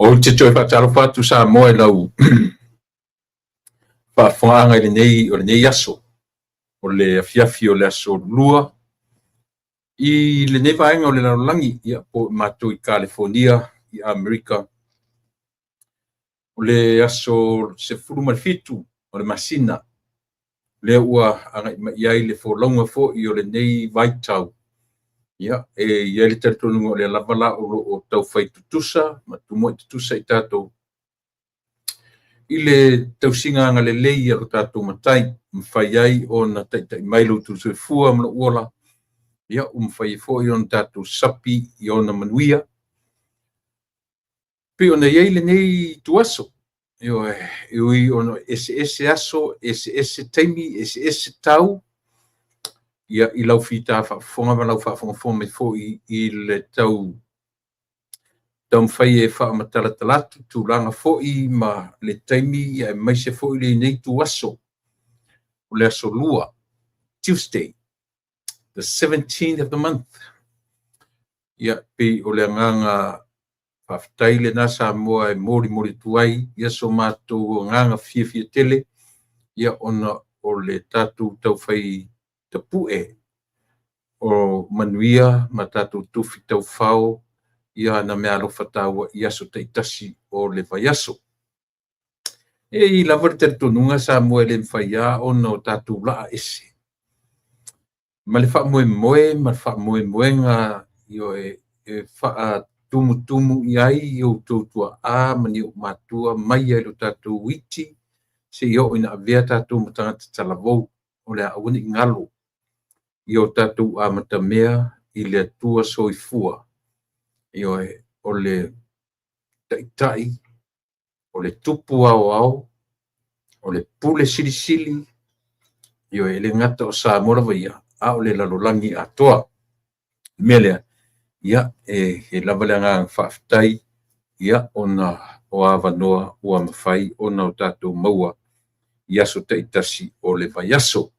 Ou te toe faatalofa atu Samoa i lau faafofogaaga i lenei, o lenei aso, o le afiafi o le aso Lua, i lenei vaega o le lalolagi, ia, po o matou i Kalifonia i Amerika, o le aso 17 o le masina, lea ua agai mai i ai le folauga foi o lenei vaitau. Ia, e i ai le talitonuga o lea lava la o lo o taufai tutusa ma tumuai tutusa i tatou i le tausiga agalelei a lo tatou Matai, mafai ai ona taitai mai lo outou soifua ma lou ola, ia, ua mafai ai foi ona tatou sapi i ona manuia pei ona i ai lenei ituaso. Ioe, e ui ona eseese aso, eseese taimi, eseese tau, ia, i lau fita faafofoga ma lau faafogafoga mai foi i le tau taumafai e faamatalatala atu tulaga foi ma le taimi, aemaise foi lenei ituaso o le aso Lua, Tuesday, the 17th of the month. Ia, pei o le agaga faafetai lena Samoa e molimoli atu ai ia so matou agaga fiafia tele, ia, ona o le tatou taufai tapue o manuia ma tatou tofi taufao ia na meaalofa taua i aso taitasi o le vaiaso. E i ai lava le talitonuga Samoa e le mafai lava ona o tatou laa ese ma le faamoemoe ma le faamoemoega, ioe, e faatumutumu i ai i outou tuaa ma ni ou matua mai ai lo tatou iti seia oo ina avea tatou ma tagata talavou. O le a aua ne i galo i o tatou amatamea i le Atua soifua, ioe, o le Taitai, o le Tupu Aoao, o le Pule Silisili, ioe, e le gata o Samoa lava ia, a o le lalolagi atoa. O le mea lea, ia, e lava le agaga faafetai, ia, ona o avanoa ua mafai ona o tatou maua i aso taitasi o le vaiaso.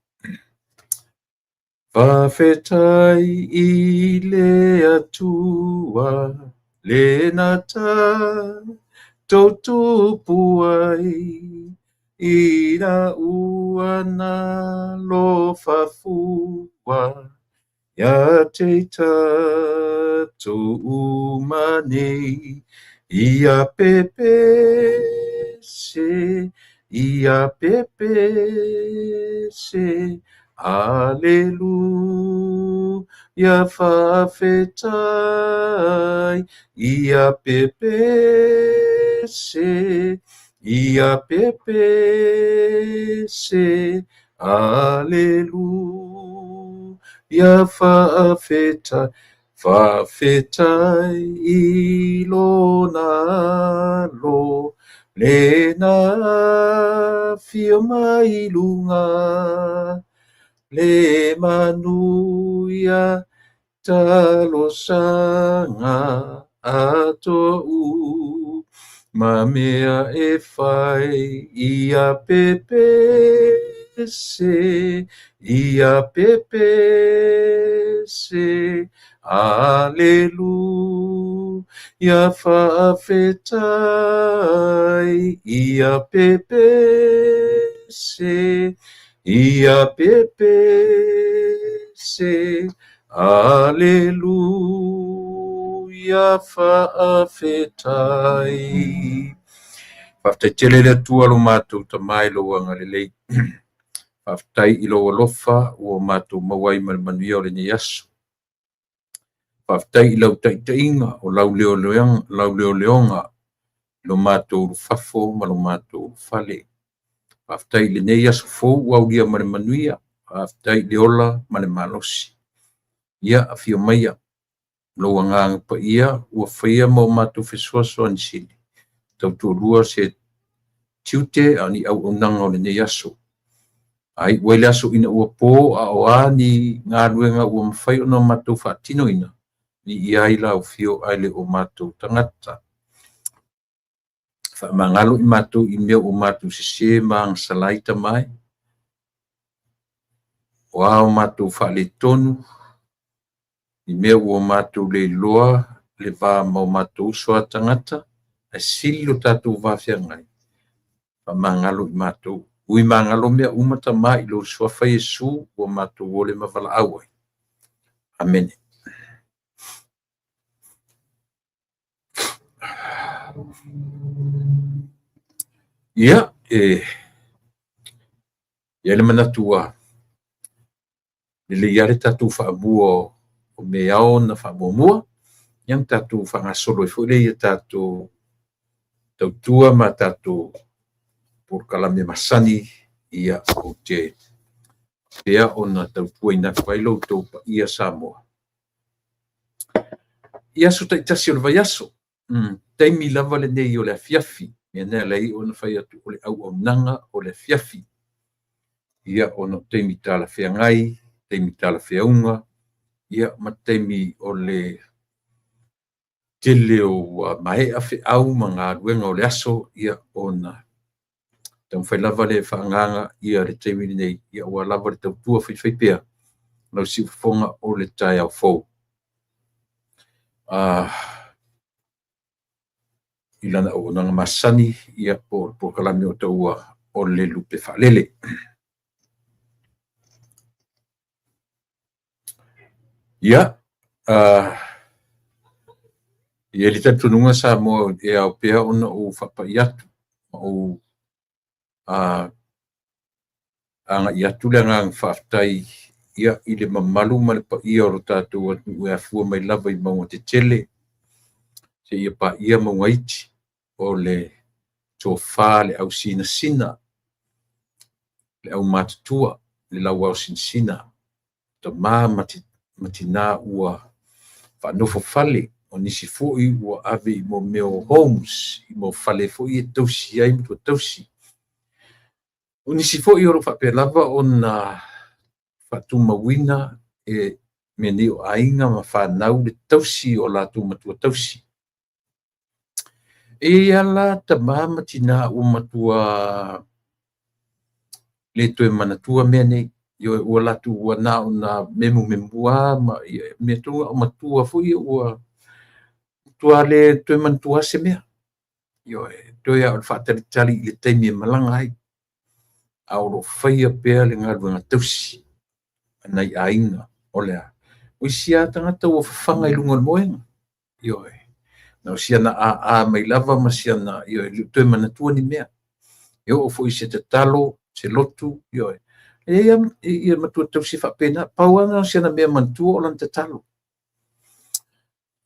Faafetai i le Atua le na tatou tupu ai ina ua nalofa fua ia te i tatou uma nei. Ia pepese, ia pepese, aleluia, faafetai. Ia pepese, ia pepese, aleluia, faafetai. Faafetai i lona alo, le na afio mai i luga, le manuia talosaga atoa uma mea e fai. Ia pepese, ia pepese, aleluia, faafetai. Ia pepese, ia pepese, aleluia, faafetai. Faafetai tele le Atua lo matou Tama i lou agalelei. Faafetai i lou alofa ua matou maua ai ma le manuia o lenei aso. Faafetai i lau taitaiga o lau leoleoga i lo matou ulufafo ma lo matou ulufale. Faafetai i lenei aso fou ua aulia ma le manuia. Faafetai i le ola ma le malosi. Ia, afio maia lou agaga paia ua faia ma o matou fesoasoani sili. Tautoalua se tiute a o ni auaunaga o lenei aso. A iu ai le aso ina ua po, a o a ni galuega ua mafai ona matou faatinoina, ni i ai lau afio ae le o matou tagata. Faamagalo i matou i mea ua matou sese ma agasala ai, Tama e. O a o matou faaletonu, i mea ua matou le iloa le va ma o matou uso a tagata, Ae sili lo tatou va feagai, faamagalo i matou. Ui magalo mea uma Tama i lou Suafa Iesu ua matou ole ma valaau ai. Amene. Ia, e i ai le manatu ua lelei lava le tatou faamua o mea e ao ona faamuamua, ia ona tatou faagasolo ai foi lea i a tatou tautua ma tatou polokalame masani, ia ou te faapea ona tautuaina atu ai lo outou paia Samoa. I aso taitasi o le vaiaso, taimi lava lenei o le afiafi, mea lena e ala ai ona fai atu o le auaunaga o le afiafi. Ia, ona o taimi talafeagai, taimi talafeauga, ia ma taimi o le tele ua maea feau ma galuega o le aso, ia ona taumafai lava lea e faaagaaga le taimi lenei aua lava le tautua faifaipea lau siufofoga o le taeao fou. I lana auaunaga masani, ia po o le polokalame o taua o le lupe faalele. Ia, e i ai le talitonuga Samoa e ao pea ona ou faapai atu ma ou agai atu le agaga faafetai i le mamalu ma le paia o lo tatou atunuu e afua mai lava i mauga tetele seia paia mauga iti, o le tofa a le ausinasina, le aumatutua, le lauaosinasina, tama ma tina ua faanofofale, o nisi foi ua ave i mea o homes, i fale foi ia e tausi ai matuatausi. O nisi foi o lo o faapea lava ona faatumauina e mea nei o aiga ma fanau le tausi o latou matuatausi. E i ai lava la tama ma tina ua matua le toe manatua mea nei, ioe, ua latou ua na ona memumemua lava ma mea tonu lava o matua foi ia ua matua le toe manatua lava se mea. Ioe, toe lava o le faatalitali i le taimi e malaga ai, a o lo o faia pea le galuega tausi a nai aiga. O le a? O isi lava tagata ua fafaga i luga o le moega. Ioe, na o si ana aa mai lava ma si ana, ioe, e le o toe manatua ni mea. E oo foi i se tatalo, se lotu, ioe, e i ai lava matua tausi faapena, pau lava lena o si ana mea e manatua o lana tatalo.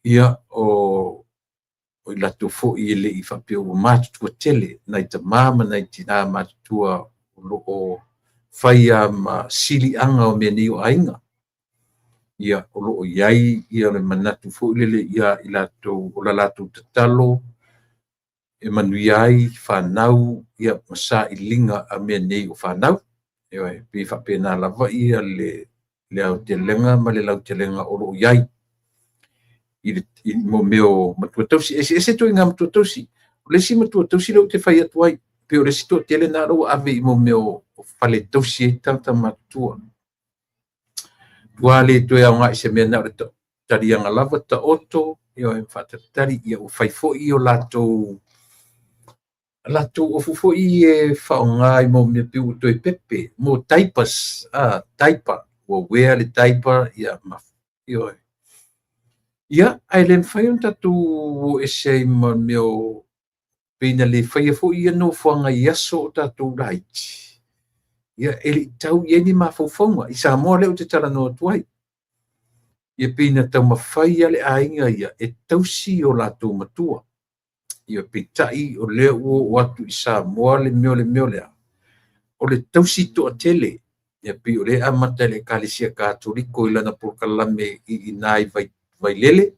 Ia, o i latou foi e le i faapea ua matutua tele, nai tama ma nai tina matutua o lo o fai lava ma siliaga o mea nei o aiga. Ia, o lo o i ai le manatu foi lele ia i latou o la latou tatalo e manuia ai fanau ma sailiga a mea nei o fanau. Ioe, pei e faapena lava le aotelega ma le lautelega o lo o i ai i mea o matua tausi. E eseese ituaiga matua tausi. O le isi matua tausi lea ou te fai atu ai, pei o le isi toatele lena ua ave i mea o fale tausi ai tagata matutua. Ua le toe aoga i se mea na o le taliaga lava taoto, ioe, faatalitali, ia ua fai foi o latou ofu foi e faaaoga i mea pei ua toe pepe, mo diapers, diaper, ua wear le diaper, ia, ma, ioe. Ia, ae le mafai ona tatou o ese ai ma mea o pei na le faia foi ia nofoaga i aso o tatou laiti. Ia, e le i tau i ai ni mafaufauga. I Samoa lea ou te talanoa atu ai. Ia pei na taumafai lava le aiga ia e tausi o latou matua. Ia peitai o lea ua oo atu i Samoa le mea o le mea o le a? O le tausi toatele. Ia pei o lea e amata e le Ekalesia Katoliko i lana polokalame i ina i Vailele.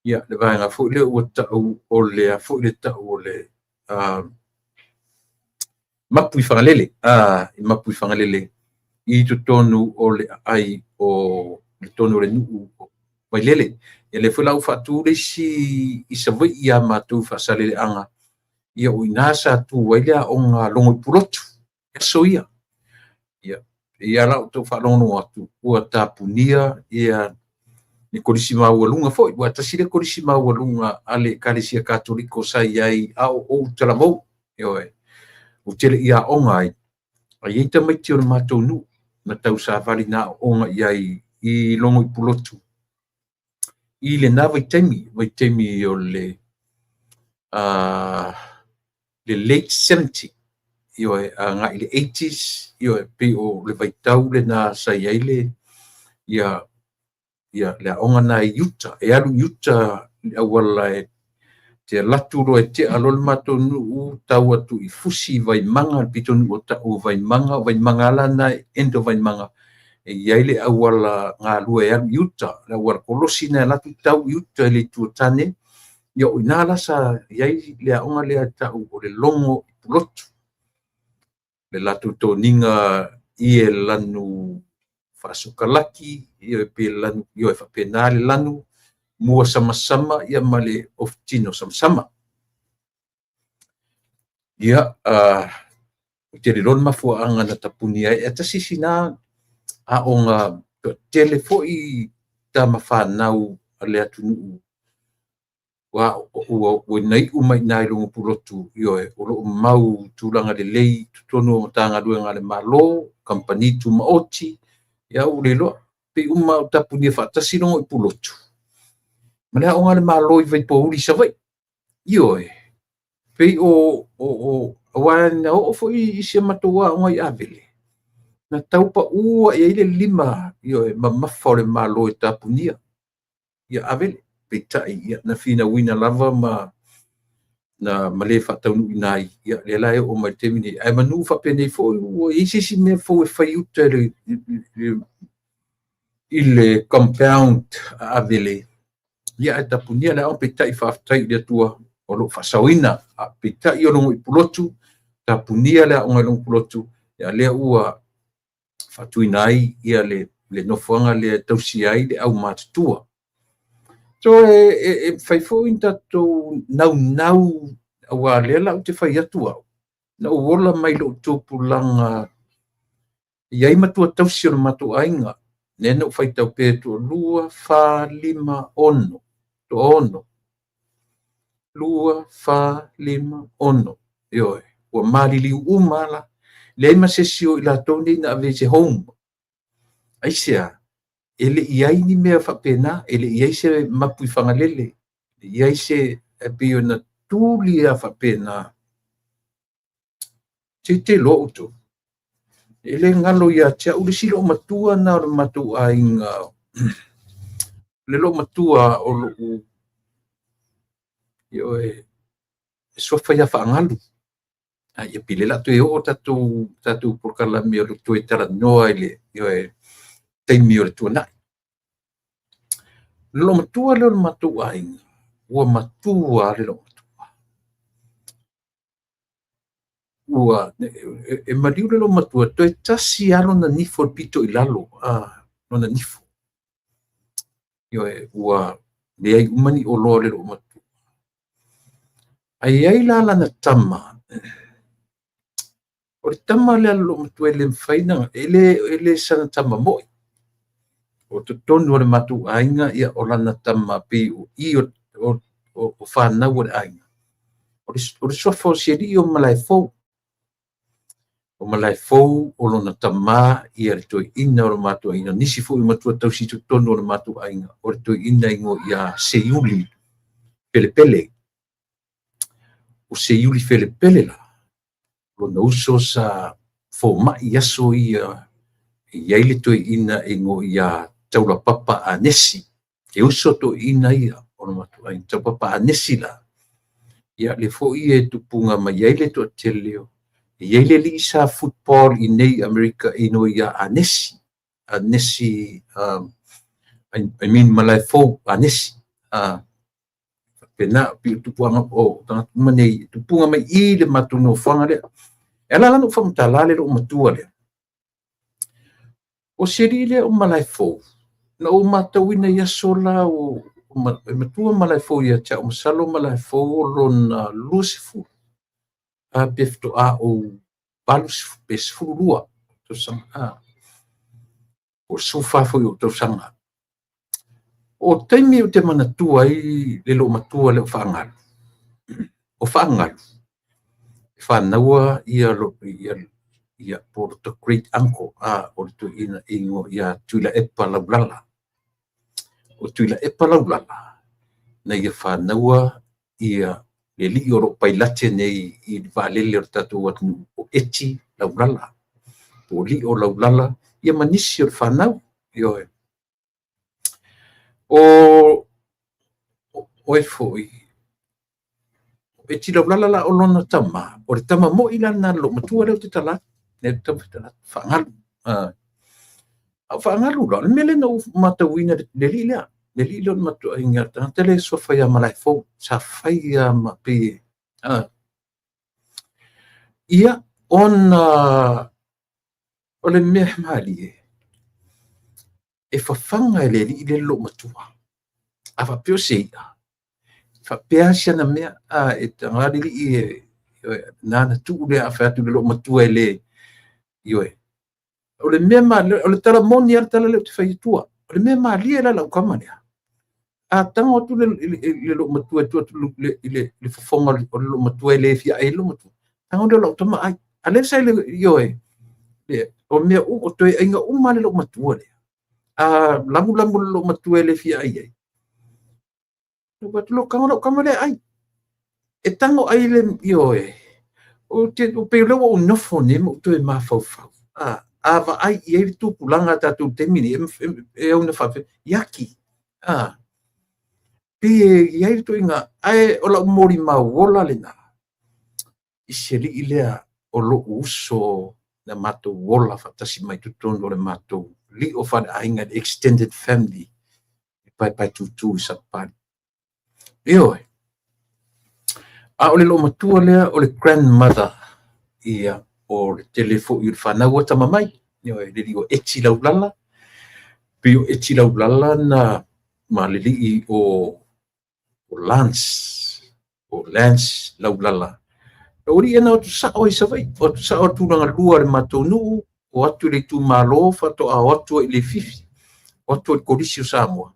Ia le vaega foi lea ua tau o le a foi le tau o le Mapu i Fagalele, i Mapu i Fagalele i totonu o le aai o totonu o le nuu o Vailele. Ia lea foi la ua faatu le isi i Savaii ia matou i Faasaleleaga, ia o i ina sa tu ai le aoga a Logoipulotu i aso ia. Ia, pei lava la o tau faalogologo atu ua tapunia ia le kolisi maualuga foi, ua tasi le kolisi maualuga a le Ekalesia Katoliko sa i ai a o ou talavou, ioe, ou te le i aoga ai, a i ai tamaiti o le matou nuu na tausavali na aooga i ai i Logo i Pulotu i lena vaitaimi o le late 70, ioe, agai i le 80s, ioe, pei o le vaitau lena sa i ai le ia ia le aoga na i uta, e alu i uta le auala e te alu atu loa e tea loa le matou nuu, tau atu i Fusi, Vaimaga, le pitonuu o tau o Vaimaga, o Vaimaga lava lena e end o Vaimaga, e i ai le auala galue e alu i uta, le auala kolosi lena e alu atu tau i uta i le itu o Tane, ia o i ina la sa i ai le aoga lea e tau o le Logo i Pulotu. Le latou toniga ie lanu faasukalaki, ia pe lanu, ioe, faapena le lanu, mua samasama ia ma le ofutino samasama. Ia, ou te le iloa le mafuaaga na tapuni ai, ae tasi sina aoga toatele foi tama fanau a le atunuu ua na iu mai i ina i Logo Pulotu, ioe, o lo o mau tulaga lelei i totonu o Matagaluega a le Malo, kamupani tumaoti, ia ua le iloa, pei uma ua tapunia faatasi Logo i Pulotu ma le aoga a le Malo i Vaipouli i Savaii. Ioe, pei o aua na oo foi isi a matou aoga i Avele, na tau pau ae ai le lima, ioe, mamafa o le Malo e tapunia ia Avele. Peitai, ia, na finauina lava ma na ma le faataunuuina ai, ia, lea la e oo mai i le taimi nei. Ae manu faapenei foi ua i ai se isi mea fou e fai i uta i le compound a Avele, ia, ae tapunia le aoga, peitai faafetai i le Atua o lo o faasaoina. Peitai o Logo i Pulotu, tapunia le aoga i Logo Pulotu, ia lea ua faatuina ai ia le nofoaga lea e tausia ai le aumatutua. So e fai foi ni tatou naunau, aua lea la ou te fai atu au, na ou ola mai lou tupulaga e i ai matua tausi o le matou aiga, lea na ou faitau pea toalua, fa, lima, ono, toaono, lua, fa, lima, ono, ioe, ua maliliu uma lava la. Leai ma se isi o i latou nei na ave i se home. Aisea? E le i ai ni mea faapena, e le i ai se mapu i Fagalele, e le i ai se, e pei ona tuli lava faapena. Se i te iloa outou, e le galo ia te au le isi loomatua lena o le matou aiga, le loomatua o lou, ioe, suafa ia Faagalu. Ia pei o lea o le a toe oo tatou polokalame o le toe talanoa i le, ioe, taimi o le tuanai. O le loomatua lea o le matou aiga, ua matua lava le loomatua. Ua e maliu le loomatua, toe tasi lava lona nifo i le pito i lalo, lona nifo. Ioe, ua leai uma ni oloa o le loomatua. Ae i ai la lana tama, o le tama lea a le loomatua e le mafai ona, e le sana tama moi. O totonu o le matou aiga, ia, o lana tama pei o i o fanau a le aiga. O le suafa o si alii o Malaefou. O Malaefou o lona tama ia le toeaina o le matou aiga. Nisi foi o matua tausi i totonu o le matou aiga, o le toeaina e igoa ia Seiuli Pelepele. O Seiuli Pelepele la, lona uso sa fomai i aso ia e i ai le toeaina e igoa ia Taulapapa Anesi. E uso toeaina ia o le matou aiga. Taulapapa Anesi la, ia lea foi e tupuga mai ai le toatele o, e i ai le alii sa football i nei i Amerika e igoa ia Anesi. Anesi, I mean Malaefou Anesi. Faapena, pei o tupuaga o tagata uma nei, tupuga mai i le matou nofoaga lea. E ala la ona ou faamatala le loomatua lea. O si alii lea o Malaefou, na ou matauina i aso la o e matua Malaefou ia te au, masalo Malaefou o lona 20, pe faatoa ou 80 pe 12 tausaga, po o le 14 foi o ou tausaga. O taimi ou te manatua ai le loomatua lea o Faagalu, o Faagalu e fanaua ia ia po o le great uncle o le toeaina e igoa ia Tuilaepa Laulala. O Tuilaepa Laulala na ia fanaua ia le alii o lo o pailate nei i le vaalele o le tatou atunuu o Eti Laulala, po o Lio Laulala, ia ma nisi o le fanau. Ioe. O oe foi, o Eti Laulala la o lona tama, o le tama moi la lena a le loomatua lea ou te tala atu, lea ou te taumafai atu, Faagalu. A o Faagalu la, o le mea lea na ou matauina le alii lea, le alii lea o le matuaiga, le tagata lea e suafa ia Malaefou, sa fai lava ma pei ia, ona o le mea malie, e fafaga e le alii lea le loomatua. A faapea o se i'a, e faapea si ana mea, e taga le alii e na na tuu lea a fai atu i le loomatua e le, ioe. O le mea o le tala moni lava le tala lea ou te fai atua. O le mea malie la lau tama lea, a tago atu le loomatua e tuu atu i le fofoga o le loomatua e le fia ai le loomatua, tago lea o lau tama ai. A lea sa le, ioe, o mea o toe aiga uma le loomatua lea. A lamulamu le loomatua e le fia ai ai, atu tago lau tama lea ai. E tago ai le, ioe, o te pei o lea ua ou nofo nei ma ou toe mafaufau. A vaai i ai le tupulaga a tatou taimi nei, e au na faapea, iaki. Pei e i ai le ituaiga, ae o lau molimau ola lena, i se alii lea o lou uso na matou ola faatasi mai totonu o le matou lio faleaiga, le extended family, i Paepaetutu i Sapapalii. Ioe. A o le loomatua lea o le grandmother, ia, o le tele foi o le fanau a tama mai. Ioe, le alii o Eti Laulala, pei o Eti Laulala na ma le alii o Lance, o Lance Laulala. O alii na o atu sao ai Savaii, o atu sao le tulaga lua o le matou nuu, o atu i le itumalo, faatoa o atu ai i Leififi, o atu ai i le Kolisi o Samoa.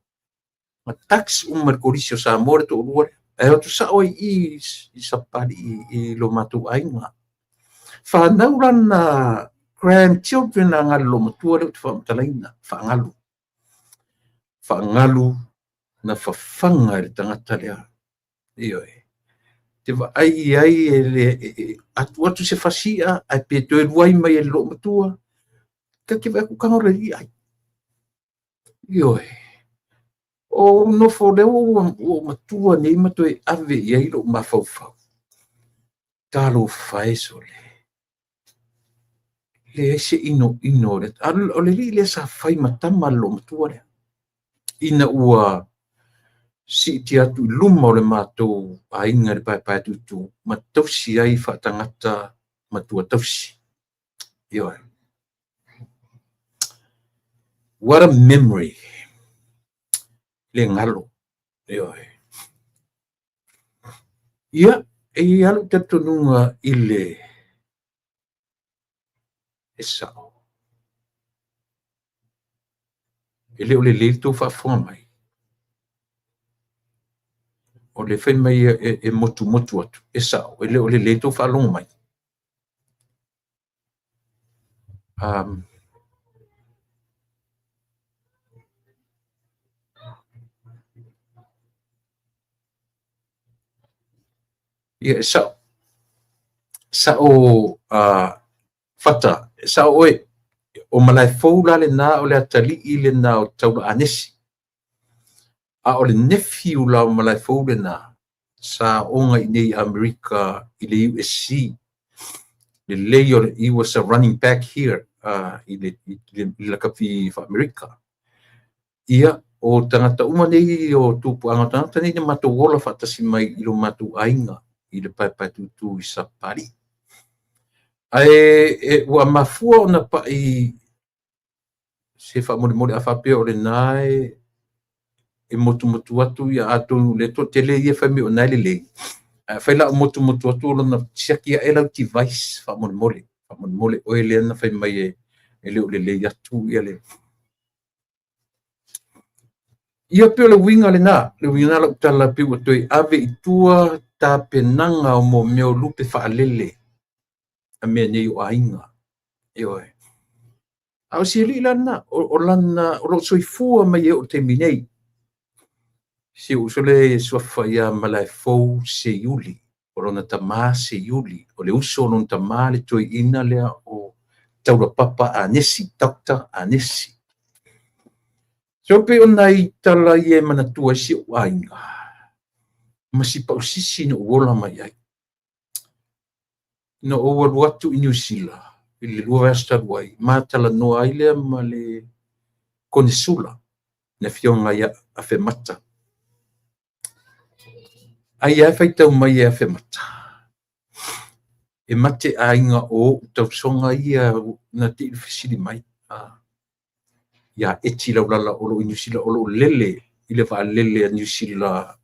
Ma tax uma le Kolisi o Samoa le toalua lea. Ae o atu sao ai i i Sapapalii i lo matou aiga. Fanau lana grandchildren a le loomatua lea ou te faamatalaina, Faagalu. Faagalu na fafaga e le tagata lea. Ioe. Te vaai i ai e le atu atu se fasi i'a ae pe toe luai mai e le loomatua. Ta te vaai atu tago le alii ai. Ioe. O nofo lea ua ou matua nei ma toe ave i ai lou mafaufau. Talofa e sole. Leai se inoino o le o le alii lea sa fai ma tama le loomatua lea. Ina ua siitia atu i luma o le matou aiga i le Paepaetutu ma tausi ai faatagata matua tausi. Ioe. What a memory. Le galo. Ioe. Ia, e i ai lou talitonuga i le e sao. E le o lelei le tou faafofoga mai. O le fai mai e motumotu atu, e sao, e le o lelei le tou faalogo mai. Ia, e sao. Sao Fata, e sao oe. O Malaefou la lena o le atalii lena o Taulaanesi. A o le nephew la o Malaefou lena, sa aoga i nei Amerika i le USC. Lelei o le, he was a running back here i le lakapi faa-Amerika. Ia, o tagata uma nei o tupuaga o tagata nei na matou ola faatasi mai i lo matou aiga i le Paepaetutu i Sapapalii. Ae ua mafua ona pai se faamolemole a faapea o lena e motumotu atu, ia atonu o lea toatele ia fai mai o na e lelei. Ae afai la o motumotu atu o lona siaki ae lau device faamolemole. Faamolemole oe lea na fai mai e le o lelei atu ia le. Ia pei o le uiga lena, le uiga lena o lau tala pei ua toe ave i tua tapenaga o mo mea o lupe faalele a mea nei o aiga. Ioe. A o si alii la lena, o lana, o lo o soifua mai e oo i le taimi nei. Si ou uso lea e suafa ia Malaefou Seiuli, o lona tama Seiuli, o le uso o lona tama le toeaina lea o Taulapapa Anesi, Doctor Anesi. So pei o nai tala ia e manatua ai si ou aiga, ma si pausisi na ou ola mai ai. Na ou alu atu i Niu Sila i le 2 vaiaso talu ai, ma talanoa ai lea ma le Konesula, le afioga ia Afemata. Ai lava e faitau mai e Afemata, e mate aiga o ou tausoga ia na te i fesili mai ia Eti Laulala o lo o i Niu Sila, o lo o lele i le vaalele a Niu Sila,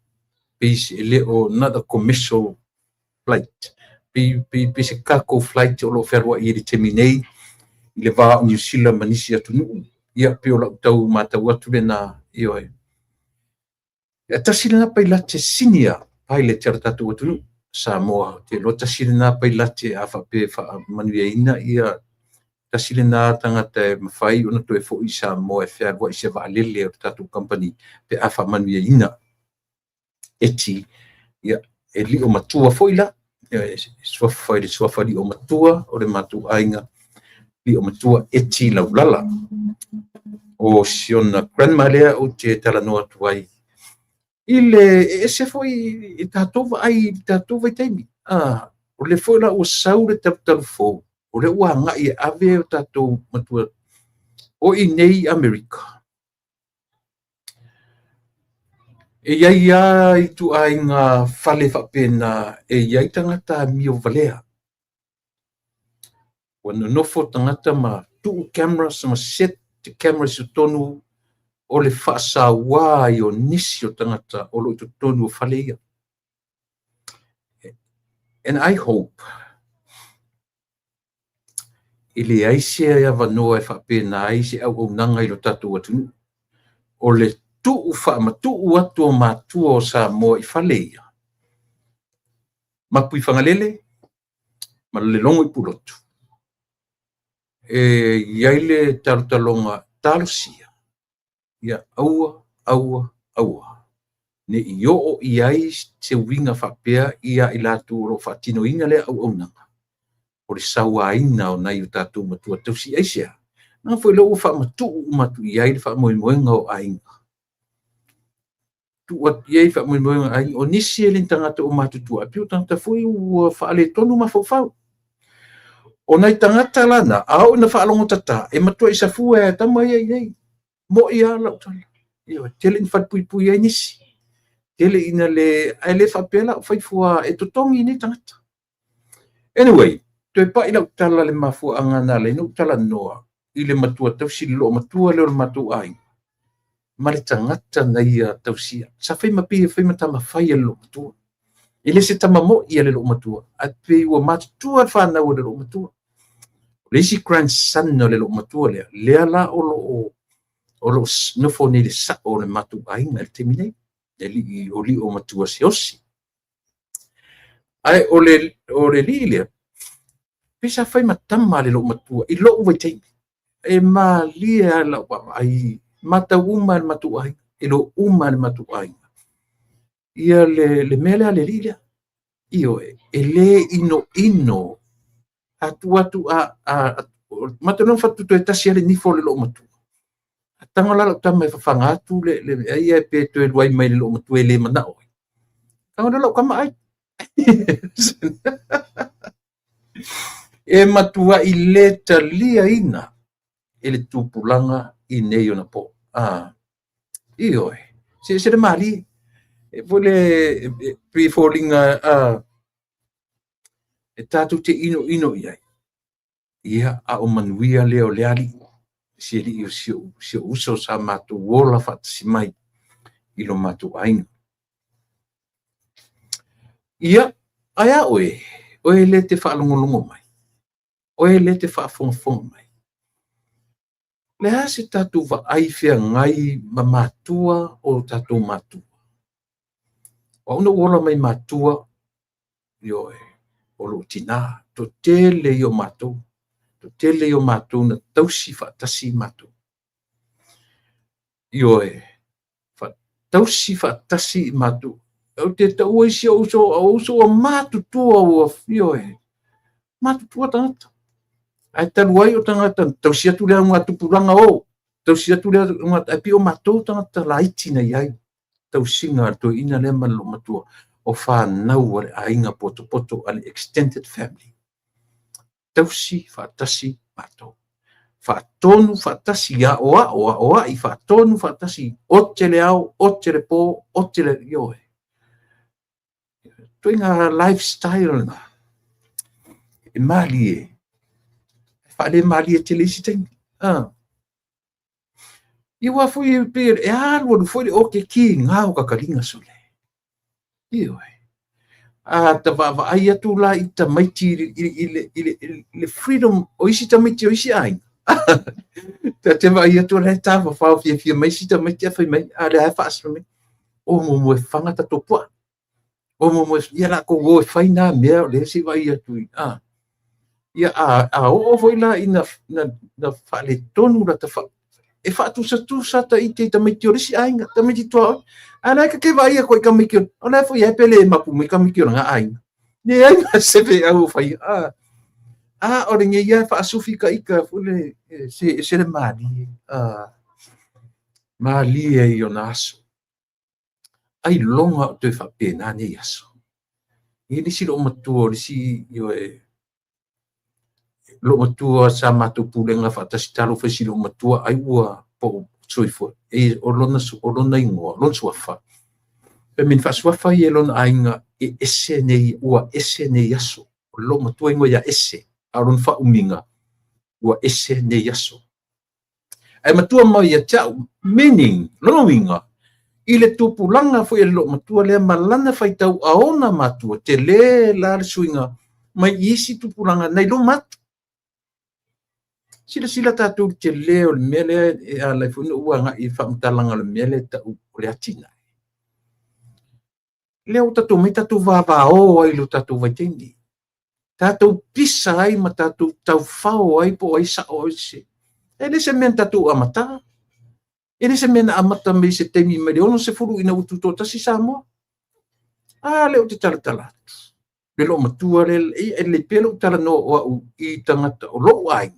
pei e le o not a commercial flight, pei se cargo flight o lo o fealuai i le taimi nei i le va o Niu Sila ma nisi atunuu. Ia pei o lau tau matau atu lena, ioe. E tasi lena pailate senior pilot a le tatou atunuu Samoa. Ou te iloa tasi lena pailate a faapea e faamanuiaina ia tasi lena tagata e mafai ona toe foi i Samoa e fealuai i se vaalele o le tatou kamupani pe a faamanuiaina. Eti, ia, e lio matua foi la, e suafa i le suafa lio matua o le matou aiga, lio matua Eti Laulala. O si ona grandma lea ou te talanoa atu ai i le e ese foi i tatou vaai i le tatou vaitaimi. O lea foi la ua sau le talutalu fou, o lea ua agai e ave o tatou matua o i nei i Amerika. E i ai lava ituaiga fale faapena e i ai tagata amio valea. Ua nonofo tagata ma tuu cameras ma set cameras i totonu o le faasaua ai o nisi o tagata o lo o i totonu o fale ia. And I hope e leai se avanoa e faapena ai se auaunaga i lo tatou atunuu. O le tuu faamatuu atu o matua o Samoa i fale ia, mapu i Fagalele ma le logo i Pulotu, e i ai le talotaloga talosia, ia aua, aua, aua ne i oo i ai se uiga faapea ia i latou o lo o faatinoina lea auaunaga, o le sauaina o nai o tatou matua tausi. Aisea? Leaga foi lea ua faamatuu uma atu i ai le faamoemoega o aiga. Tuu atu i ai faamoemoega o aiga. O nisi e le ni tagata ua matutua, ae pei o tagata foi ua faaletonu mafaufau. O nai tagata la na, a oo ina faalogotatā, e matuai safua e tama ia i inei. Mo'i lava lau tala. Ioe, tele ina falepuipui ai nisi. Tele ina le, ae le faapea la o fai fua e totogi nei tagata. Anyway, toe pai lau tala le mafuaaga na ala ai ona ou talanoa i le matua tausi, le loomatua lea o le matou aiga, ma le tagata na ia tausia. Sa fai ma pei e fai ma tama fai a le loomatua. E le se tama mo'i a le loomatua, ae pei ua matutua le fanau a le loomatua. O le isi grandson o le loomatua lea, lea la o lo o nofo nei le sao o le matou aiga i le taimi nei, le alii o liomatua Siaosi. Ae o le alii lea, pei sa fai ma tama a le loomatua i lou vaitaimi. E malie lava lau vaavaai, matau uma e le matou aiga, e iloa uma e le matou aiga ia le mea lea a le alii lea. Ioe, e le inoino a tuu atu a matou logo faatutoe tasi lava le nifo o le loomatua. A tago la lau tama e fafaga atu le ai e pe toe luai mai le loomatua e le manao ai. Tago lea lau tama ai. E matuai le taliaina e le tupulaga i nei ona po. Ioe, se ese le malie. E foi le pei e foliga e tatou te inoino i ai. Ia, a o manuia lea o le alii, si alii o si ou uso sa matou ola faatasi mai i lo matou aiga. Ia, ae a oe, oe lea e te faalogologo mai, oe lea e te faafogafoga mai. Le a se tatou vaai feagai ma matua o tatou matua? O au na ou ola mai matua, ioe, o lou tinā, toatele ia o matou, toatele ia o matou na tausi faatasi matou. Ioe, tausi faatasi i matou. Ou te taua isi ou uso, o uso ua matutua ua, ioe, matutua tagata. Ae talu ai o tagata, tausi atu le augatupulaga o, tausi atu le auga, ae pei o matou tagata laiti na i ai, tausiga a le toeaina lea ma le loomatua, o fanau a le aiga potopoto, a le extended family. Tausi faatasi matou. Faatonu faatasi, aoao, aoai, faatonu faatasi, ote le ao, ote le po, ote le, ioe. Ituaiga lifestyle lena. E malie, e faale-malie tele isi taimi. Ah. Ia ua foi e pei e alu alu foi le ote ki ngā o kakaliga sole. Ioe. A ta vaavaai atu la i tamaiti i le freedom o isi tamaiti o isi aiga. Ta te vaai atu la e tafafao fiafia mai isi tamaiti a fai mai, a lea e faasolo mai. O muamua e faga tatou puaa. O muamua ia latou o e fai nā mea o lea se i vaai atu i, a. Ia a oo foi la ina na faaletonu lata e faatusatusa ta ite i tamaiti o le isi aiga, tamaiti tuaoi. A la e kake vaai atu i tamaiti o la e foi e pele e mapu mai tamaiti o lana aiga. Leai ma se feau o faia. A, a o lenei ia e faasufi ka ika foi le se se le malie. A, malie i ona aso. Ailoga o toe faapena nei aso. E le isi loomatua o le isi, ioe, loomatua sa matou pulega faatasi, talofa i si loomatua ai ua pau soifua. E o lona igoa, lona suafa. Fai mai na faasuafa ia e lona aiga e ese nei, ua ese nei aso. O le loomatua igoa ia ese, a o lona faaumiga, ua ese nei aso. Ae matua mai ia te au, meaning, lona uiga, i le tupulaga foi a le loomatua lea ma lana faitau a ona matua, tele la le suiga mai i isi tupulaga nai luma atu. Silasila tatou i le tele o le mea lea e ala ai foi ona ou agai i le faamatalaga o le mea lea e tau o le atinae. Lea ua tatou omai tatou vavao ai i lo tatou vaitaimi. Tatou pisa ai ma tatou taufao ai po o ai sao ai se. E le se mea na tatou amata. E le se mea na amata mai se taimi mai le 60 ina ua tutoatasi Samoa. A lea ou te talatala atu. Le loomatua le, e lelei pea lou talanoa o au i tagata o lou aiga.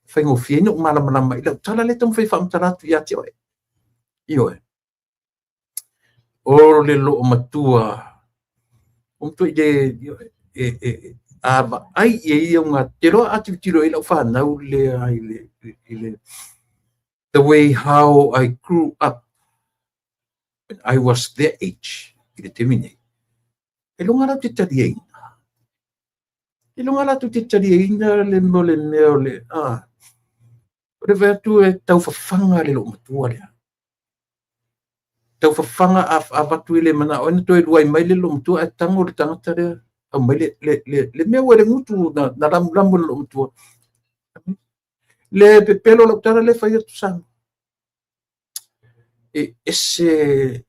Faigofie ai na ou malamalama i lau tala lea e taumafai e faamatala atu ia te oe. Ioe. O le loomatua, o matua i le, e, a vaai i ai ia unga, te loa a tilotilo i lau fanau lea i le, the way how I grew up when I was their age, i le taimi nei. E loga latou te taliaina. E loga latou te taliaina le mo le mea o le, a, o le vaai atu e taufafaga le loomatua lea. Taufafaga a avatu i le manao ai na toe luai mai le loomatua ae tago le tagata lea aumai le mea ua le gutu na lamulamu le loomatua. Le pepelo lau tala le fai atu sa. E ese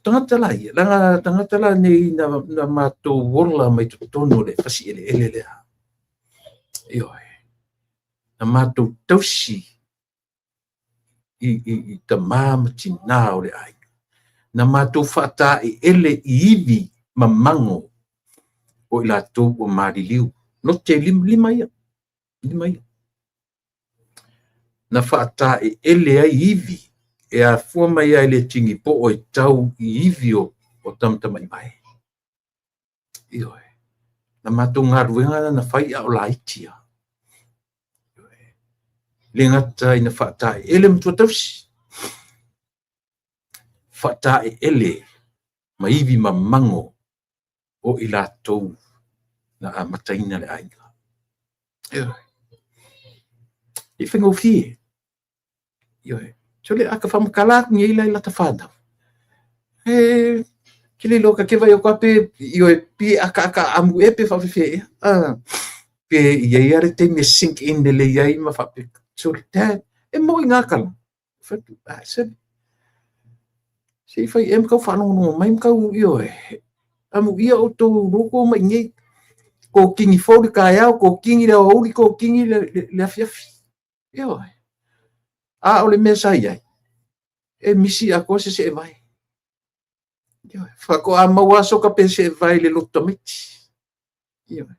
tagata la ia, leaga tagata la nei na matou ola mai totonu o le fasi eleele lea. Ioe. Na matou tausi i tamā ma tinā o le aiga. Na matou faataeele i ivi ma mago o i latou ua maliliu. Lote lima, lima ia. Lima ia. Na faataeele ai ivi e afua mai ai le tini po e tau i ivi o tamatamai mai. Ioe. Na matou galuega na fai a o laiti ia. Ioe. Le gata ina faataeele matua tausi. Faataeele ma ivi ma mago o i latou na amataina le aiga. Ioe. E faigofie. Ioe. So le aka whamakala aku nei lai lata whanau. E, ke le loka ke vai o ka pe, ioe, pi aka aka amu e pe whawhewhe e. Ah, pe i ai are taimi e sink in le le iai ma whape. Sole, Dad, e moi ngā kala. Fai atu, ah, sole, se i fai ea ma tau faalogologo mai ma tau, ioe, amuia outou loko mai nei. Kokini fou le taeao, kokini le aoauli, kokini le afiafi. Ioe. A o le mea sa i ai, e misi atoa se seevae. Ioe. Faatoa maua lava soka pe seevae i le lotu tamaiti. Ioe.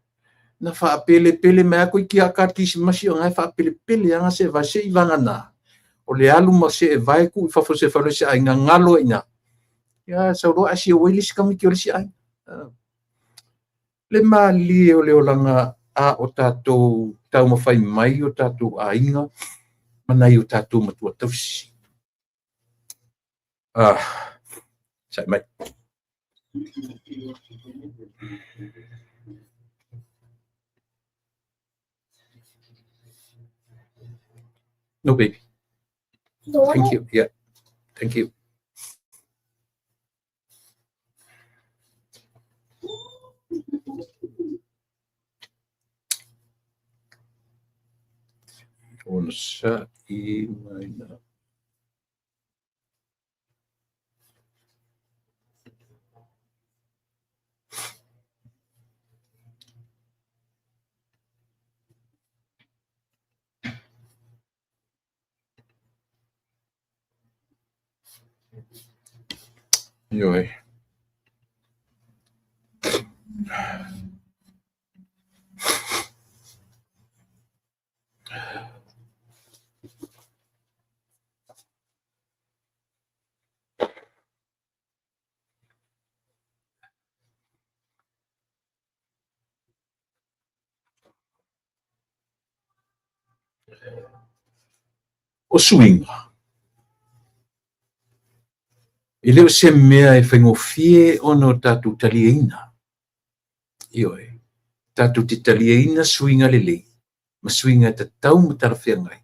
Na faapelepele mai lava toeitiiti lava ta kerisimasi o lena e faapelepele lava ana seevae seiavagana o le alu ma seevae tuu i fafo o se fale o se aiga galo ai i ina. Ia sau loa ae siau ai le isi tamaiti o le isi aiga. Le malie o le olaga a o tatou taumafai mai o tatou aiga ma nai o tatou matua tausi. Ah, sai mai. No, baby. Thank you. Yeah. Thank you. Onosa'i mai la. Ioe. O suiga, e le o se mea e faigofie ona o tatou taliaina. Ioe, tatou te taliaina suiga lelei ma suiga e tatau ma talafeagai,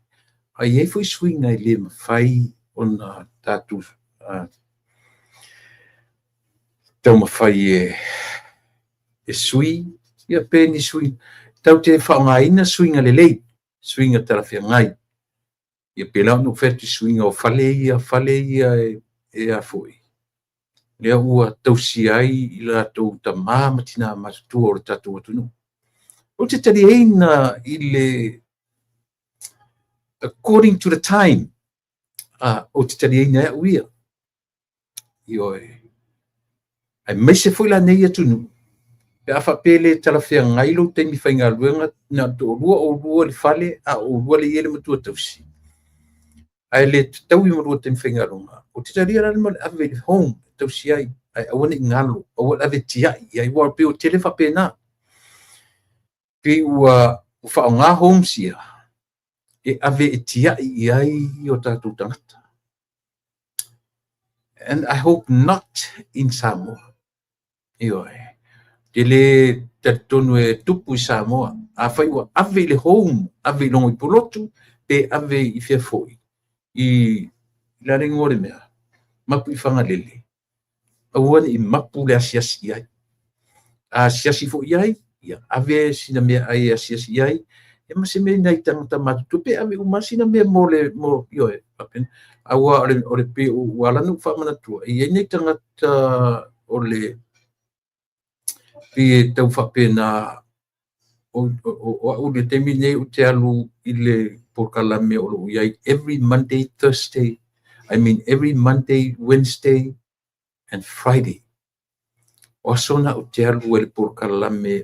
ae i ai foi suiga e le mafai ona tatou taumafai e sui, ia pe ni sui, tatou te faaaogaina suiga lelei, suiga talafeagai. Ia pei la ona ou fai atu i suiga o fale ia, fale ia e a foi, lea ua tausia ai i latou tama ma tina matutua o le tatou atunuu. Ou te taliaina i le according to the time, ou te taliaina e au ia. Ioe. Aemaise foi la nei atunuu, pe a faapea e le talafeagai lou taimi faigaluega, na o le toalua oulua i le fale, a o oulua lea e i ai le matua tausi, ae le tataui ma lua taimi faigaluega, ou te talia la le mea o le ave i le home e tausi ai, ae aua ne i galo, aua le ave e tiai i ai, aua e pei ua tele faapena. Pei ua faaaoga homes ia e ave e tiai i ai o tatou tagata. And I hope not in Samoa. Ioe. Te le talitonu e tupu i Samoa. Afai ua ave i le home, ave i Logoipulotu, pe ave i fea foi, i le a le igoa o le mea, mapu i Fagalele, aua ne i mapu le asiasi i ai. A asiasi foi i ai, ia ave sina meaai e asiasi i ai, ia ma se mea i nai tagata matutua, pe ave uma lava sina mea mo le, mo, ioe, faapena. Aua o le, o le pei ua ala ona ou faamanatua, e i ai nai tagata o le, pei e tau faapena, o au i le taimi lenei ou te alu i le polokalame o lo o i ai every Monday, Thursday, I mean every Monday, Wednesday and Friday. O aso na ou te alu ai i le polokalame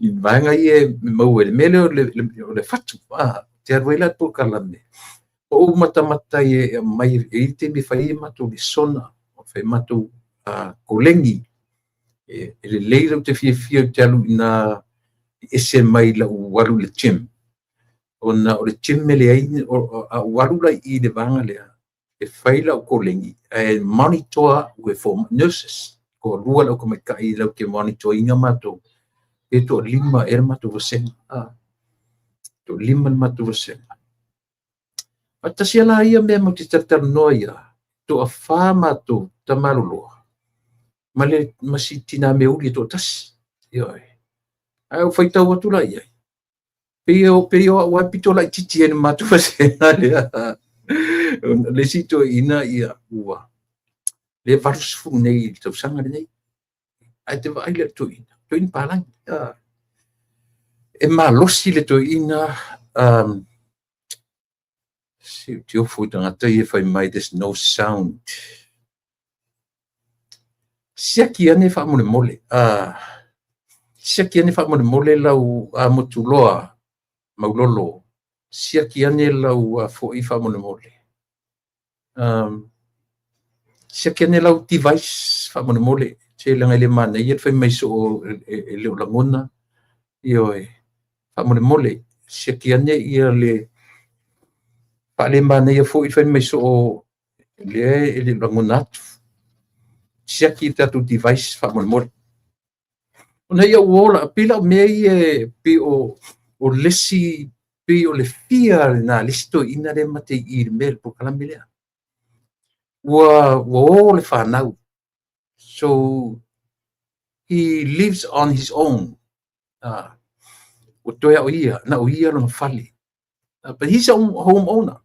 i vaega ia e maua ai le mea lea o le fatu, ou te alu ai la i le polokalame. Ma ou matamata ai e aumai, e i ai le taimi e fai ai a matou lesona, fai ai matou koleni. E lelei lou te fiafia ou te alu i ina e ese mai lau alu i le gym, ona o le gym e leai, a ou alu la i i le vaega lea, e fai lau koleni ae monitor au e nurses, toalua le au tamaitai latou te monitor ina matou, pe toalima ea le matou vasega, toalima le matou vasega. Faatasi lava la ia mea matou te talatalanoa ai lava, toafa matou tamaloloa ma le ma si tina meuli e toatasi. Ioe. Ae ou faitau atu la i ai. Pei o au pito laitiiti ai i le matou vasega lea. Le isi toeaina ua lea 80 nei i le tausaga lenei. Ae te vaai i le toeaina, toeaina palagi. E malosi le toeaina, se ou te ofo i tagata ia e fai mai there's no sound. Siaki ane faamolemole. Siaki ane faamolemole lau Motuloa Maulolo. Siaki ane lau foi faamolemole. Siaki ane lau device faamolemole. Se leaga e le manaia le fai mai soo e le o lagona. Ioe, faamolemole. Siaki ane ia le faale manaia foi le fai mai soo lea e le o lagona atu. Siaki le tatou device faamolemole. Ona ia ua ola, pei la o mea ia pei o le isi, pei o le fia lena le isi toeaina lea ma te i i le mea le polokalame lea. Ua o le fanau. So he lives on his own. Ua toe o ia, na o ia lona fale. But he's a home owner.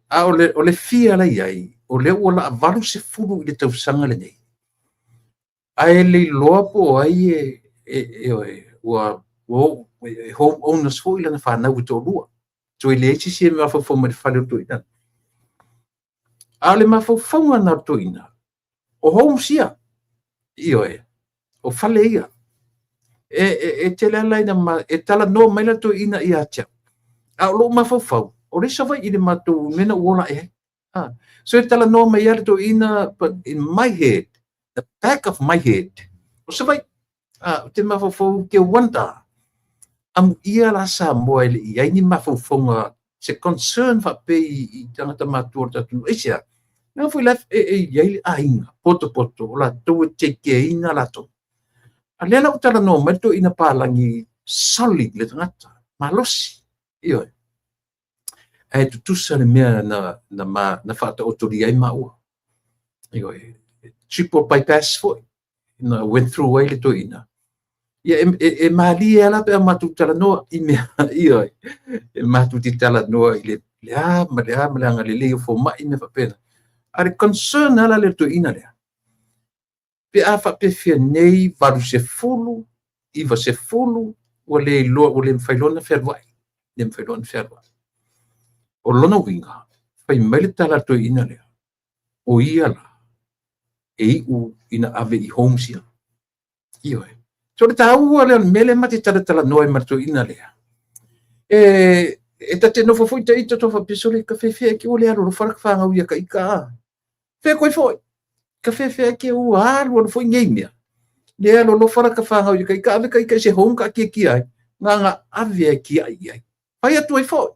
A o le fia la iai, o lea ua laa 80 i le tausaga lenei. Ae le iloa po o ai e ua home owners foi lana fanau e toalua. Toe leai se isi e mafaufau mai le fale o le toeaina. A o le mafaufauga na o le toeaina, o homes ia. Ioe, o fale ia. E tele ala ina e talanoa mai la toeaina ia te au. A o lou mafaufau, o le Savaii i le matou mea na ua ola ae ai. So e talanoa mai ia le toeaina, but in my head, the back of my head, o Savaii. O te mafaufau ke wonder. Amu ia la Samoa e le i ai ni mafaufauga se concern faapei i tagata matua o le tatou Asia. Leaga foi la e i ai le aiga potopoto o latou e take care ina latou. A lea la ua talanoa mai le toeaina palagi solid le tagata, malosi. Ioe. Ae tutusa le mea na faataotolia ai maua. Ioe. Triple bypass foi na went through ai le toeaina. Ia e malie ala pe a matou talanoa i mea, ioe. E matou te talanoa i le a ma le a ma le agalelei o fomai mea faapena. A le concern ala le toeaina lea. Pe a faapefea nei 80, 90, ua le iloa, ua le mafai loa ona fealuai. Le mafai loa ona fealuai. O lona uiga, fai mai le tala a le toeaina lea, o ia la, e iu ina ave i homes ia. Ioe. So le taua lea o le mea lea ma te talatalanoa ai ma le toeaina lea. E tate nofo foi ta ita to faapea sole ka fefe ke ua le alolofa la ka fanau ia ka ika a. Fe koe foi. Ka fefe ke ua alu alu foi nei mea. Le alolofa la ka fanau ia ka ika ave ka ika i se home ka kia kia ai. Ngā ngā ave ai kia ai ai. Fai atu ai foi.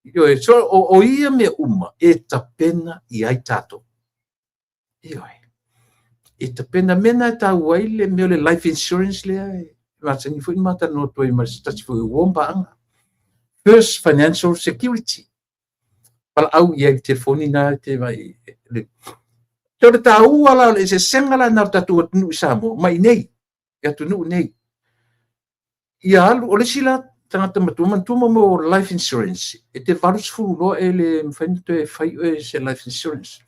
Ioe, so o ia mea uma e tapena i ai tātou. Ioe. E tapena mea na e tāua ai le mea o le life insurance lea e masani foi na matalanoa atu ai ma se tasi foi o uo ma paaga. First financial security. Palaau i ai le telefoni na te vai. So le tāua la o le eseesega la na o tatou atunuu i Samoa mai nei, i atunuu nei. Ia alu, o le isi la tagata matua, manatua mo mea o life insurance, e te 80 loa e le mafai ona toe fai oe se life insurance.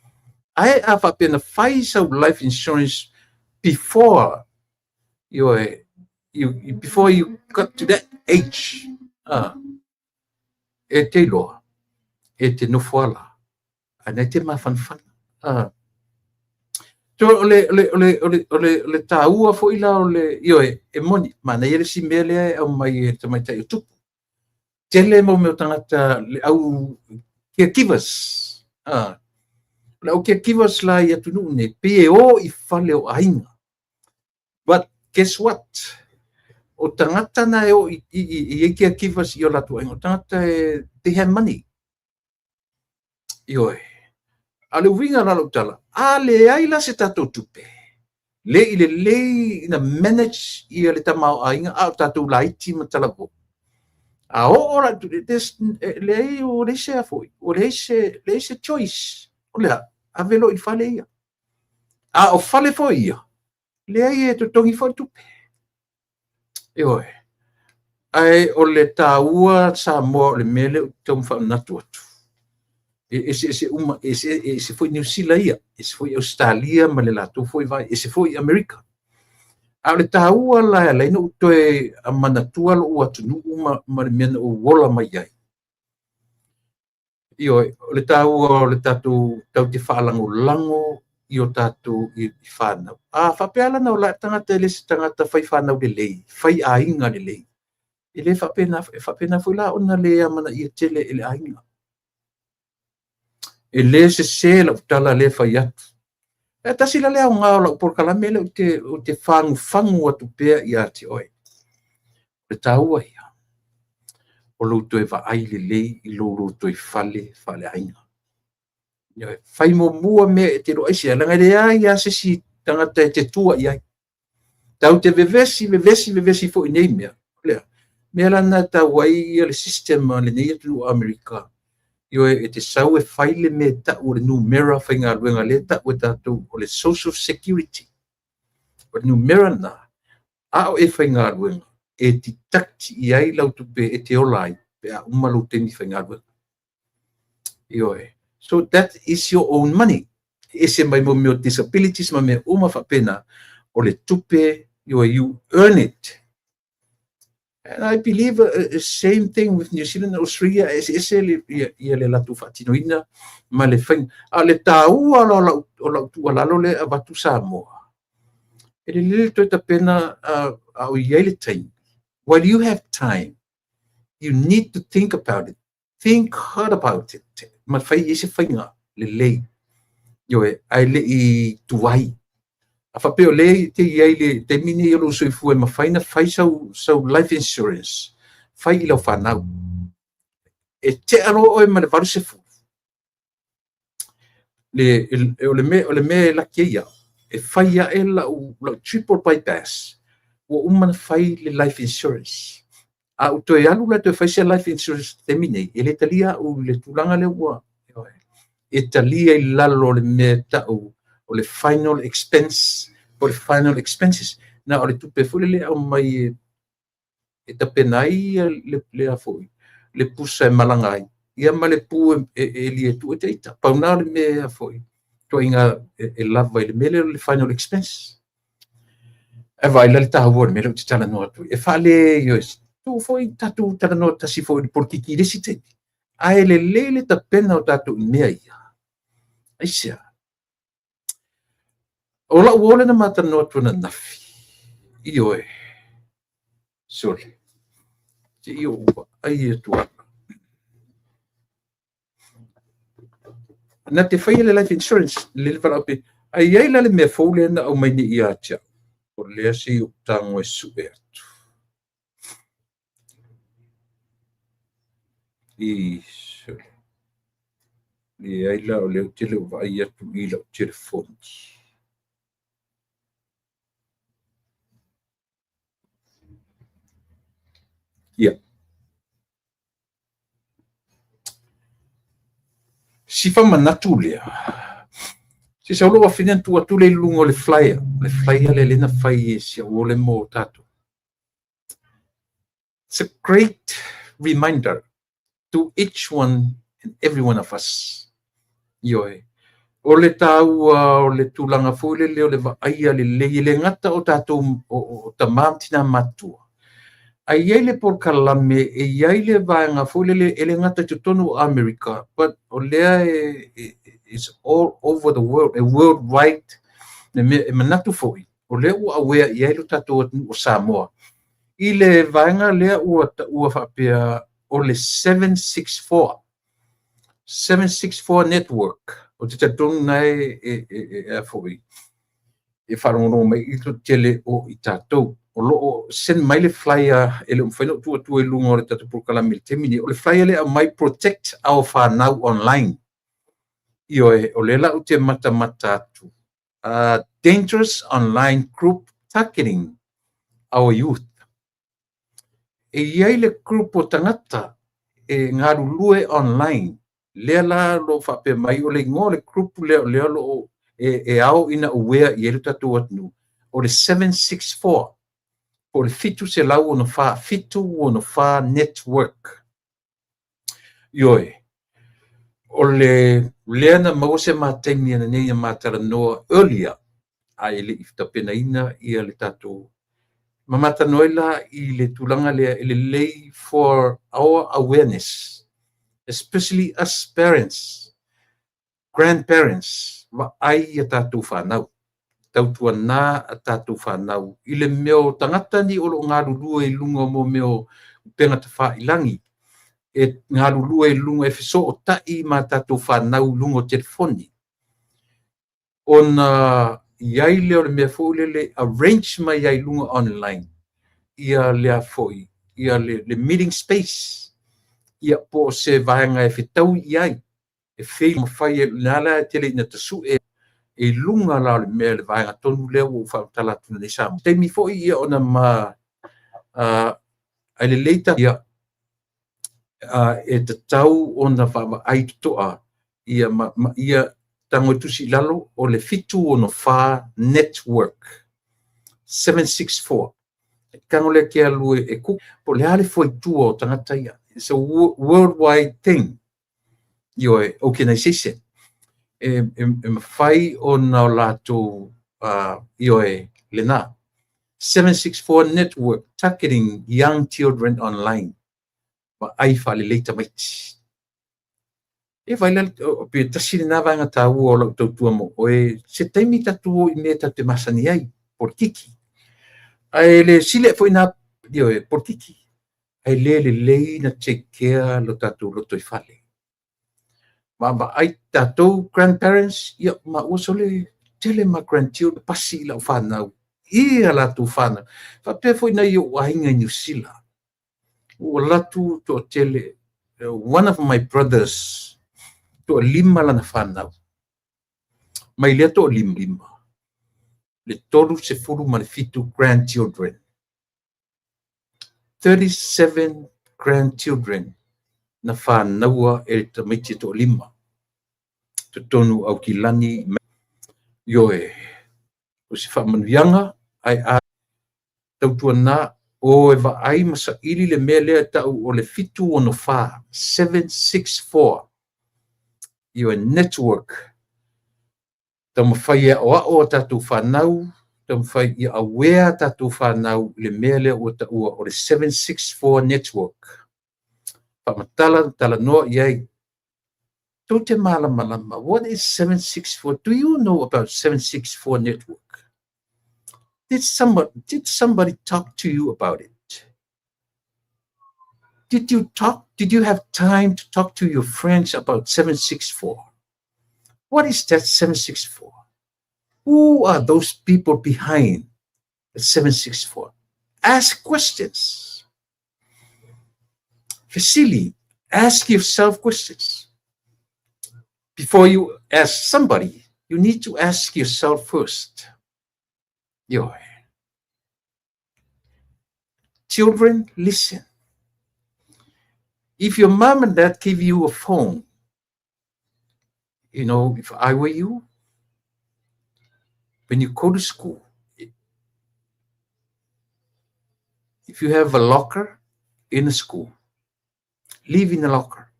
Ae a faapea na fai sau life insurance before before you got to that age, e te iloa, e te nofo ala, a nei te mafanafana. So o le tāua foi la o le, ioe, e moni, manaia le isi mea lea e aumai e le tamaitai o tupu. Tele mo mea o tagata le au caregivers. Le au caregivers la i atunuu nei, pei e o i fale o aiga. But guess what? O tagata na e o i i caregivers i o latou aiga, o tagata e, they have money. Ioe. A le uiga la lau tala, a leai la se tatou tupe, le i lelei ina manage ia le tamaoaiga a o tatou laiti ma talavou. A oo la, leai ua leai se a foi, ua leai se choice. O le a, ave loa i fale ia. A o fale foi ia, leai e totogi foi le tupe. Ioe. Ae o le taua Samoa o le mea lea ou te taumafai manatu atu. E eseese uma, e ese foi Niu Sila ia, ese foi Ausetalia ma le latou foi vai, ese foi Amerika. A o le taua la e ala ai ona ou toe manatua lou atunuu ma le mea na ou ola mai ai. Ioe, o le taua o le tatou tatou te faalagolago i o tatou i fanau. A faapea la na ola ae le tagata e le se tagata fai fanau lelei, fai aiga lelei, e le faapena, e faapena foi la ona le amanaia tele e le aiga. E le sese lau tala lea e fai atu. E tasi la le aoga o lau polokalame lea ou te fagufagu atu pea ia te oe. O le taua ia o lou toe vaai lelei i lou lotoifale faaleaiga. Fai muamua mea e te iloa aisea, leaga e leai lava se isi tagata e te tua i ai. Tatou te vevesi, vevesi, vevesi foi i nei mea. O le a? Mea la lena e tau ai le system a lenei atunuu o Amerika. Ioe, e te sau e fai le mea e tau o le numera faigaluega lea e tau e tatou o le Social Security. O le numera lena, a o e faigaluega, e deduct i ai lau tupe e te ola ai pe a uma lou taimi faigaluega. Ioe. So that is your own money. E ese mai mo mea o disabilities ma mea uma faapena, o le tupe, ioe, you earn it. And I believe same thing with New Zealand and Australia, e eseese ia le latou faatinoina ma le faiga. A o le taua la o lau tuualalo lea e avatu Samoa, e lelei le toe tapena a o i ai le taimi. While you have time, you need to think about it. Think hard about it. Ma fai i ai se faiga lelei. Ioe, ae le i tuai. A faapea o lea e te i ai le taimi nei o lou soifua e mafai ona fai sau life insurance, fai i lau fanau. E tea loa oe ma le 80. O le mea e laki ai au, e fai ae lau triple bypass, ua uma ona fai le life insurance. A ou toe alu la toe fai se life insurance taimi nei, e le talia au i le tulaga lea ua e talia i lalo o le mea e tau o le final expense, po o le final expenses. Na o le tupe foi lele e aumai e tapena ai le a foi, le pusa e malaga ai, ia ma le pu e eli e tuu ai ita. Pau na o le mea foi, ituaiga e lava i le mea lea o le final expense. E vaai la le taua o le mea lea ou te talanoa atu ai. E faale, ioe, tuu foi tatou talanoa tasi foi i le polokiki i le isi taimi. Ae lelei le tapena o tatou i mea ia. Aisea? O lau uo lea na ma talanoa atu ananafi. Ioe. Sole. Se i ou vaai atu ala. Na te faia le life insurance, le le valaau pe, ai i ai la le mea fou lea na aumai nei ia te au. O lea se i ou tago e sue atu. I, sole. Leai la o lea ou te le o vaai atu i lau telefoni. Ia. Si faamanatu lea, se sau lou afine na tuu atu lea i luga o le flyer, le flyer lea lea na fai e si au uo lea mo tatou. It's a great reminder to each one and every one of us. Ioe. O le taua o le tulaga foi lele o le vaaia lelei, e le gata o tatou o tama ma tina matutua, ae i ai le polokalame, e i ai le vaega foi lele, e le gata i totonu o Amerika, but o lea e, it's all over the world, e worldwide, le mea e manatu foi, o lea ua aware i ai lo tatou atunuu o Samoa, i le vaega lea ua taua faapea o le 764, 764 Network. Ou te talitonu na e a foi, e faalogologo mai i le tele o i tatou. O lo o send mai le flyer, e le o mafai ona ou tuu atua i luga o le tatou polokalame i le taimi nei. O le flyer lea e aumai, Protect Our Whanau Online. Ioe, o lea la ou te matamata atu. Dangerous Online Group Targeting Our Youth. E i ai le group o tagata e galulue online, lea la o lo o faapea mai, o le igoa o le group lea o lea o lo o e ao ina aware i ai lo tatou atunuu, o le 764. Po o le 764, 764 network. Ioe, o le lea na maua se ma taimi ananei na ma talanoa earlier, ae le i tapenaina ia le tatou ma ma talanoa ai la i le tulaga lea e lelei for our awareness, especially us parents, grandparents, vaai ia tatou fanau, tautuana a tatou fanau i le mea o tagata nei o lo o galulue i luga o mea o upega tafailagi, e galulue i luga e fesootai ma tatou fanau i luga o telefoni, ona i ai lea o le mea foi lele arrange mai ai i luga online ia lea foi ia le meeting space, ia po o se vaega e fetaui i ai e fei mafai e le ala e tele ina tasue i luga la o le mea le vaega tonu lea ua ou faamatala atu nei sa taimi foi ia ona ma ae lelei ta ia e tatau ona vaavaai totoa ia ma ia tago e tusi i lalo o le 764 network 764. E tago lea te alu e ku po le a le fuaitua o tagata ia. It's a worldwide thing. Ioe, organization. E mafai ona o latou ioe lena. 764 network targeting young children online. Vaai faalelei tamaiti. E vai la pe tasi lena vaega taua o lau tautua mo oe se taimi tatou o i mea tatou te masani ai, polokiki. Ae le sili foi na ioe polokiki. Ae le lelei na take care lo tatou lotoifale. Vaavaai tatou grandparents, ia ma ua sole tele ma grandchildren pasi i lau fanau, ia latou fanau. Faapea foi nai ou aiga i Niu Sila. Ua alu atu toatele, one of my brothers, toalima lana fanau. Mai lea toalima, le 37 grandchildren. 37 grandchildren na whānaua e le tamaiti toalima. Totonu Aukilani, ioe, o se faamanuiaga ai a tautuana o e vaai ma saili le mea lea tau o le 764, 764. Ioe, network. Taumafai e aoao a tatou fanau, taumafai ia aware a tatou fanau i le mea lea ua taua o le 764 network. Faamatala talanoa i ai. Tou te malamalama, what is 764? Do you know about 764 network? Did somebody talk to you about it? Did you talk? Did you have time to talk to your friends about 764? What is that 764? Who are those people behind the 764? Ask questions. Fesili, ask yourself questions. Before you ask somebody, you need to ask yourself first. Ioe. Children, listen. If your mom and dad give you a phone, if I were you, when you go to school, if you have a locker in the school, leave in the locker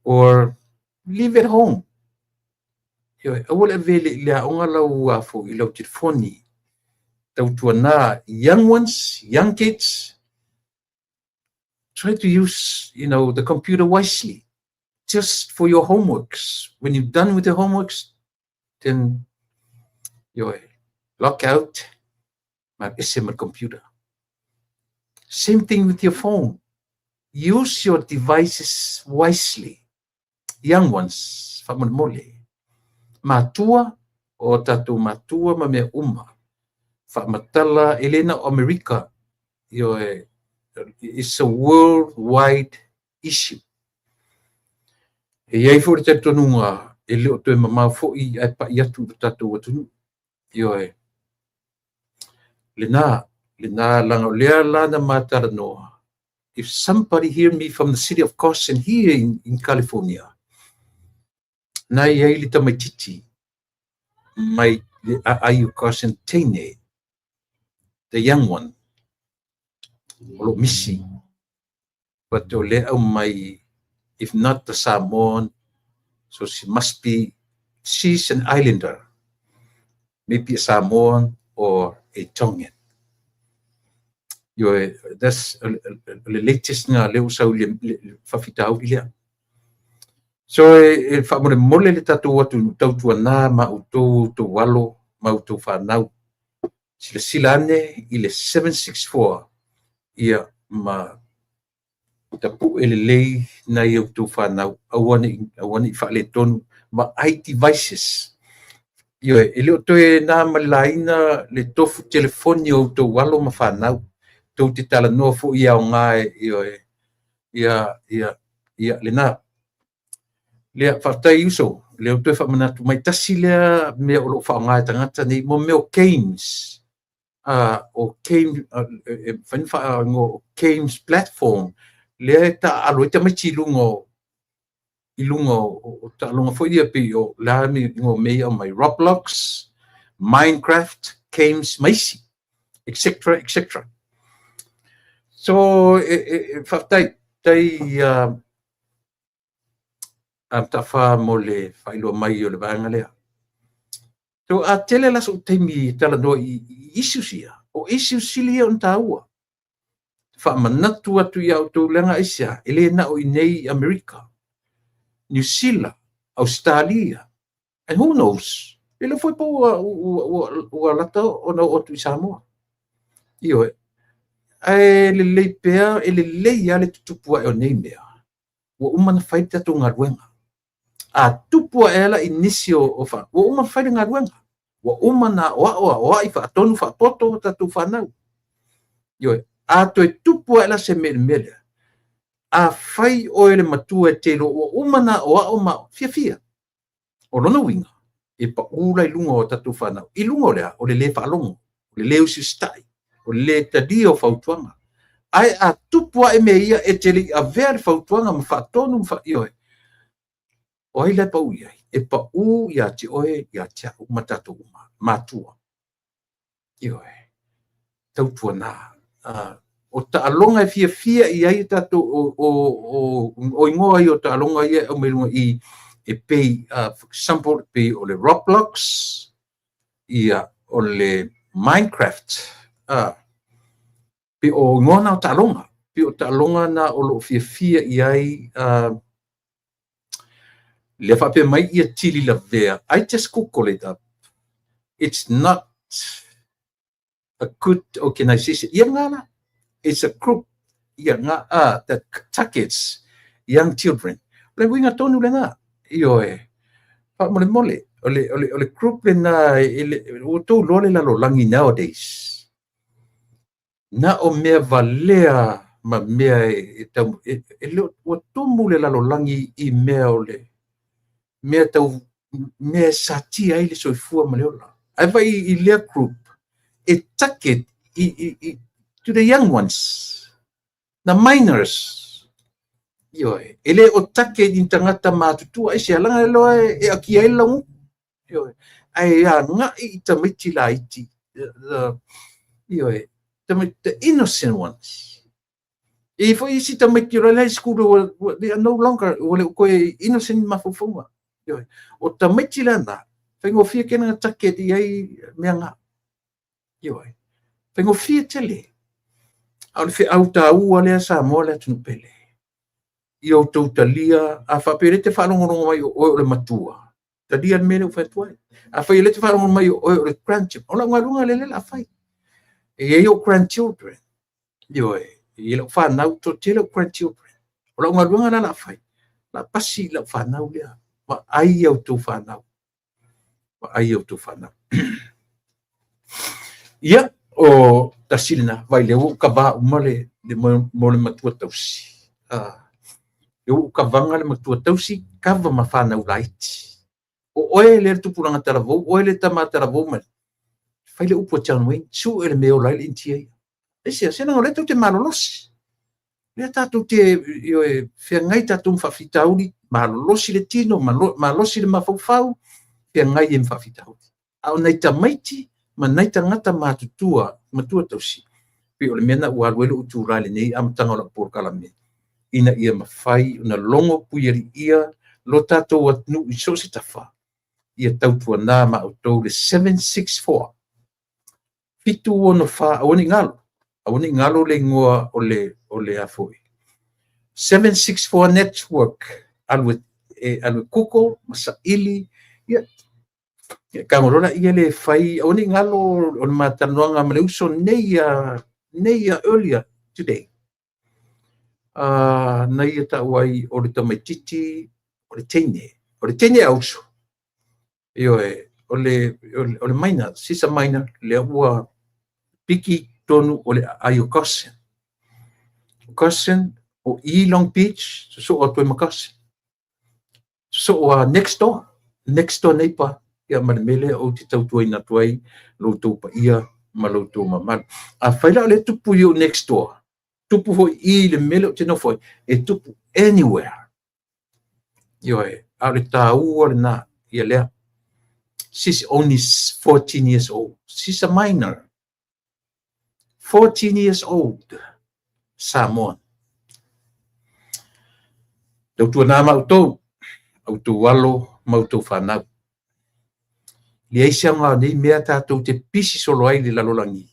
or leave at home. Ioe, aua le avea i le aoga lau afo i lau telefoni. Tautuana, young ones, young kids, try to use the computer wisely, just for your homeworks. When you're done with the homeworks, then you log out, ma ese ma computer. Same thing with your phone. Use your devices wisely. Young ones, faamolemole. Matua, o tatou matua ma mea uma. Faamatala, e le na o Amerika, ioe, it's a worldwide issue. E iai foi le talitonuga e le o toe mamao foi ae pai atu i lo tatou atunuu. Ioe, lena, lena laga o lea la na ma talanoa. If somebody hear me from the city of Carson here in California, na i ai le tamaitiiti mai le aai o Carson teine. the young one o lo o misi. But o lea e aumai, if not the Samoan, so she must be, she's an islander, maybe a Samoan or a Tongan. Ioe, that's le latest na lea ua sau i le faafitauli lea. So e faamolemole le tatou atunuu tautuana ma outou outou alo ma outou fanau. Silasila ane i le 764 ia ma tapue lelei nai a outou fanau, aua ne i, aua ne i faaletonu ma ai devices. Ioe, e le o toe na ma le laina le tofu telefoni o outou alo ma fanau. Tou te talanoa foi e aoga e, ioe, ia, ia, ia, lena. Lea, faafetai uso, lea ua toe faamanatu mai, tasi lea mea o lo o faaaoga e tagata nei, mo mea o games. O game, e mafai ona faaigoa o games platform, lea e taaalo ai tamaiti i luga o, i luga o taaloga foi ia pei o le a le igoa o mea ia e aumai, Roblox, Minecraft, games ma isi, etc, etc. So, e, e, e faafetai, faafetai a Mataafa mo le faailoa mai o le vaega lea. So, a tele la sou taimi e talanoa i issues ia, o issues sili ia ona taua. Faamanatu atu iā outou leaga aisea, e le na o i inei i Amerika, Niu Sila, Ausetalia, and who knows, e le iloa foi po ua, ua, ua, ua lata ona oo atu i Samoa. Ioe, ae lelei pea, e lelei lava le tutupu ae o nei mea. Ua uma ona fai le tatou galuega. A tupu ae la i nisi o, o fa, ua uma ona fai le galuega. Ua uma ona aoao, aoai, faatonu, faapoto a tatou fanau. Ioe, a toe tupu ae la se mea i le mea lea, afai oe le matua e te iloa ua uma ona aoao ma fiafia, O lona uiga, e pau la i luga o tatou fanau, i luga o le a? O le lē faalogo, o le lē usiusitai, o le lē talia o fautuaga. Ae a tupu ae mea ia, e te le i avea le fautuaga ma faatonu ma fa, ioe, o ai la e pau i ai? E pau ia te oe, ia te au ma tatou uma, matua. Ioe, tautuana. O taaloga e fiafia i ai tatou, o igoa ia o taaloga ia e aumai i luga i i, e pei, for example, e pei o le Roblox, ia, o le Minecraft, pei o igoa na o taaloga, pei o taaloga na o lo o fiafia i ai, lea faapea mai ia Tili Lavea, I just google it up, it's not a good organization. Ia nga la, it's a group, ia nga, that targets young children. O le uiga tonu lena, ioe, faamolemole, o le, o le, o le group lena, e, le, ua outou iloa le lalolagi nowadays. Na o mea valea ma mea e tau, e, e le, ua tumu le lalolagi i mea o le, mea tau, mea e satia ai le soifua ma le ola. Ae vaai i lea group, e target i, i, i, to the young ones, the minors. Ioe, e le o target i tagata matutua, aisea, leaga e iloa e akia ai le laugutu. Ioe, ae agai i tamaiti laiti, the, ioe, the innocent ones. E i ai foi isi tamaiti o la e high school ua, they are no longer, ua le o toe innocent i mafaufauga. Ioe, o tamaiti la na, faigofie tele ona target i ai mea na. Ioe, faigofie tele. A o le feau taua lea Samoa le atunuu pele. Ia outou talia, a faapea o lea e te faalogologo mai o oe o le matua, talia le mea lea ua fai atu ai. Afai o lea e te faalogologo mai o oe o le grandchildren, o lau galuega lea o le a fai. E i ai ou grandchildren, ioe, e i ai lau fanau, toatele ou grandchildren. O lau galuega la o le a fai, o le a pasi i lau fanau lea, vaai i a outou fanau. Vaai i a outou fanau. Ia, o tasi lena, vaai lea ua ou kava uma le, le mo le matua tausi. Lea ua ou kavaga le matua tausi, kava ma fanau laiti. O oe lea le tupulaga talavou, oe le tama talavou ma fai le upu a John Wayne, sue le mea e ola ai le Initia ia. Aisea, se leaga o lea tou te malolosi. Lea tatou te, ioe, feagai tatou ma faafitauli, malolosi le tino, malosi le mafaufau, feagai ai ma faafitauli. A o nai tamaiti, ma nai tagata matutua, matua tausi. Pei o le mea lena ua alu ai lou itula i lenei amataga o lau polokalame, ina ia mafai ona logo puialiia lo tatou atunuu i so o se tafa, ia tautuana ma outou le 764 764. Aua ne i galo, aua ne i galo le igoa o le a foi 764 Network. Alu e alu e Google ma saili, ia tago loa laia le fai. Aua ne i galo o le ma talanoaga ma le uso nei nei earlier today, na ia tau ai o le tamaititi o le teine, o le teine a uso. Ioe, o le minor, she's a minor, lea ua piki tonu o le aai o Carson. Carson o i Long Beach, sosoo atu ai ma Carson. Sosoo a next door, next door neighbor, ia ma le mea lea ou te tautuaina atu ai lo outou paia ma lo outou mamalu. Afai la o le tupu i ou next door, tupu foi i le mea lea ou te nofo ai, e tupu anywhere. Ioe, a o le taua lena, ia lea. She's only 14 years old. She's a minor. 14 years old. Samoa. Tautuana ma outou, outou alo ma outou fanau. Leai se aoga o nei mea tatou te pisi solo ai le lalolagi.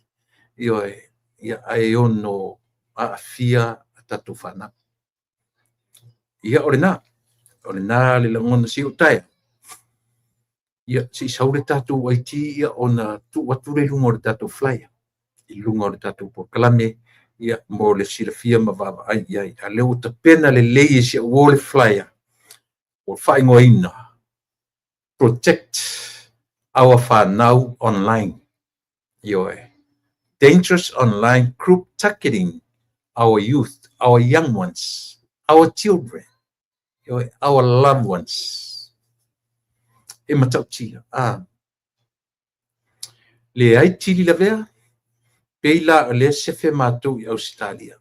Ioe, ia ae ono aafia a tatou fanau. Ia o lena, o lena le lagona si o tae. Ia se i sau le tatou IT, ia ona tuu atu le luga o le tatou flyer, i luga o le tatou polokalame, ia mo le silafia ma vaavaai i ai. A lea ua tapena lelei e si au o le flyer, ua faaigoaina Protect Our Whanau Online. Ioe. Dangerous online group targeting our youth, our young ones, our children, ioe, our loved ones. E matautia. Leai tili lavea, pei la o lea sefe matou i Ausetalia.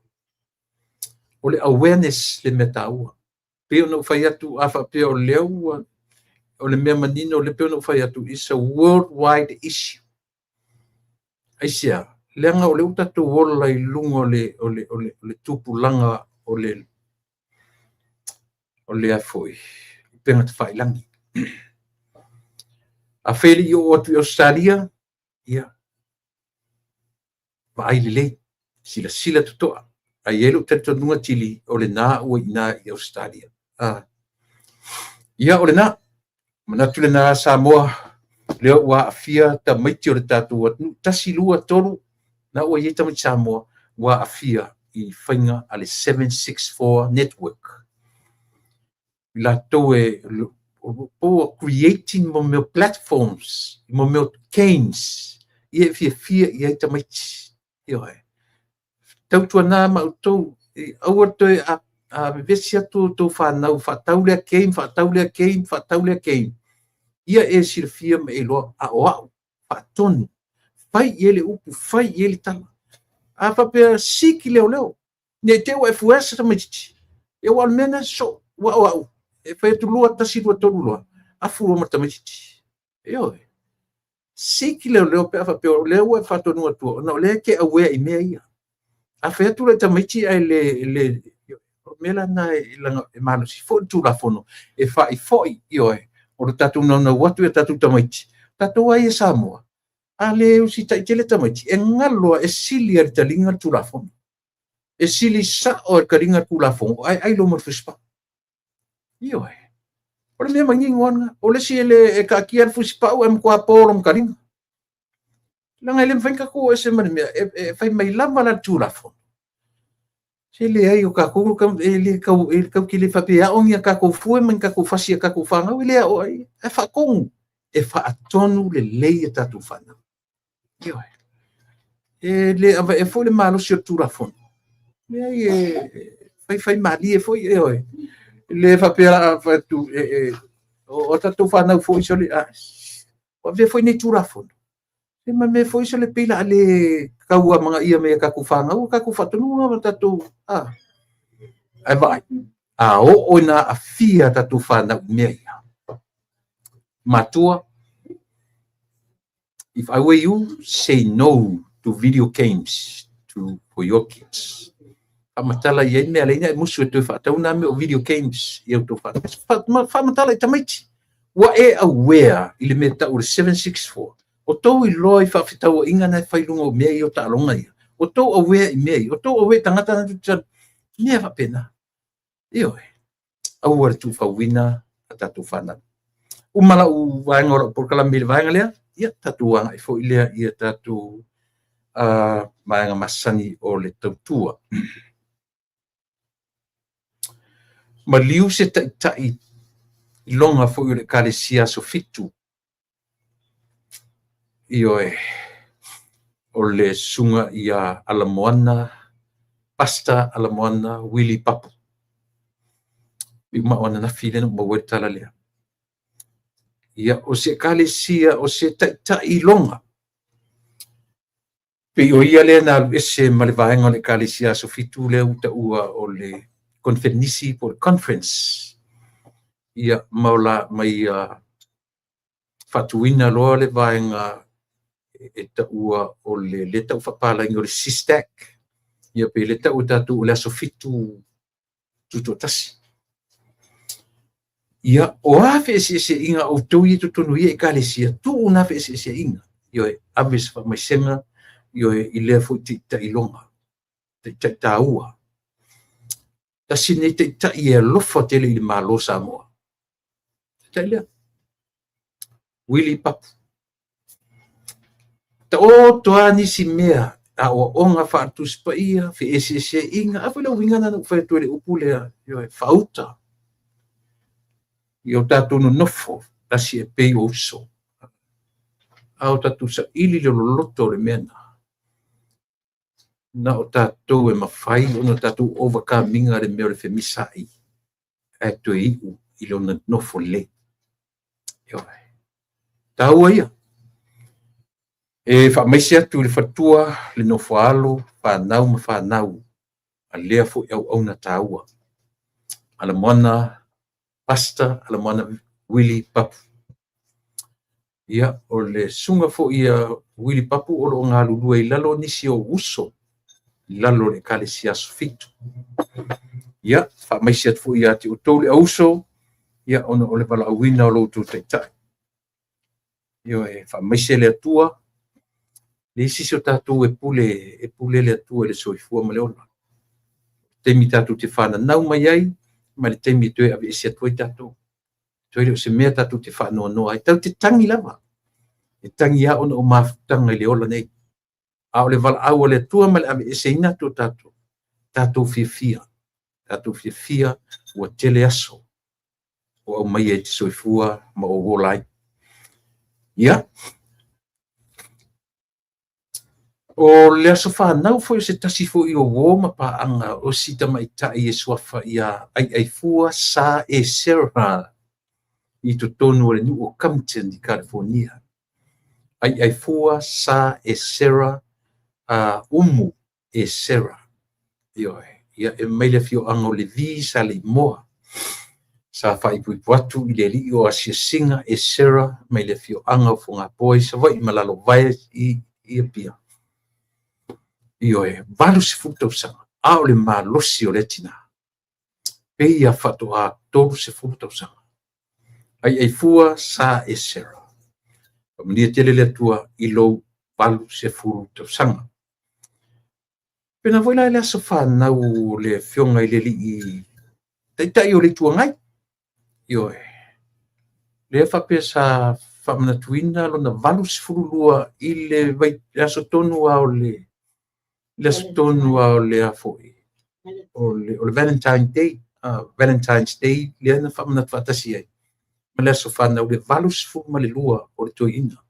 O le awareness le mea taua. Pei ona ou fai atu, a faapea o lea ua, o le mea manino le pei ona ou fai atu, is a worldwide issue. Aisea? Leaga o lea ua tatou ola i luga o le tupulaga o le a foi, upega tafailagi. Afai e le i oo atu i Australia, ia, vaai lelei, silasila totoa. Ae i ai lou talitonuga tili o lena ua i ina i Australia. Ia o lena, manatu lena Samoa, lea ua aafia tamaiti o le tatou atunuu, tasi, lua, tolu, na ua i ai tamaiti Samoa ua aafia i faiga a le 764 Network. I latou e po creating mo mea platforms, mo mea games, ia e fiafia i ai tamaiti. Ioe. Tautuana ma outou, aua toe a vevesi atu outou fanau, faatau lea game, faatau lea game, faatau lea game. Ia e silafia ma e iloa, a o au, faatonu, fai i ai le upu, fai i ai le tala. A faapea siki leoleo, ne i te ua e fuesa tamaitiiti. Ia ua o le mea na so, ua o au, e fai atu lua, tasi, lua, tolu, lua, afu loa ma tamaitiiti. Ioe. Siki leoleo pe a faapea o lea ua e faatonu atua, ona o lea e te aware i mea ia. A fai atu le tamaiti ae le o mea la na e, e malosi foi le Tulafono e faifoi, ioe, o le tatou naunau atu i a tatou tamaiti. Tatou ai e Samoa, a le usitai tele tamaiti, e galo e sili a le taliga le Tulafono. E sili sao e taliga le Tulafono, ai ai lo ma le fusipau. Ioe. O le mea manino ana, o le isi e le e kaatia le fusipau e matua polo ma taliga. Leaga e le mafai ona tatou o ese ma le mea, e fai mai lava la le Tulafono. Se leai o tatou e le tau e tau te le faapea ao ni a tatou fue ma ni tatou fasi a tatou fanau, e le ao ai. E faatonu, e faatonu lelei a tatou fanau. Ioe. E le avaea foi le malosi o le Tulafono. Leai e fai fai malie foi, ioe. Le faapea fai atu e o tatou fanau foi sole a o avea foi nei Tulafono. E ma mea foi sole pei la le tau amanaia me tatou fanau, tatou faatonuga ma tatou a. Ae vaai, a oo ina aafia tatou fanau i mea ia. Matua, If I were you, say no to video games to for your kids. Faamatala i ai mea leai na e musu e toe faatau nā mea o video games i au tau whanau. Faamatala i tamaiti. Ua e aware i le mea tau o le 764. O tou iloa i faafetauaiga na e fai i luga o mea ia o taaloga ia. O tou aware i mea ia. O tou aware i tagata na tutu mea faapena. Ioe. Aua le tuufauina a tatou fanau. Uma lau vaega o lau polokalame i le vaega lea, ia tatou agai foi lea i a tatou vaega masani o le tautua. Maliu se taitai iloga foi o le Ekalesia Aso Fitu. Ioe, o le susuga ia Alamoana, Pastor Alamoana Willie Papu. I uma o ananafi lea na ou maua ai le tala lea. Ia, o se Ekalesia, o se taitai iloga. Pei o ia lea na alu ese ma le vaega o le Ekalesia Aso Fitu lea ua taua o le Konfenisi po o le Conference. Ia, ma o la, ma ia faatuina loa le vaega e taua o le lea tau faapalagi o le SISTAC. Ia pe le tau e tatou o le Aso Fitu Tutoatasi. Ia, o a feeseeseaiga a outou ia i totonu o ia Ekalesia, tuu na feeseeseaiga. Ioe, ave se faamaisega, ioe, i lea foi taitai iloga, taitai taua. Tasi lenei taitai e alofa tele i le Malo o Samoa. Taitai lea, Willie Papu. Taoto lava nisi mea, aoaoga faale-Tusi Paia, feeseeseaiga, a foi le uiga lena na ou fai atu ai i le upu lea, ioe, faauta. Ia o tatou nonofo, tasi e pei o uso. A o tatou saili le loloto o le mea lena. Na o tatou e mafai ona tatou overcome ina le mea o le femisaai ae toe iu i lona nofo lelei. Ioe. Taua ia. E faamaise atu i le faletua, le nofo a alo, fanau ma fanau, a lea foi auauna taua. Alamoana Pastor Alamoana Willie Papu. Ia, o le susuga foi ia Willie Papu o lo o galulue i lalo o nisi o uso i lalo o le Ekalesia Aso Fitu. Ia, faamaise atu foi ia te outou le auuso, ia, ona o le valaauina o lo outou taitai. Ioe, faamaise le Atua, leai se isi o tatou e pule, e pule le Atua i le soifua ma le ola. Taimi tatou te fananau mai ai, ma le taimi e toe aveese atu ai tatou. Toe le o se mea tatou te faanoanoa ai. Tatou te tagi lava. E tagi lava ona o mafutaga i le ola nei. A o le valaau a le Atua ma le aveeseina atu o tatou, tatou fiafia. Tatou fiafia ua tele aso o aumaia i te soifua ma ou ola ai. Ia, o le aso fanau foi o se tasi foi o uo ma paaga o si tamaitai e suafa ia Aiaifua Sa Esera i totonu o le nuu o Compton i California. Aiaifua Sa Esera Umu Esera. Ioe. Ia, e mai le afioaga o Levi Saleimoa. Sa faaipoipo atu i le alii o asiasiga Esera mai le afioaga o Fogapoa i Savaii ma Lalovaea i Apia. Ioe, 80 tausaga, a o le malosi o lea tinā. Pei a faatoa 30 tausaga. Aiaifua Sa Esera. Faamanuia tele le Atua i lou 80 tausaga. Pena foi la i le aso fanau o le afioga i le alii taitai o le Itu Agai. Ioe. Lea faapea sa faamanatuina lona 82 i le vai, le aso tonu lava o le, le aso tonu lava o le a foi, o le Valentine Day, Valentine's Day lea na faamanatu faatasi ai ma le aso fanau le 82 o le toeaina.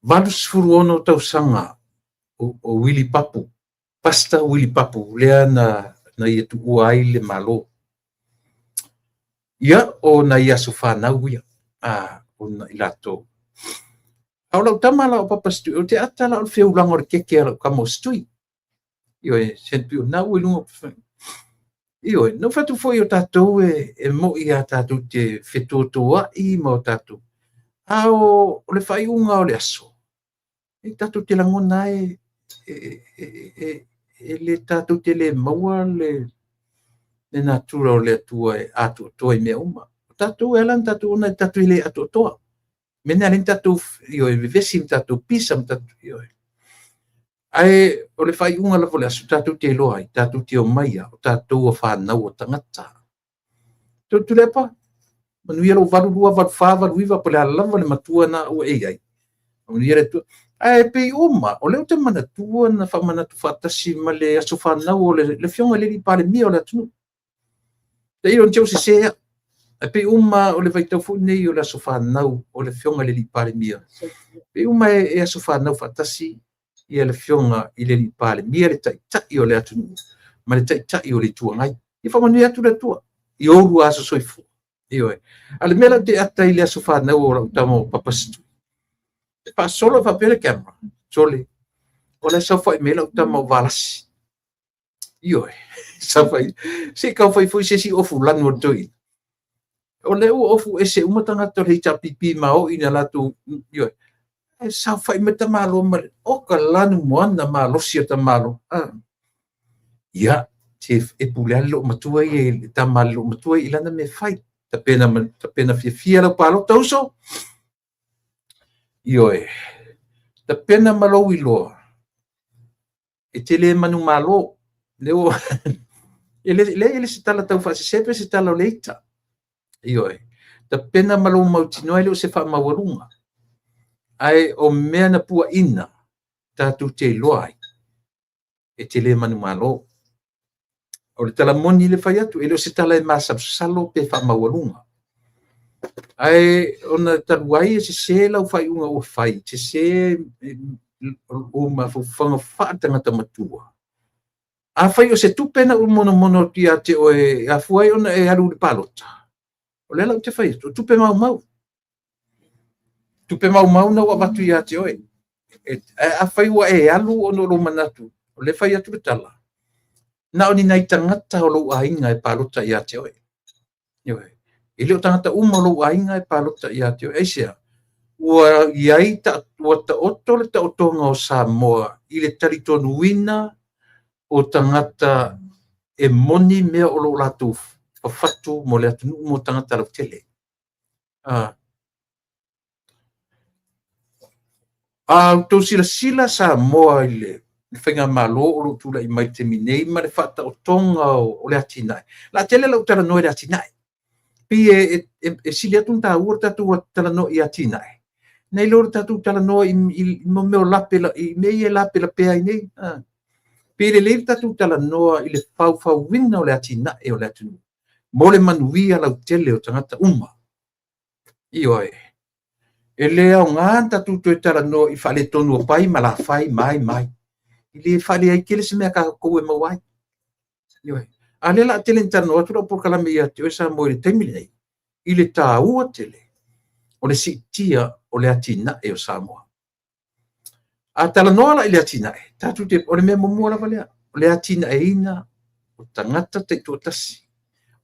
86 tausaga o Willie Papu, Pastor Willie Papu, lea na ia tuua ai le Malo. Ia, o nai aso fanau ia, o na i latou. A o lau tama la o Papa Stui, o te ata la o le feulaga o le keke a lau tama o Stui. Ioe, se pei o na ua i luga o Ioe, na ou fai atu foi o tatou e mo'i a tatou te fetotoa'i ma o tatou. A o le faaiuga o le aso, e tatou te lagona ai e le tatou te le maua le natura o le Atua e atoatoa i mea uma. O tatou e ala ona tatou ona e tatou le atoatoa. Mea na e ala ai ona tatou vevesi ma tatou pisa ma tatou ioe. Ae o le faaiuga lava o le aso, tatou te iloa ai, tatou te omai lava, o tatou o fanau a tagata. Tuilaepa, manuia lou 82, 84, 89, po o le a lava le matua lena ua e i ai. Manuia le Atua. Ae pei uma, o lea ou te manatua na faamanatu faatasi ma le aso fanau o le Afioga i le Palemia o le atunuu. Tailo ne i te i ua sese au. Ae pei uma o le vaitau foi lenei o le aso fanau o le Afioga i le Palemia, pei uma e aso fanau faatasi ia le Afioga i le Palemia, le Taitai o le atunuu, ma le Taitai o le Itu Agai. Ia faamanuia atu le Atua i oulua aso soifua. Ioe. A o le mea la ou te ata i le aso fanau o lau tama o Papasitu, e faasolo faapea le camera, sole, o la e saofai mai lau tama o Valasi. Ioe, saofai, se i tau fai foi se isi ofu lanu a le toeaina. O lea ua ofu ese uma tagata o le HRPP ma o ina latou, ioe, ae saofai mai tamaloa ma le, oka lanu moana malosi o tamaloa. Ia, se e pule lava le loomatua ia, le tama a le loomatua i lana mea e fai. Tapena, tapena fiafia lau palota uso. Ioe, tapena ma lou iloa, e te le manumalo. Lea e leai e le se tala tau faasese pe se tala o le ita. Ioe, tapena ma lou mautinoa e le o se faamaualuga. Ae o mea na puaina, tatou te iloa ai, e te le manumalo. O le tala moni le fai atu, e le o se tala e masalosalo pe faamaualuga. Ae ona talu ai e sese lau faaiuga ua fai, sese ou mafaufauga faatagata matua. Afai o se tupe na ou monomono atu ia te oe e afua ai ona e alu i le palota, o lea la ou te fai atu, o tupe maumau. Tupe maumau na ua avatu ia te oe. Ae afai ua e alu ona o lou manatu, o lea e fai atu le tala, na o ni nai tagata o lou aiga e palota ia te oe. Ioe. E le o tagata uma o lou aiga e palota ia te oe. Aisea? Ua i ai, ua taoto le taotoga o Samoa i le talitonuina o tagata e moni mea o lo o latou fafatu mo le atunuu mo tagata lautele. A outou silasila Samoa i le faigamalo o lo o tulai mai i le taimi nei ma le faataotoga o le atinae, o le a tele lau talanoa i le atinae. Pei e sili atu ona taua le tatou talanoa i atinae, nai lo le tatou talanoa i mea o lape, i mea ia e lapelapea ai nei. Pei e lelei le tatou talanoa i le faufauina o le atinae o le atunuu mo le manuia lautele o tagata uma. Ioe. E le aoga ona tatou toe talanoa i faaletonu o pai ma lafai ma ai ma ai. E le faaleai tele se mea a tatou e maua ai. Ioe. A lea o le a tele ina talanoa atu lau polokalame ia te oe Samoa i le taimi lenei, i le taua tele o le siitia o le atinae o Samoa. A talanoa la i le atinae, tatou te, o le mea muamua lava lea, o le atinaeina o tagata taitoatasi,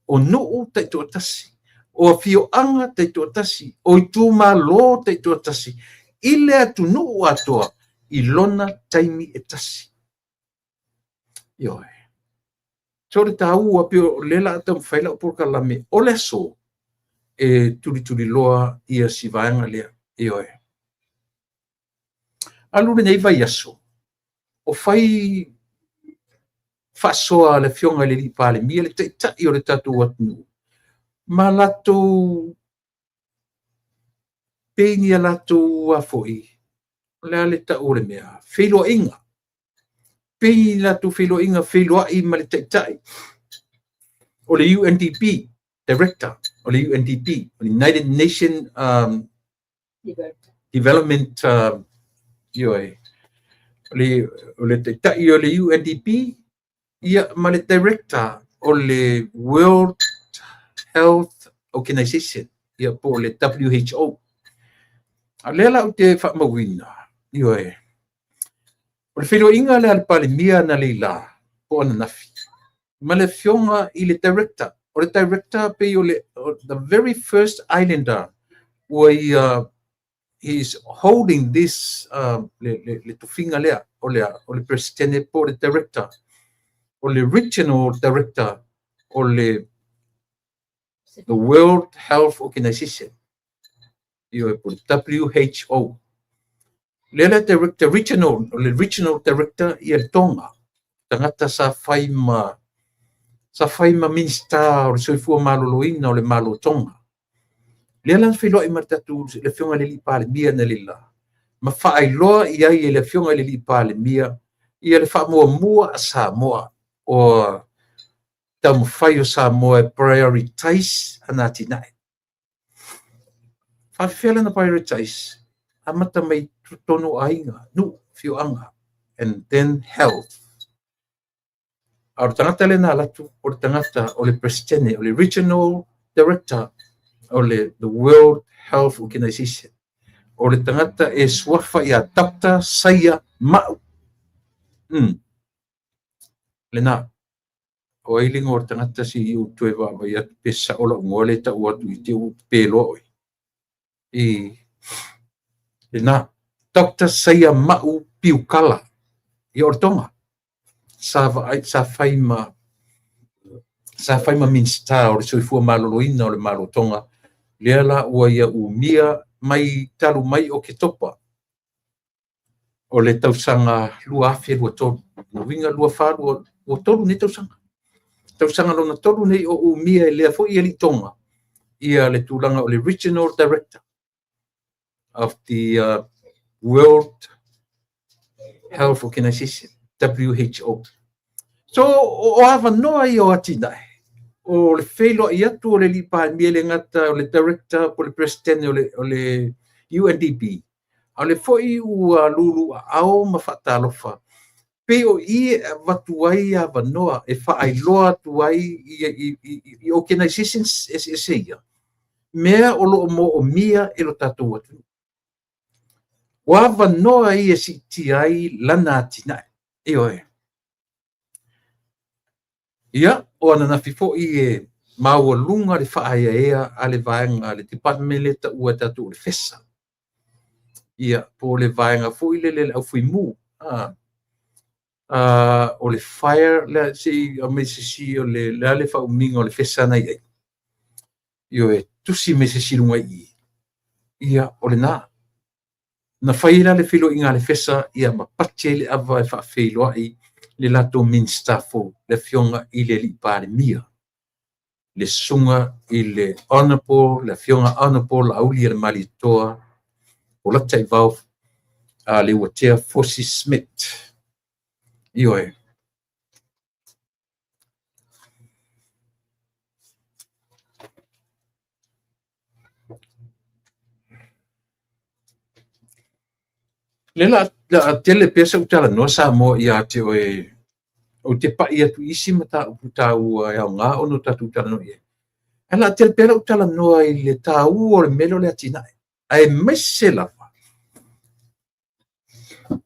o nuu taitoatasi, o afioaga taitoatasi, o itumalo taitoatasi i le atunuu atoa i lona taimi e tasi. Ioe. So le taua pei o lea la a taumafai lau polokalame o le aso e tulituliloa ia si vaega lea. Ioe. Alu lenei vaiaso, o fai faasoa a le Afioga i le Palemia, le Taitai o le tatou atunuu, ma latou pei ni a latou a foi, o le a le tau o le mea, feiloaiga. Pei latou feiloaiga, feiloai ma le Taitai o le UNDP, Director o le UNDP, United Nation Development, ioe, o le Taitai o le UNDP, ia, ma le Director o le World Health Organization, ia, po o le WHO. A lea la ou te faamauina, ioe, o le feiloaiga lea a le Palemia analeila po o ananafi, ma le afioga i le Director. O le Director pei o le the very first islander ua ia He is holding this le tofiga lea o le Peresetene po o le Director, o le Regional Director o le the World Health Organization, ioe, po o le WHO. Lea la Director Regional, o le Regional Director ia le Tonga, tagata sa fai ma Minisita o le Soifua Maloloina o le Malo Tonga. Lea la na feiloai ma le tatou le Afioga i le Palemia analeila, ma faailoa i ai e le Afioga i le Palemia ia le faamuamua a Samoa, o taumafai o Samoa e prioritize ana atinae. Faafefea la ona prioritize? Amata mai totonu o aiga, nuu, afioaga, and then health. A o le tagata lea na alu atu, o le tagata o le Peresetene, o le Regional Director o le the World Health Organization. O le tagata e suafa ia Dr. Saia Ma'u. Lena. O ai le igoa o le tagata se i ou toe vaavaai atu pe sao lau igoa lea e tau atu i te i pe loa oe. I lena. Dr. Saia Ma'u Piukala. Ia o le Tonga. Sa fai ma Minisita o le Soifua Maloloina o le Malo Tonga. Lea la ua ia umia mai talu mai o Ketopa o le tausaga 2023. Lona uiga 24, ua 3 nei tausaga. Tausaga lona 3 nei o umia e lea foi alii Tonga ia le tulaga o le Regional Director of the World Health Organization, WHO. So, o avanoa ia o atinae, o le feiloai atu o le alii Palemia le gata o le Director po o le President o le UNDP, a o le foi ua lulu aao ma faatalofa, pei o i e avatu ai avanoa e faailoa atu ai i organizations eseese ia, mea o lo o moomia e lo tatou atunuu. O avanoa ia e siitia ai lana atinae. Ioe. Ia, o ananafi foi e maualuga le faaeaea a le vaega, le department lea taua e tatou o le FESA. Ia, po o le vaega foi lele le aufuimu. O le fire, le se i aumai se isi o le a le faaumiga o le FESA na i ai. Ioe, tusi mai se isi i luga i i. Ia, o lena. Na fai la le feiloaiga a le FESA, ia ma pati ai le ava e faafeiloai le latou Minisita fou, le Afioga i le alii Palemia, le susuga i le Honorable, le Afioga Honorable Laaulialemalietoa Polataivao Leuatea Fosi Smith. Ioe. Le la tele pea sa ou talanoa Samoa ia te oe, ou te pai atu i isi mataupu taua e aoga ona o tatou talanoa i ai. Ae la tele pea lau talanoa i le taua o le mea lea o le atinae. Aemaise lava,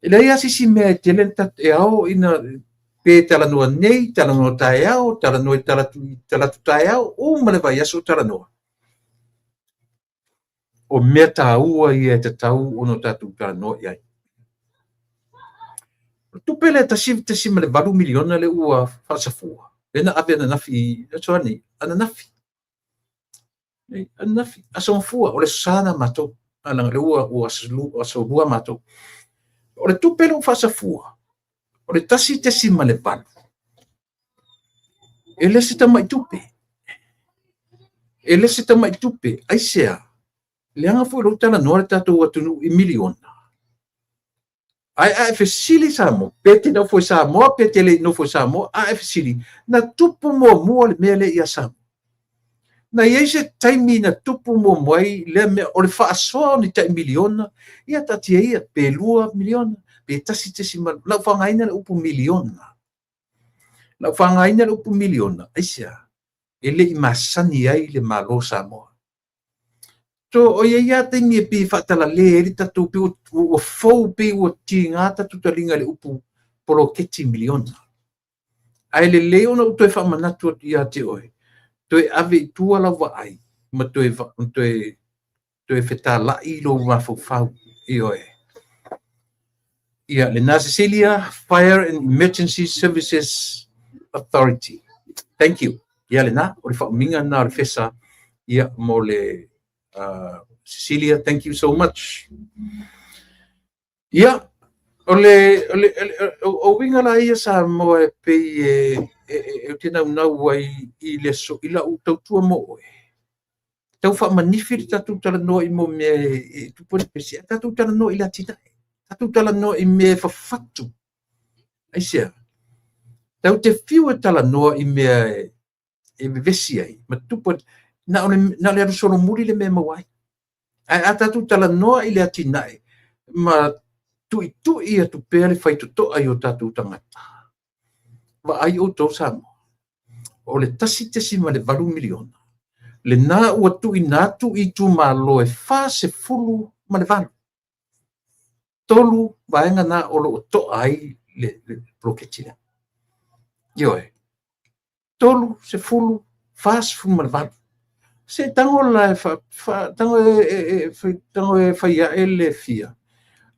e leai lava se isi mea e tele e ao ina pe talanoa nei, talanoa taeao, talanoa i talaatu taeao, uma le vaiaso o talanoa. O mea taua ia e tatau ona o tatou talanoa i ai. O le tupe lea 1.8 miliona le ua faasafua, lea na ave ananafi, aso nei, ananafi. Ananafi, aso gafua, o le aso sa na matou. Leaga lea ua aso lua matou. O le tupe lea ua faasafua, o le 1.8, e le se tamai tupe. E le se tamai tupe, aisea, leaga foi lou talanoa le tatou atunuu i miliona. Ae a e fesili Samoa, pe te nofo i Samoa, pe te le nofo i Samoa, a e fesili, na tupu muamua le mea lea ia Samoa. Na i ai se taimi na tupu muamua ai lea mea, o le faasoa o ni tai miliona, ia taatia ia, pe 2 miliona, pe 1.8, lau faaaogaina le upu miliona. Lau faaaogaina le upu miliona, aisea, e le i masani ai le Malo Samoa. So, o ia ia taimi e pei faatalale ai le tatou, pei ua fou, pei ua tiga tatou taliga i le upu poloketi miliona. Ae lelei ona ou toe faamanatu atu ia te oe, toe ave i tua lau vaai, ma toe Toe fetalai lou mafaufau. Ioe. Ia, lena Cecilia, Fire and Emergency Services Authority. Thank you. Ia lena, o le faaumiga lena o le FESA, ia, mo le Cecilia, thank you so much. Ia, o le, o le, o uiga la ia Samoa e pei e, e, e, e te naunau ai i le aso, i lau tautua mo oe. Tau faamanify le tatou talanoa i mo mea e tupu ai le pese, ae tatou talanoa i le atinae. Tatou talanoa i mea e fafatu. Aisea? Tatou te fiu e talanoa i mea e vevesi ai, ma tupu ai, na o le, na o le alu solomuli le mea e maua ai. Ae a tatou talanoa i le atinae ma tuitui atu pea le faitotoa i o tatou tagata, vaai outou Samoa, o le $1.8 miliona, lena ua tuuina atu i itumalo e 48. Tolu vaega na o lo o toa ai le poloketi lea. Ioe. 30, 48. Se tago la e fa, fa, tago e, e, e, tago e fai ae le fia.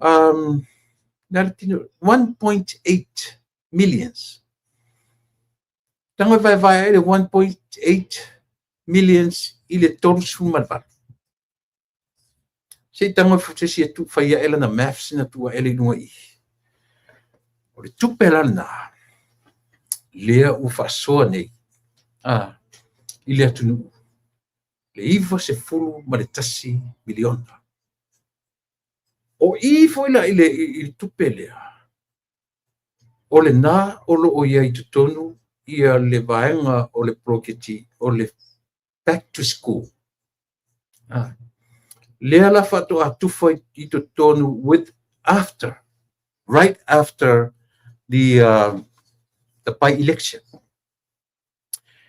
1.8 millions. Tago e vaevae ae le 1.8 millions i le 38. Se i tago se isi e tu fai ae lana maths na tuu ae le i luga i. O le tupe la lena, lea ua faasoa nei i le atunuu, le $91 miliona. O i foi la i le, i le tupe lea, o lena o lo o i ai i totonu ia le vaega o le poloketi o le Back to School. Lea la faatoa tufa i totonu with after, right after the by election.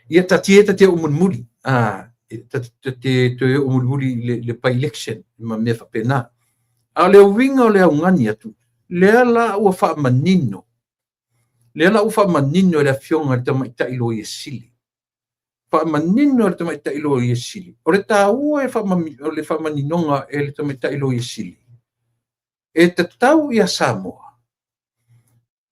Ia tatia ta te oo mulimuli, ta te toe oo mulimuli i le by election ma mea faapena. A o le uiga o le augani atu, lea la ua faamanino, lea la ua faamanino e le Afioga i le Tamaitai Loia Sili. Faamanino e le Tamaitai Loia Sili. O le taua e o le faamaninoga e le Tamaitai Loia Sili, e tatau ia Samoa.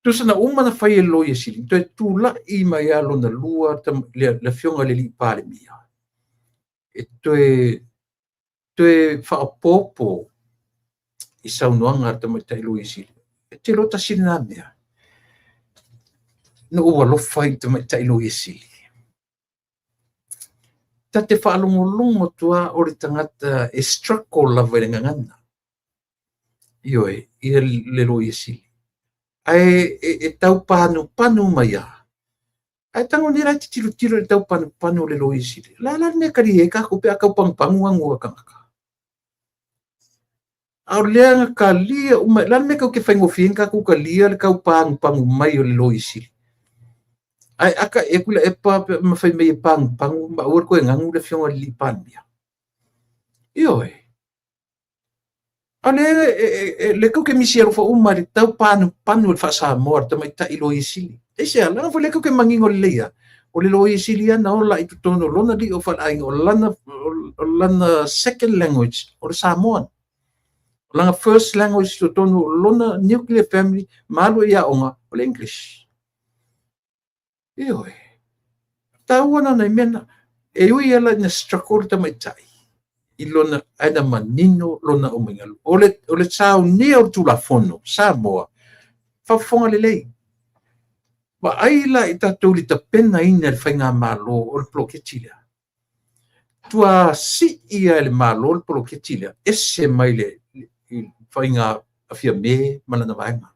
Tusa na uma na fai e le Loia Sili, toe tulai mai a lona lua le Afioga i le Alii Palemia, e toe faaopoopo i saunoaga a le Tamaitai Loia Sili. E te iloa tasi lena mea. Na ou alofa i le Tamaitai Loia Sili. Ta te faalogologo atu lava o le tagata e struggle lava i le gagana. Ioe, ia le Loia Sili. Ae e tau panupanu mai lava. Ae tago nei la e te tilotilo i le tau panupanu o le Loia Sili. O le a la le mea e kali ai kākou pe a tau panupanupagu agu a tagata? A o lea na kalia uma, o le a le mea tatou te faigofie ai ona tatou kalia le tau panupanupagu mai o le Loia Sili? Ae ata e Tuilaepa ma fai mai e panupanupagu ma aua le toe ganu le Afioga i le Alii Palemia. Ioe. A o lea le tou te misi alofa uma i le tau panupanu o le faa-Samoa a le Tamaitai Loia Sili. Aisea, leaga foi lea tou te manino lelei lava, o le Loia Sili lava na ola i totonu o lona lio faleaiga, o lana second language, o le Samoan. O lana first language i totonu o lona nuclear family, ma alu ai i aoga, o le English. Ioe. Taua na nai mea na. E ui ala ina struggle le tamaitai i lona, ae na manino lona aumaiga. O le saunia o le Tulafono Samoa, faafofoga lelei. Vaai la i tatou i le tapenaina e le faigamalo o le poloketi lea. Tua sii lava e le Malo le poloketi lea, ese mai le faiga a Fiame ma lana vaega.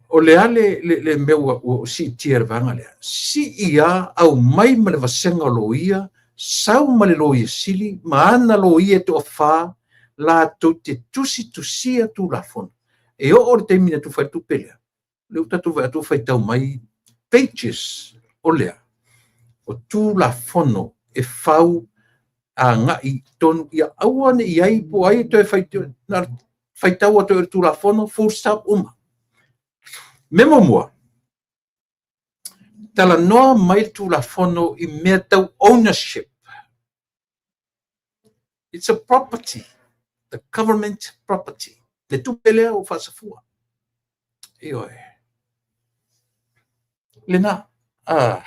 O le a le mea ua siitia e le vaega lea? Sii lava, aumai ma le vasega o loia, sau ma le Loia Sili ma ana loia e toafa latou te tusitusia Tulafono. E oo le taimi na tufa ai le tupe lea, lea ua tatou vaai atu ua faitau mai pages o lea, o Tulafono e fau agai tonu ia aua ne i ai po o ai e toe faitau atu ai o le Tulafono, full stop, uma. Mea muamua, talanoa mai le Tulafono i mea tau ownership. It's a property, the government property. Le tupe lea ua faasafua. Ioe. Lena. Ah.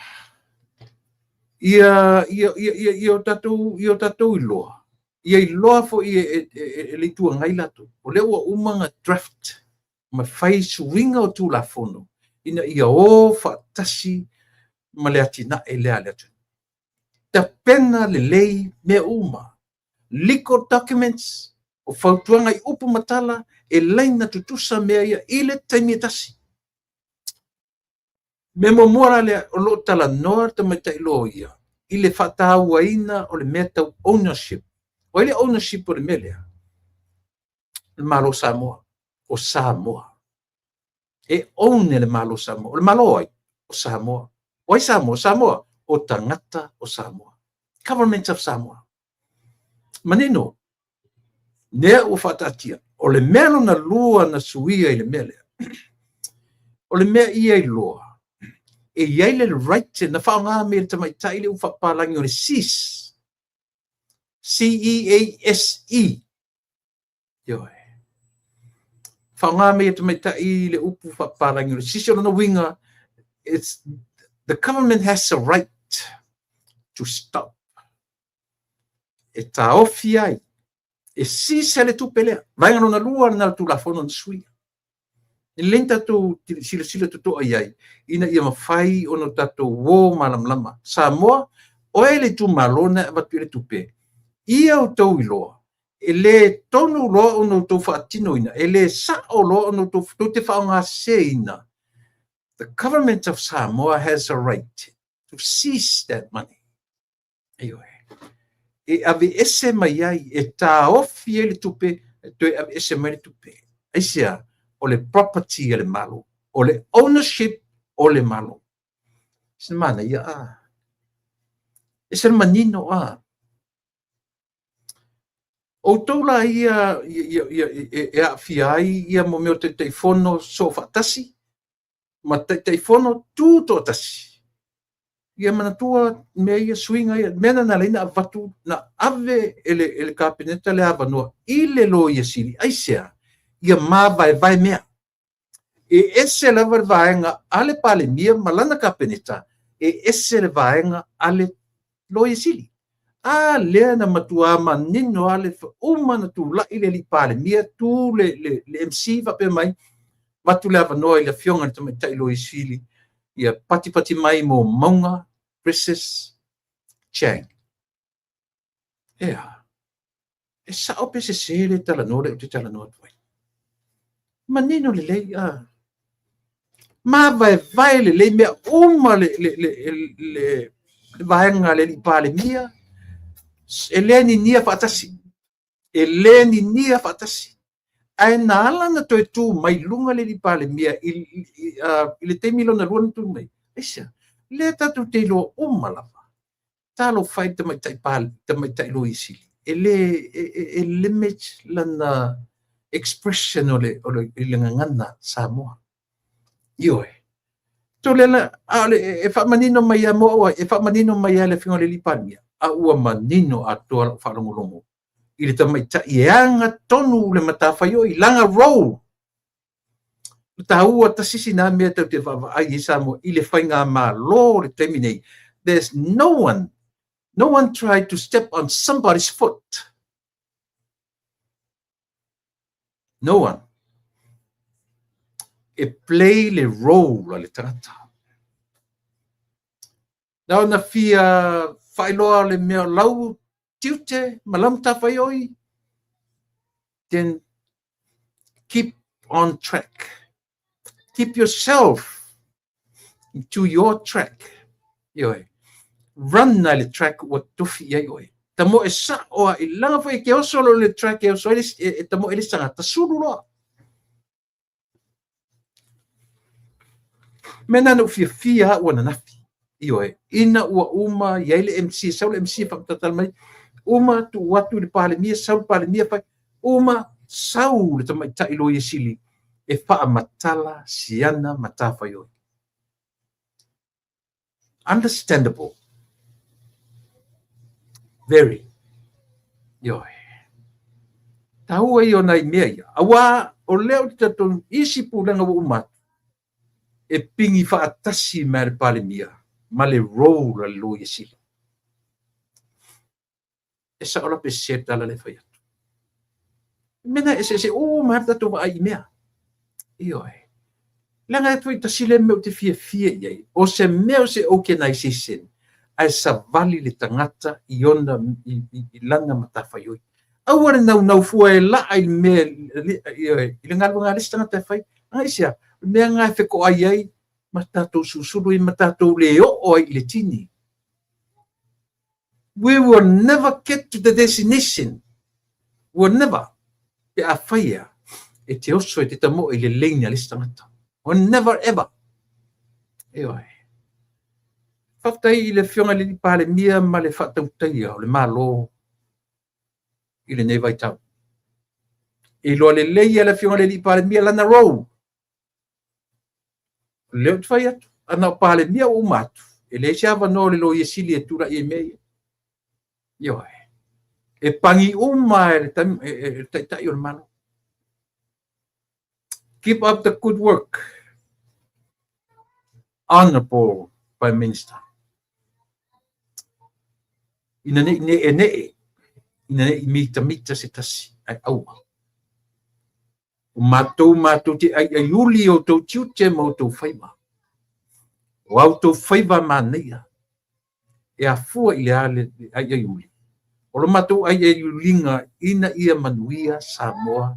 Ia, ia, ia, ia, ia o tatou, ia o tatou iloa. Ia iloa foi e, e, e, e le Itu Agai latou. O lea ua uma ona draft ma fai suiga o Tulafono ina ia o faatasi ma le atinae lea a le atunuu. Tapena lelei mea uma. Legal documents, o fautuaga i upu ma tala, e laina tutusa mea ia i le taimi e tasi. Mea muamua la lea, o lo o talanoa le tamaitai loia i le faatauaina o le mea tau ownership. O ai le ownership o le mea lea? Le Malo o Samoa. O Samoa. E own e le Malo o Samoa. O le Malo o ai? O Samoa. O ai Samoa? Samoa, o tagata o Samoa. Government of Samoa. Manino, lea ua faataatia. O le mea lona lua na suia i le mea lea, o le mea ia iloa, e i ai le right na faaaoga mai e le tamaitai le upu faapapalagi o le cease. C-E-A-S-E. Ioe. Faaaoga mai e le tamaitai le upu faapapalagi o le cease. O lona uiga, it's, the government has a right to stop. E taofi ai, e cease ai le tupe lea. Vaega lona lua lena o le Tulafono na suia. E lelei ona tatou silasila totoa i ai, ina ia mafai ona tatou o malamalama. Samoa, oe le itumalo na e avatu i ai le tupe, ia outou iloa, e le tonu loa ona outou faatinoina, e le sao loa ona outou, tou te faaaogaseseina. The government of Samoa has a right to seize that money. Ioe. E aveese mai ai, e taofi ai le tupe, e toe aveese mai le tupe. Aisea? O le property a le Malo. O le ownership o le Malo. Se manaia a. E se manino a. Outou la ia, ia, ia, e, e aafia ai ia mo mea o Taitaifono soofaatasi, ma Taitaifono tutoatasi. Ia manatua mea ia, suiga ia, mea na na ala ai ona avatu, na ave e le, e le Kapeneta le avanoa i le Loia Sili. Aisea? Ia mavaevae mea. E ese lava le vaega a le Palemia ma lana Kapeneta, e ese le vaega a le Loia Sili. A lea na matuā manino lava le uma na tulai le alii Palemia, tu le, le, le MC faapea mai, avatu le avanoa i le afioga i le tamaitai Loia Sili, ia patipati mai mo Mauga versus Chang. Ea, e sao pe sese le talanoa lea ou te talanoa atu ai? Manino lelei, a. Mavaevae lelei mea uma le, le, le, le, le vaega a le alii Palemia, e le ninia faatasi. E le ninia faatasi. Ae na ala ona toe tu mai i luga le alii Palemia i, i, i le taimi lona lua na tu mai. Aisea? Lea tatou te iloa uma lava. Talofa e i le tamaitai pale, tamaitai Loia Sili. E le, e, e, e limit lana expression o le, o le, i le gagana Samoa. Ioe. Tole la, a o le, e faamanino mai ia mo au, e faamanino mai ia le afioga i le alii Palemia, a ua manino atoa lau faalogologo i le tamaitai e aga tonu le matafaioi, lana role. O taua tasi sina mea tatou te vaavaai i ai Samoa i le faigamalo o le taimi nei. There's no one, no one tried to step on somebody's foot. No one. E play le role a le tagata. Na ona fia faailoa le mea o lau tiute ma lau matafaioi, then keep on track. Keep yourself to your track. Ioe. Run ai le track ua tofi i ai oe. Tamoe sao a i langa foi e ke oso lo le track e oso ai le, e, e tamoe le isi tagata, sulu loa. Mea na na ou fiafia au ananafi. Ioe, ina ua uma i ai le MC, sau le MC e faamatata mai, uma tuu atu i le Palemia, sau le Palemia fai, uma sau le tamaitai Loia Sili e faamatala siana matafaioi. Understandable. Very. Ioe. Taua ia o nai mea ia, auā o lea ou te talitonu isi pulega ua uma atu, e pigi faatasi mai le Palemia ma le role a le Loia Sili. E sao la pe sese le tala lea e fai atu? Mea na eseese uma lava le tatou vaai i mea. Ioe. Leaga e toe tasi lea mea ou te fiafia i ai, o se mea o se organization ae savali le tagata i ona i, i, i lana matafaioi. Aua le naunau fua e laa i le mea i le galuega a le isi tagata e fai. Aisea? O le mea lena e fetoai ai ma tatou susulu ai ma tatou le oo ai i le tini. We will never get to the destination. We will never. Pe afai ea, e te oso e te tamoe i le lane a le isi tagata. Will never ever. Ioe. Faafetai i le Afioga i le Palemia ma le faatautaia o le Malo i lenei vaitau. E iloa lelei e le Afioga i le Palemia lana role. O lea ou te fai atu, ana o Palemia ua uma atu, e leai se avanoa o le Loia Sili e tulai ai mea ia. Ioe. E pani uma e le Taitai o le Malo. Keep up the good work, Honorable Prime Minister. Ina nei ne'ene'e, ina nei mitamita se tasi, ae aua. O matou matou te aiaiuli i outou tiute ma outou faiva. O a outou faiva manaia, e afua i le a le aiaiuli? O lo matou aiaiuliga ina ia manuia Samoa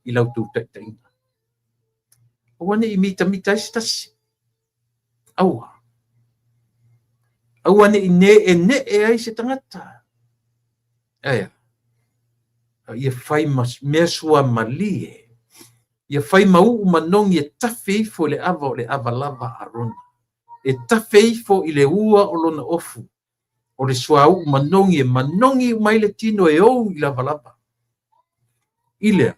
i la outou taitaiga. Aua ne i mitamita ai se tasi. Aua. Aua ne i ne'ene'e ai se tagata. Ae a? Ia fai ma mea suamalie. Ia fai ma uu manogi e tafe ifo i le ava o le ava lava a Arona. E tafe ifo i le ua o lona ofu. O le suauu manogi e manogi uma ai le tino e ou i le ava lava. I lea,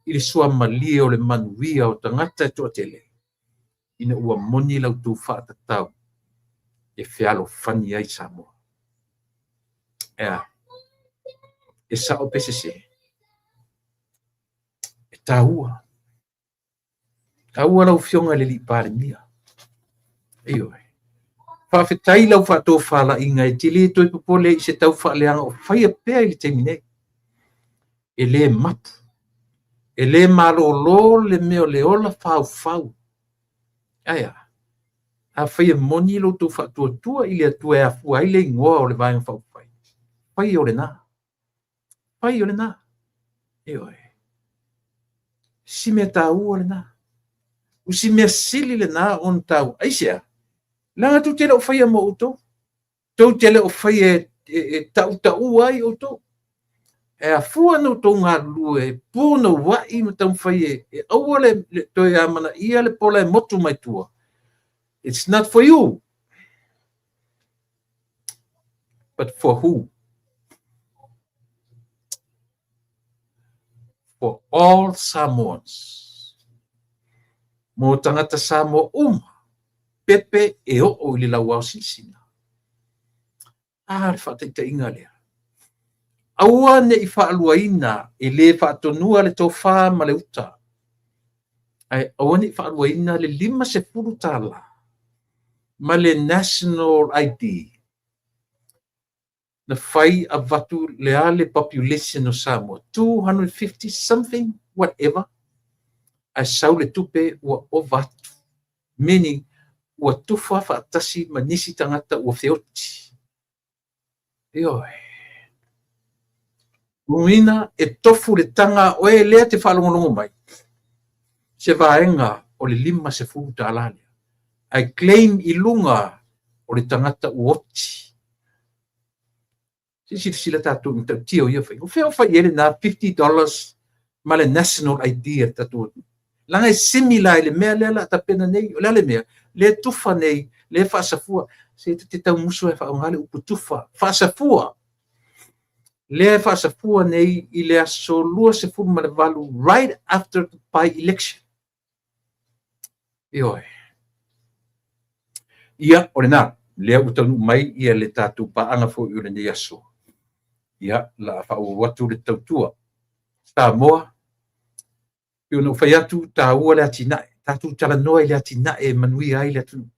i le suamalie o le manuia o tagata e toatele, ina ua moni la outou faatatau e fealofani ai Samoa. E a? E sao pe sese? E taua. Taua lau Afioga i le Alii Palemia. Ioe. Faafetai lau faatofalaiga e te le toe popole i se tau faaleaga o faia pea i le taimi nei. E le mapu, e le malolo le mea o le ola faufau. Ae a? Afai e moni lo outou faatuatua i le Atua e afua ai le igoa o le Vaega Faaupufai, fai o lena. Fai o lena. Ioe. Si mea taua lena. O si mea sili lena ona taua. Aisea? Leaga tou te le o faia mo outou. Tou te le o faia e tautaua ai outou. E afua ona outou galulue, e punouai ma taumafai e aua le toe amanaia le pola e motu mai tua. It's not for you, but for who? For all Samoans. Mō tagata Samoa uma, pepe e oo i le lauao silasila. A, le faataitaiga lea. Aua ne i faaluaina e le faatonua le tofa ma le uta, ae aua ne i faaluaina le $50 ma le National ID na fai avatu le a le population o Samoa, 250 something, whatever, ae sau le tupe ua ova atu, meaning ua tufa faatasi ma nisi tagata ua feoti. Ioe. Lona uiga e tofu le taga a oe lea te faalogologo mai se vaega o le $50 lea, ae claim i luga o le tagata ua oti. Se i silasila tatou i matautia o ia faiga. O fea o fai i ai lena $50 ma le National ID a le tatou atunuu? Leaga e similar i le mea lea o le a tapena nei. O le a le mea? Lea e tufa nei, lea e faasafua. Se ta te taumusu e faaaoga le upu tufa. Faasafua. Lea e faasafua nei i le aso 28, right after the by-election. Ioe. Ia, o lena, lea ua taunuu mai ia le tatou paaga foi o lenei aso. Ia, la a faaauau atu le tautua. Samoa, pei ona ou fai atu, taua le atinae. Tatou talanoa i le atinae e manuia ai le atunuu.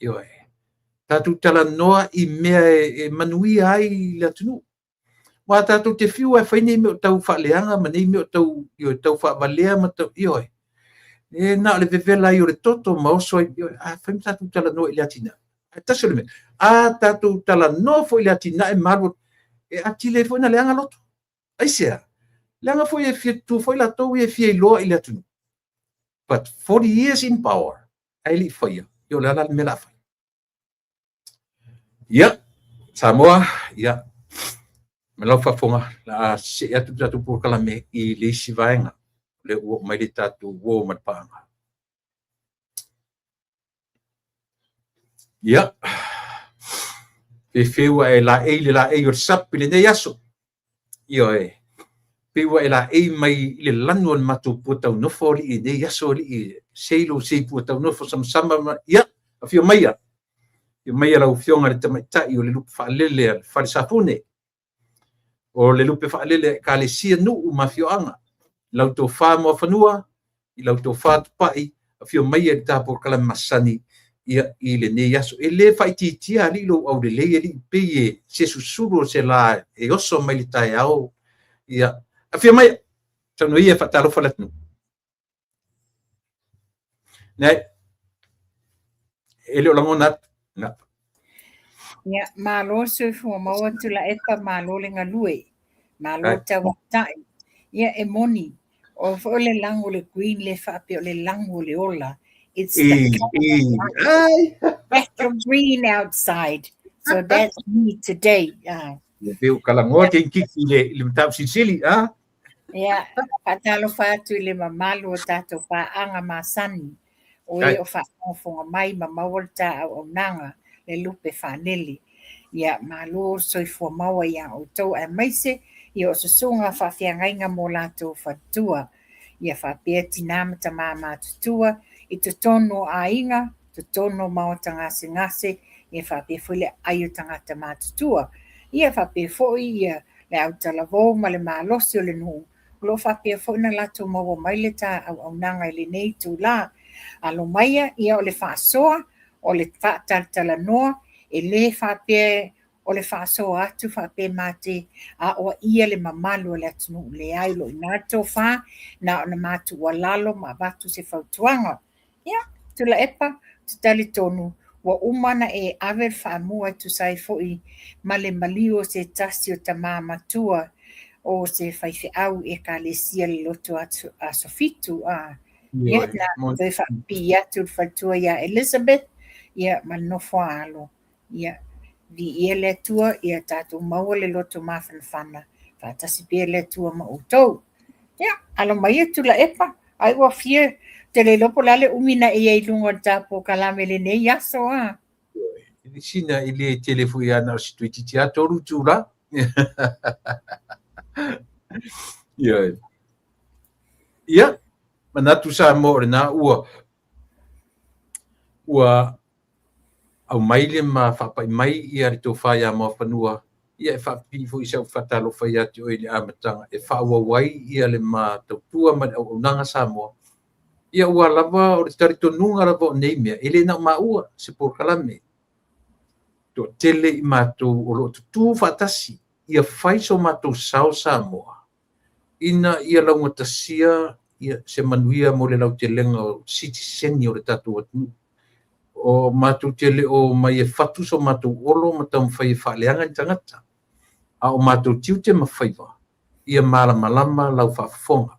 Ioe. Tatou talanoa i mea e manuia ai le atunuu. Aua tatou te fiu e fai nei mea o tau faaleaga ma nei mea o tau, ioe, tau faavalea ma tau, ioe. E na o le vevela ai o le toto ma oso ai, ioe, a fai ma tatou talanoa i le atinae. Ae tasi o le mea, a tatou talanoa foi i le atinae ma alu, e atili ai foi ona leaga loto. Aisea? Leaga foi e fia tutu foi latou ia e fia iloa i le atunuu. But 40 years in power, ae le i faia, ia o le a la le mea o le a fai? Ia, Samoa, ia, ma lau faafofoga, o le a see atu le tatou polokalame i le isi vaega. O lea ua oo mai le tatou uo ma le paaga. Ia, feufeu ua e laei le laei o le sap i lenei aso. Ioe, pei ua e laei mai i le lanu o le matou puataunofo alii i lenei aso alii, sei lou sei puataunofo samasama ma, ia, afio maia. Afio maia lau Afioga i le Tamaitai o le Lupe Faalele a le Fale Safune, o le Lupe Faalele a Ekalesia, nuu ma afioaga, lau Tofa Muafanua, i lau Tofa Tupai, afio maia i le ta polokalame masani ia i lenei aso. E le faaitiitia alii lou aulelei alii, pei e se susulu o se la e oso mai le taeao. Ia, afio maia, saunoa ia e faatalofa le atunuu. Nei, e le o lagona atu. Na. Ia, malo soifua maua Tuilaepa, malo le galue, malo tauatai. Ia, e moni, o foi o le lago o le green le faapea o le lago o le ola. It's the colour of green outside. So that's me today. Ia, pe u kalagoa te kiki i le mataupu silisili, a? Ia, faatalofa atu i le mamalu o tatou paaga masani, o e o faafogafoga mai ma maua le ta auaunaga le lupe faalele. Ia, malo le soifua maua iā outou aemaise ia o susuga faafeagaiga mo latou faletua. Ia faapea tinā ma tamā matutua i totonu o aiga, totonu o maota gasegase, ia faapea foi le aai o tagata matutua. Ia faapea foi ia le autalavou ma le malosi o le nuu, o lo o faapea foi ona latou maua mai le ta auaunaga i lenei itulā. Alo maia, ia o le faasoa, o le faatalatalanoa, e le faapea o le faasoa atu faapea ma te aoaia le mamalu o le atunuu. Leai, o lo o i ina le tofa, na ona ma tuualalo ma avatu se fautuaga. Ia, Tuilaepa, ou te talitonu ua uma ona e ave le faamua e tusa ai foi ma le maliu o se tasi o tama matua o se faifeau i Ekalesia le Lotu Aso Fitu. A, ia, na toe faapipii atu le faletua ia Elizabeth, ia, ma le nofo a alo. Ia, viia le Atua, ia tatou maua le loto mafanafana, faatasi pea le Atua ma outou. Ia, alo maia Tuilaepa, ai ua fia, ou te le iloa po o le a le umi na e i ai i luga o le ta polokalame i lenei aso, a. Sina e le tele foi lava na o se toeitiiti lava 3 itula. Ioe. Ia, manatu Samoa o lena ua ua aumai le ma faapai mai ia le tofa ia Muafanua, ia e faapipii foi i si au faatalofa ia te oe i le amataga e faaauau ai ia le ma tautua ma le auaunaga Samoa. Ia ua lava o le talitonuga lava o nei mea, e le na o maua se polokalame. Toatele i matou o lo o tutū faatasi ia fai so matou sao Samoa, ina ia laugatasia ia se manuia mo le lautelega o sitiseni o le tatou atunuu. O matou te le o omai e fatu so matou olo ma taumafai e faaleaga ni tagata, a o matou tiute ma faiva, ia malamalama lau faafofoga.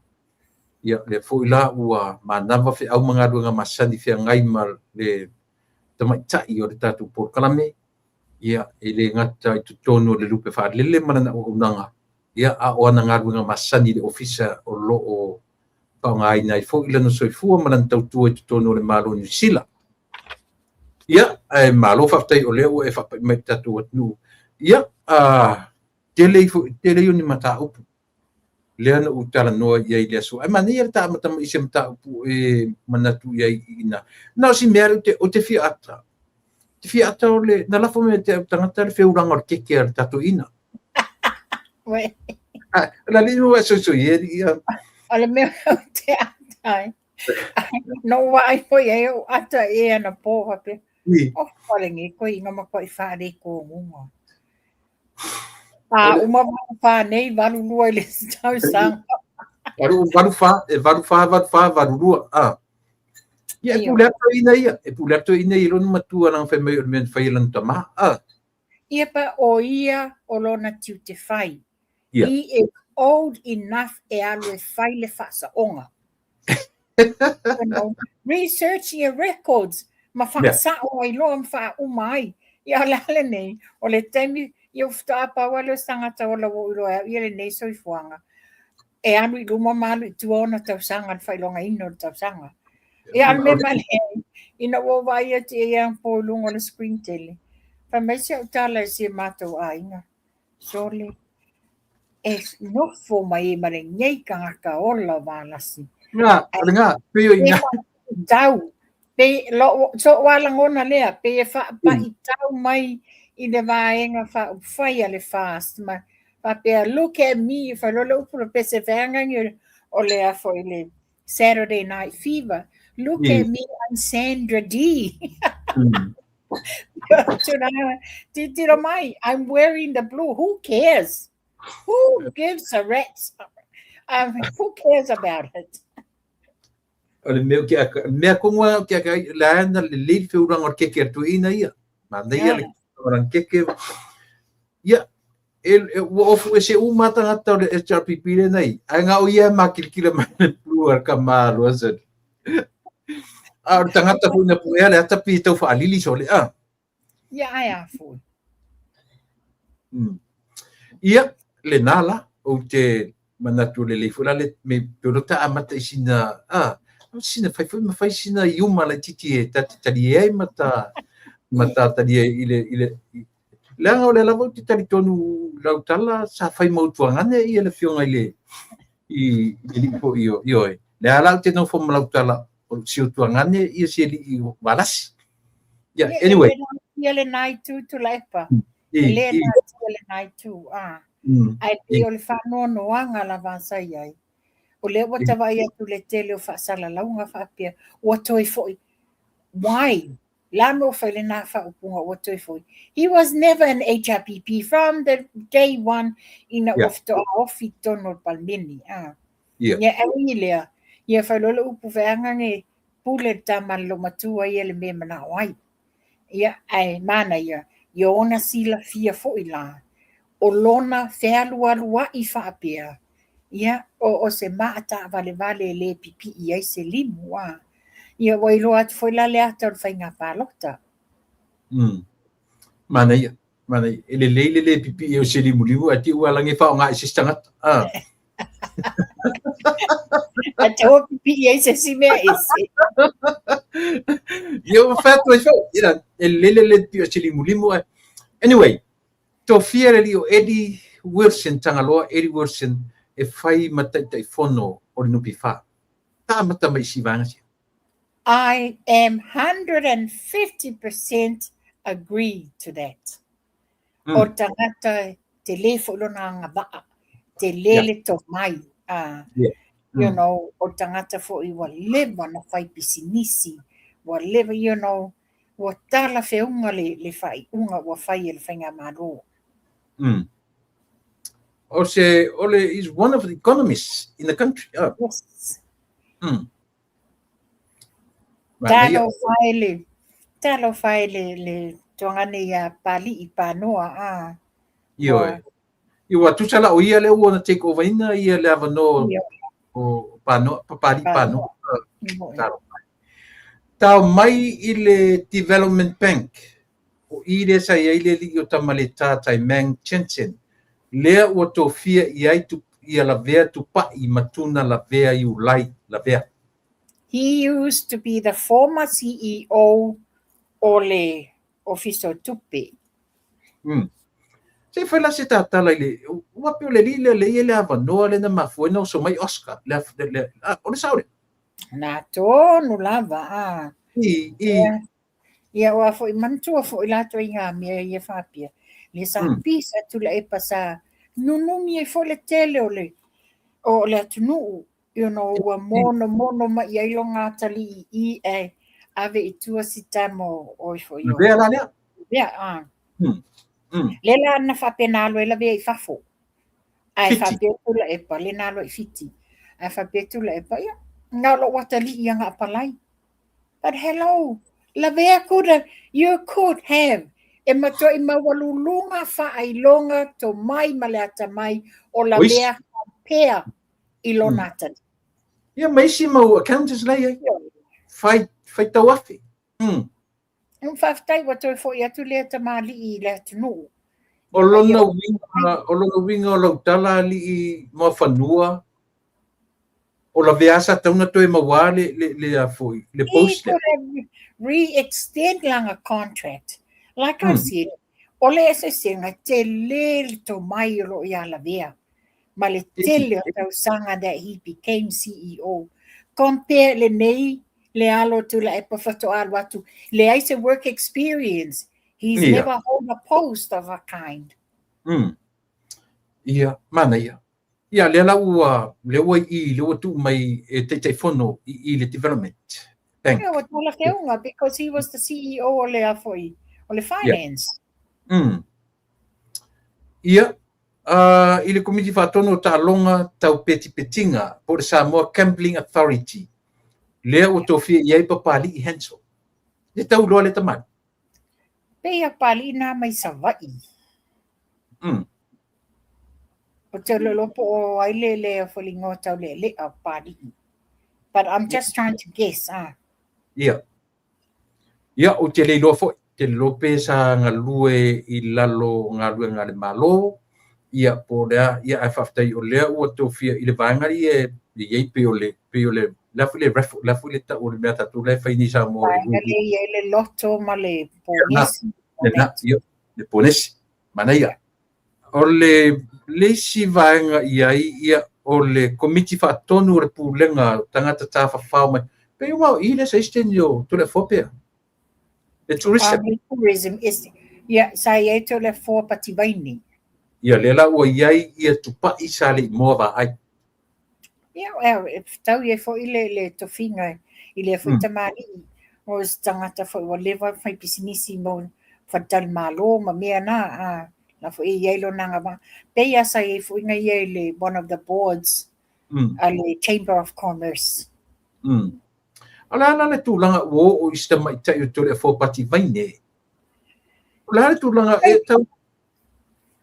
Ia, lea foi la ua manava feau ma galuega masani feagai ma le tamaitai o le tatou polokalame, ia, e le gata i totonu o le lupe faalele ma lana auaunaga, ia, a o ana galuega masani i le ofisa o lo o faaaogaina ai foi lana soifua ma lana tautua i totonu o le Malo o Niu Sila. Ia, ae malo faafetai o lea ua e faapai mai i le tatou atunuu. Ia, a tele ifo tele ia o ni mataupu lea na ou talanoa i ai i le aso. Ae manaia le ta amata mai i se mataupu e manatu i ai i ina. Na o si mea lea ou te fia ata. Te fia ata o le, na lafo mai ia te au tagata le feulaga o le keke a le tatou ina. Ué. O le alii ua e soisoi e alii a. O le mea ou te ata ai. Na ou vaai foi i ai ou ata i anapo faapea, o palagi toeaiina matuai faaletonuga. A uma 84 nei, 82 i le isi tausaga. 84, e 84, 84, 82. A. Ia, e pule atu toeaina ia. E pule atu toeaina ia i lona matua leaga fai mai o le mea na fai e lana tamā. A. Ia pa o ia o lona tiute fai. He is old enough e alu e fai le faasaoga. You know, research your records ma faasao ai loa ma faauma ai. Ia o le a lenei, o le taimi, ia ua faatoa pau lava lea o se tagata ola ua ou iloa e au ia lenei soifuaga, e alu i luma ma alu i tua ona tausaga, le faailogaina o le tausaga. Ia a o le mea malie, ina ua ou vaai atu i ai anapo i luga o le screen tele, fai mai si au tala i si o matou aiga, Sole, e nofo mai ai ma lenei tagata ola o Valasi. Nga, o le nga, pei o ina. Tau, pei, lo, so ua lagona lea, pei e faapaitau mai i le vaega faaupufai a le FAST, ma faapea, look at me, fai loa le upu le pese feagagi o le a foi le Saturday Night Fever. Look at me, I'm Sandra Dee. Tūranga, titiro mai, I'm wearing the blue. Who cares? Who gives a rat's? Who cares about it? O le mea ke aka, mea kongo au ke aka, le ana le lei le feuranga o le keke a toeaina ia. Manaia le orang keke. Ia, e, e, ua ofu ese uma tagata o le HRPP lenei. Ae nga o ia e makilikila mai le blue a le kama loa sali. A o le tagata foi na puea le ata pi tau faalili sole a. Ia ae a foi. Ia, lena la, ou te manatu lelei foi la le me pe o ta amata i sina a sina fai foi ma fai sina iuma laitiiti e ta te talie ai ma ta ma ta talie i le i le leaga o lea lava ou te talitonu lau tala sa fai mau tuagane ia le afioga i le i le alii foi o ioe. Lea la ou te nofo ma lau tala o si o tuagane ia si alii o Valasi. Yeah, anyway. Ia le nai tu Tuilaepa. E le natia lenā itu, a. Ae pei o le faanoanoaga lava sa i ai, o lea ua ta vaai atu i le tele o faasalalauga faapea, ua toe foi. Why? La no fai lenā faaupuga ua toe foi. He was never an HRPP from the day one ina ua faatoa ofi i totonu o le Palemene. A. Ia, e ui i lea, ia fai loa le upu feaga ge pule le tama a le loomatua ia i le mea e manao ai. Ia, ae manaia, i ona silafia foi la, o lona fealualuaʻi faapea, ia, o, o se maa taʻavalevale e le pipii ai se limu, a. Ia, ua iloa atu foi la le ata o le faiga palota. Manaia, manaia. E lelei le le pipii o se limulimu, ae te i ua alagi e faaaoga i se isi tagata. A. Ae te ua pipii ai se isi mea ese. Ia ua fai atu ai foi, ina, e lelei le le pipii o se limulimu. Ae. Anyway, tofia le alii o Eddie Wilson, Tagaloa Eddie Wilson, e fai ma Taitaifono o le NPF. Ta amata mai i si vaega sia. I am 150% agree to that. O le tagata tele foi lona agavaa, tele le tomai, a, you know, o le tagata foi ua leva ona fai pisinisi, ua leva, you know, ua talafeauga le, le faaiuga ua fai e le Faigamalo. O se, o le, is one of the economists in the country. Oh. Yes. Talofa e le, talofa e le, le tuagane ia Pali'i Panoa, a. Ioe. Ia ua tusa la o ia lea ua ona take over ina ia le avanoa o Panoa, Papali'i Panoa. Talofa. Tao mai i le Development Bank, o i lea sa i ai le alii o Tamaletā Taimang Chenchen, lea ua tofia i ai ia Lavea Tupa'i ma Tuna Lavea Iulai Lavea. He used to be the former CEO o le Ofisa o Tupe. Se i fai la se tatala i le, ua pei o le alii lea lea e i ai le avanoa lea na mafua ai ona oso mai Oscar, le, le, a, o le sao lea? Na tonu lava, a. I, i. Ia, ia ua foi manatua foi latou i ngā mea ia faapea. Le sa pisa Tuilaepa sa nunumi ai foi le tele o le o le atunuu ua monomono mai i ai lona atalii i i ae ave i tua si tama o ifo i o. Lavea la lea. Lavea, a. Lea la na faapena alu ai Lavea i fafo. Ae faapea Tuilaepa, lea na alu ai i Fiti. Ae faapea Tuilaepa, ia, na o lou atalii ia na apalai. But hello, Lavea could have, you could have e matuai maualuluga faailoga tomai ma le atamai o Lavea compare i lona atalii. Ia ma isi mau accountants la i ai. Fai, fai tau afe. Faafetai ua toe foi atu lea tamalii i le atunuu. O lona uiga, o lona uiga o lau tala alii Muafanua, o Lavea sa tatau ona toe mauā le, le, le, a foi, le post lea. He could have re-extend lana contract. Like I said, o le eseesega, tele le tomai o lo o iā Lavea ma le tele o tausaga that he became CEO. Compare lenei le alo o Tuilaepa faatoa alu atu, leai se work experience. He's never hold a post of a kind. Ia, manaia. Ia, lea la ua, lea ua i i, lea ua tuu mai e Taitaifono i i le Development Bank. Ia, ua talafeauga because he was the CEO o le a foi, o le finance. Ia, i le Komiti Faatonu o Taaloga Tau Petipetiga po o le Samoa Gambling Authority, lea ua tofia i ai Papali'i Hansel. E tau loa le tamalii. Pei a Papali'i nā mai Savaii. Ou te le iloa po o ai le le foi le igoa taulealea o Papali'i. But I'm just trying to guess, ah. Ia. Ia, ou te le iloa foi, te le iloa pe sa galue i lalo o galuega a le Malo, ia, po o le a, ia, ae faafetai o lea ua tofia i le vaega ia e i ai pei o le, pei o le, le a foi le raffle, le a foi le tau o le mea a tatou la e fai nei i Samoa. Vaega lea e i ai le loto ma le ponesi. Lena, ia, le ponesi, manaia. O le, le isi vaega i ai, ia, o le Komiti Faatonu o le Pulega o Tagata Tafafao mai, pei ua o i lea sa i se taimi o Toleafoa pea. Le tourism. Le tourism is, ia, sa i ai Toleafoa Pativaini. Ia, lea la ua i ai ia Tupai sa le i moa vaai. Ia, e fetau ai foi le, le tofiga i lea foi tamalii, o se tagata foi ua leva ona fai pisinisi mo faletalimalo ma mea na, a, la foi e i ai lona agavaa. Pei lava sa i ai foi na ia i le one of the boards a le Chamber of Commerce. O le a la le tulaga ua oo i si tamaitai o Toleafoa Pativaine? O le a le tulaga e tau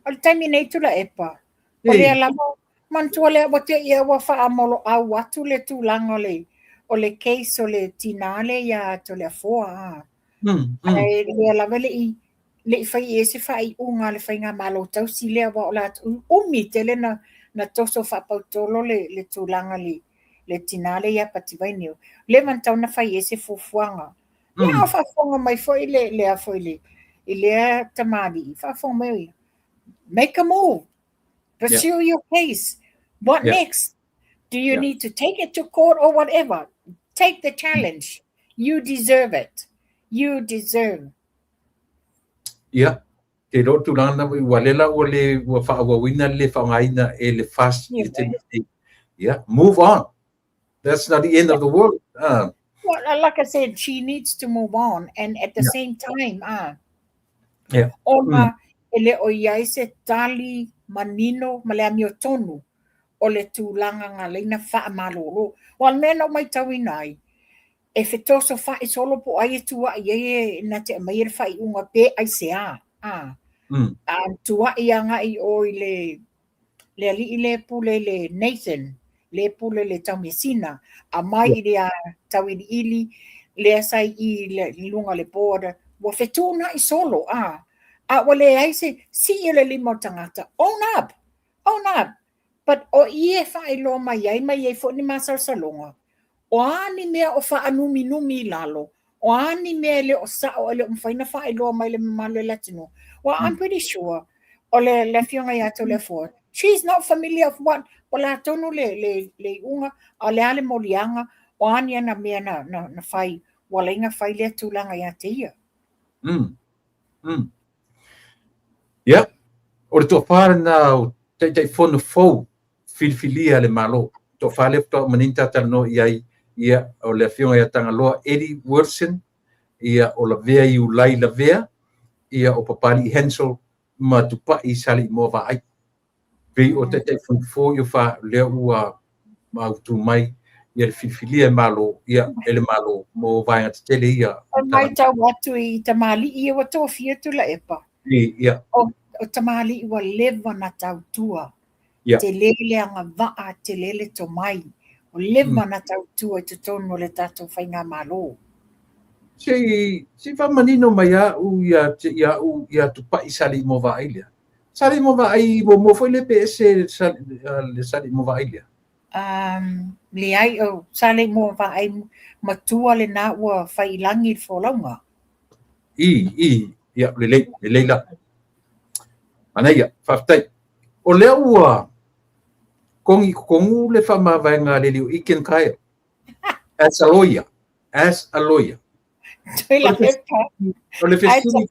O le taimi nei Tuilaepa, o lea lava, manatua lea ua te i ua faamoloau atu le tulaga o le, o le case o le tinā lea iā Toleafoa. Ae lea lava le i, le i fai i ai se faaiuga a le Faigamalo tausi lea, aua o le a umi tele na, na toso faapautolo le, le tulaga le, le tinā lea iā Pativaine. Leva na tatau ona fai i ai se fuafuaga. Ia, a faafofoga mai foi le, le a foi le, i lea tamalii, faafofoga mai o ia, make a move, pursue your case, what next? Do you need to take it to court or whatever? Take the challenge. You deserve it. You deserve. Ia, te iloa o le tulaga lena ua lea la ua le ua faaauauina le faaaogaina e le FAST i le taimi nei. Ia, move on. That's not the end of the world. Well, like I said, she needs to move on and at the same time, ona e le o i ai se tali manino ma le amiotonu o le tulaga na ala ai ona faamalolo. Aua o le mea na ou matauina ai, e fetosofa'i solo po o ai e tua'i ai e na te aumaia le faaiuga pe aisea. A tua'i agai i o i le le alii lea e pule i le Nathan, lea e pule i le Taumeasina, aumai i le Tauiliili, lea sa i i i luga o le board, ua fetuunai solo, a, a ua leai se sii o le lima o le tagata, own up, own up. But o i e faailoa mai ai ma i ai foi ni masalosaloga, O a ni mea o faanuminumi i lalo, o a ni mea e le o sao e le o mafai ona faailoa mai i le mamalu o le atunuu. Well, I'm pretty sure o le, le afioga ia Toleafoa, she's not familiar of what, o le a tonu le, le, le iuga, a o le a le moliaga, o a ni ana mea na, na, na fai, ua ala ai ona fai lea tulaga ia te ia. Ia, o le toafa lena o Taitaifono fou filifilia e le Malo. Toafa lea faatoa uma nei ona ta talanoa i ai, ia, o le Afioga ia Tagaloa Eddie Wilson, ia, o Lavea Iulai Lavea, ia, o Papali'i Hansel ma Tupai Saleimoa Vaai. Pei o Taitaifono fou ia fa lea ua mautu mai ia le filifilia e Malo, ia, e le Malo mo vaega tetele ia. E matau atu i tamalii ia ua tofia Tuilaepa. Ia. O tamalii ua leva na tautua. Tele le agavaa, tele le tomai. Ua leva na tautua i totonu o le tatou faigamalo. Se i faamanino mai au ia ia au ia Tupai Saleimoa Vaai lea. Saleimoa Vaai muamua foi lea pe ese le Saleimoa Vaai lea? Leai, o Saleimoa Vaai matua lena ua fai i lagi le folauga. I, ia, lelei, lelei la. Manaia, faafetai. O lea ua kogi i totonu le faamavaega a le alii o Aiken Kyle. As a lawyer. As a lawyer. O le fesili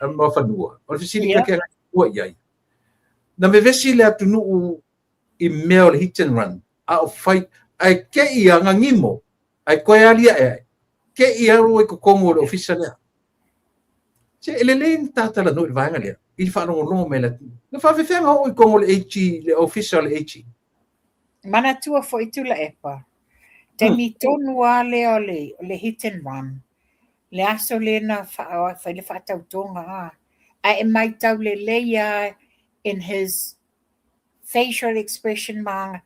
ma fanua. O le fesili ta te agai i ai. Na vevesi le atunuu i mea o le hit and run, a o fai, ae te i a gagimo, ae toe aliae ae, te i alu ai totonu o le ofisa lea. Se e lelei ona ta talanoa i le vaega lea, i le faalogologo mai a le atunuu. Na faafefea ona oo i totonu o le AG, le ofisa o le AG? Manatua foi Tuilaepa, taimi tonu lava lea o le hit and run, le aso lea na fai le faatautoga a, ae e matau lelei lava in his facial expression ma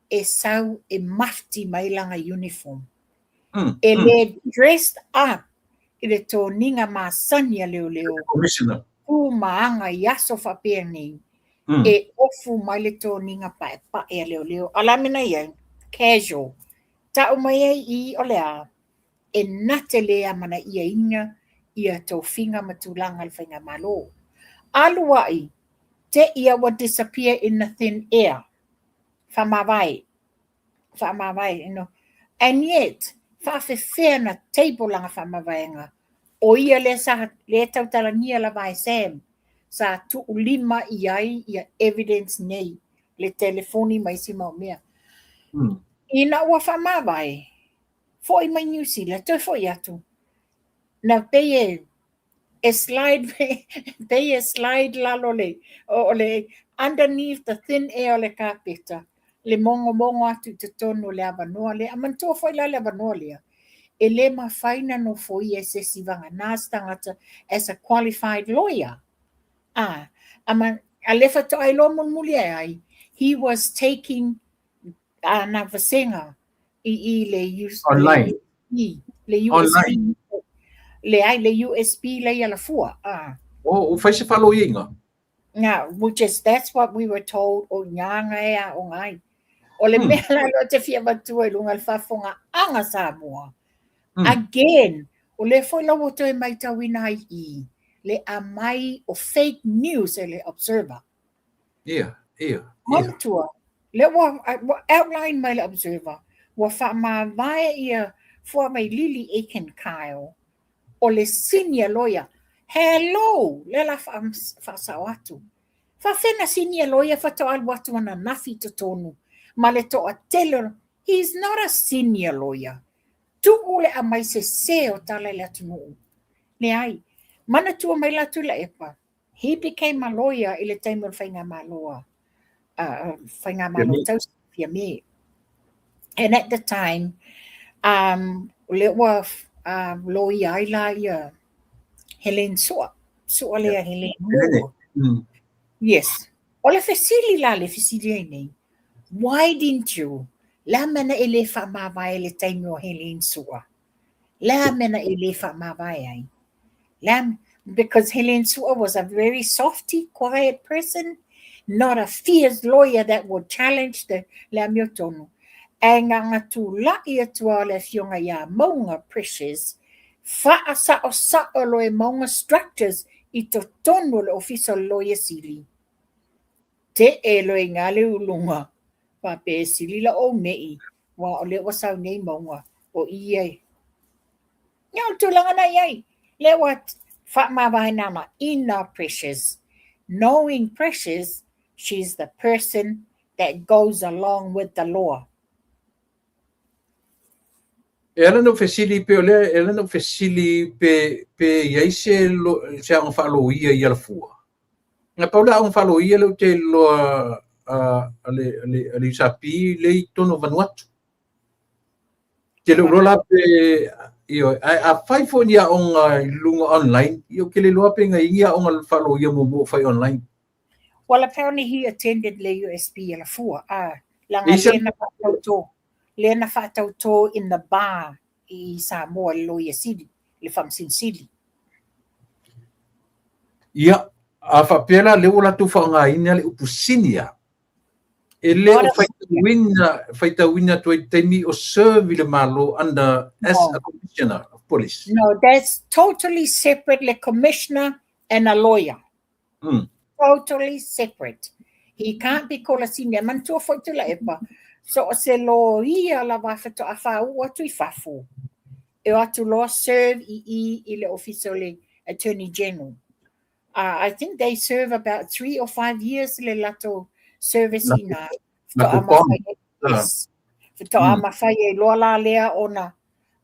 e sau e mafti mai lana uniform. E le dressed up i le toniga masani a leoleo, tu ma aga i aso faapea nei, e ofu mai le toniga paepae a leoleo. A o le a mea na i ai? Casual. Tau mai ai i o le a? E na te le amanaiaina ia tofiga ma tulaga o le faigamalo. Alu ai, te ia ua disappear in the thin air. Faamavae. Faamavae, you know. And yet, faafefea na table lana faamavaega. O ia lea sa lea tautalagia lava e Sam, sa tuulima i ai ia evidence nei, le telefoni ma isi mau mea. Ina ua faamavae, foi mai New Zealand, toe foi atu, na pei e slide, pei e slide lalo le, o le underneath the thin air o le kapeta, le mogomogo atu i totonu o le avanoa lea. A manatua foi la le avanoa lea, e le mafai na nofoia e se isi vagana se tagata as a qualified lawyer. A, a le faatoa iloa mulimuli ae ai, he was taking ana vasega i le online, le USB, le ai le USB le alafua. Oh, o fai se faaloiaiga. Nga, which is, that's what we were told, o ngā e a o ngai. O le mea la lo te fia matua i lunga le faafofoga anga Samoa. Again, o le foi la ua toe matauina ai i le amai o fake news e le Observer. Ia. Manatua, le ua outline mai le Observer, ua faamavae ia Fuamailili Aiken Kyle, o le senior lawyer. Hello, le la faasao atu. Faafena senior lawyer faatoa alu atu ananafi i totonu ma le toatele. He is not a senior lawyer. Tuu le aumai sese o tala i le atunuu. Leai, manatua mai la Tuilaepa, he became a lawyer i le taimi o le faigamalo faigamalo tausi Fiame. And at the time, le ua lawyer ai la ia Helen Sua. Sua lea Helen Moore. Yes. O le fesili la le fesili ai nei, why didn't you? Le a mea na e le faamavae le taimi o Helen Sua? Le a mea na e le faamavae ai? Le because Helen Sua was a very softy, quiet person, not a fierce lawyer that would challenge the le amiotonu. Ae gagatulai atu a le afioga ia Maunga Precious, faasaosao loa e Maunga structures i totonu o le ofisa o le Loia Sili. Te e loa i ngā le uluga, faapea e sili la ou nei, wa o lea ua sau nei Maunga, o i ai. Ia o le tulaga na i ai. Lea ua faamavae nana Ina Precious. Knowing Precious, she's the person that goes along with the law. E ala ona ou fesili pe o lea, e ala ona ou fesili pe, pe i ai se, lo, se aoga faaloia i Alafua. Na pau le aoga faaloia lea ou te iloa a, a le, a le, a le USP lea i totonu o Vanuatu. Te le iloa la pe, ioe, ae afai foi ni aoga i luga online, ia ou te le iloa pe na i ai ni aoga faaloia muamua o fai online. Well, apparently he attended le USP Alafua, ah, leaga lea na faatautō, lea na faatautō in the bar i Samoa i le Loia Sili, le Faamasino Sili. Ia, a faapea la lea ua latou faaaogaina le upu senior, e le o faitauina, faitauina atu ai taimi o serve i le Malo under as a commissioner of police. No, that's totally separate le commissioner and a lawyer. Totally separate. He can't be called a senior. Manatua foi Tuilaepa, so o se loia lava faatoa fāu'u atu i fafo, e o atu loa serve i i i le ofisa o le Attorney General. I think they serve about 3 or 5 years le latou service i na. Faatoa mafai ai, yes. Faatoa mafai ai loa la lea ona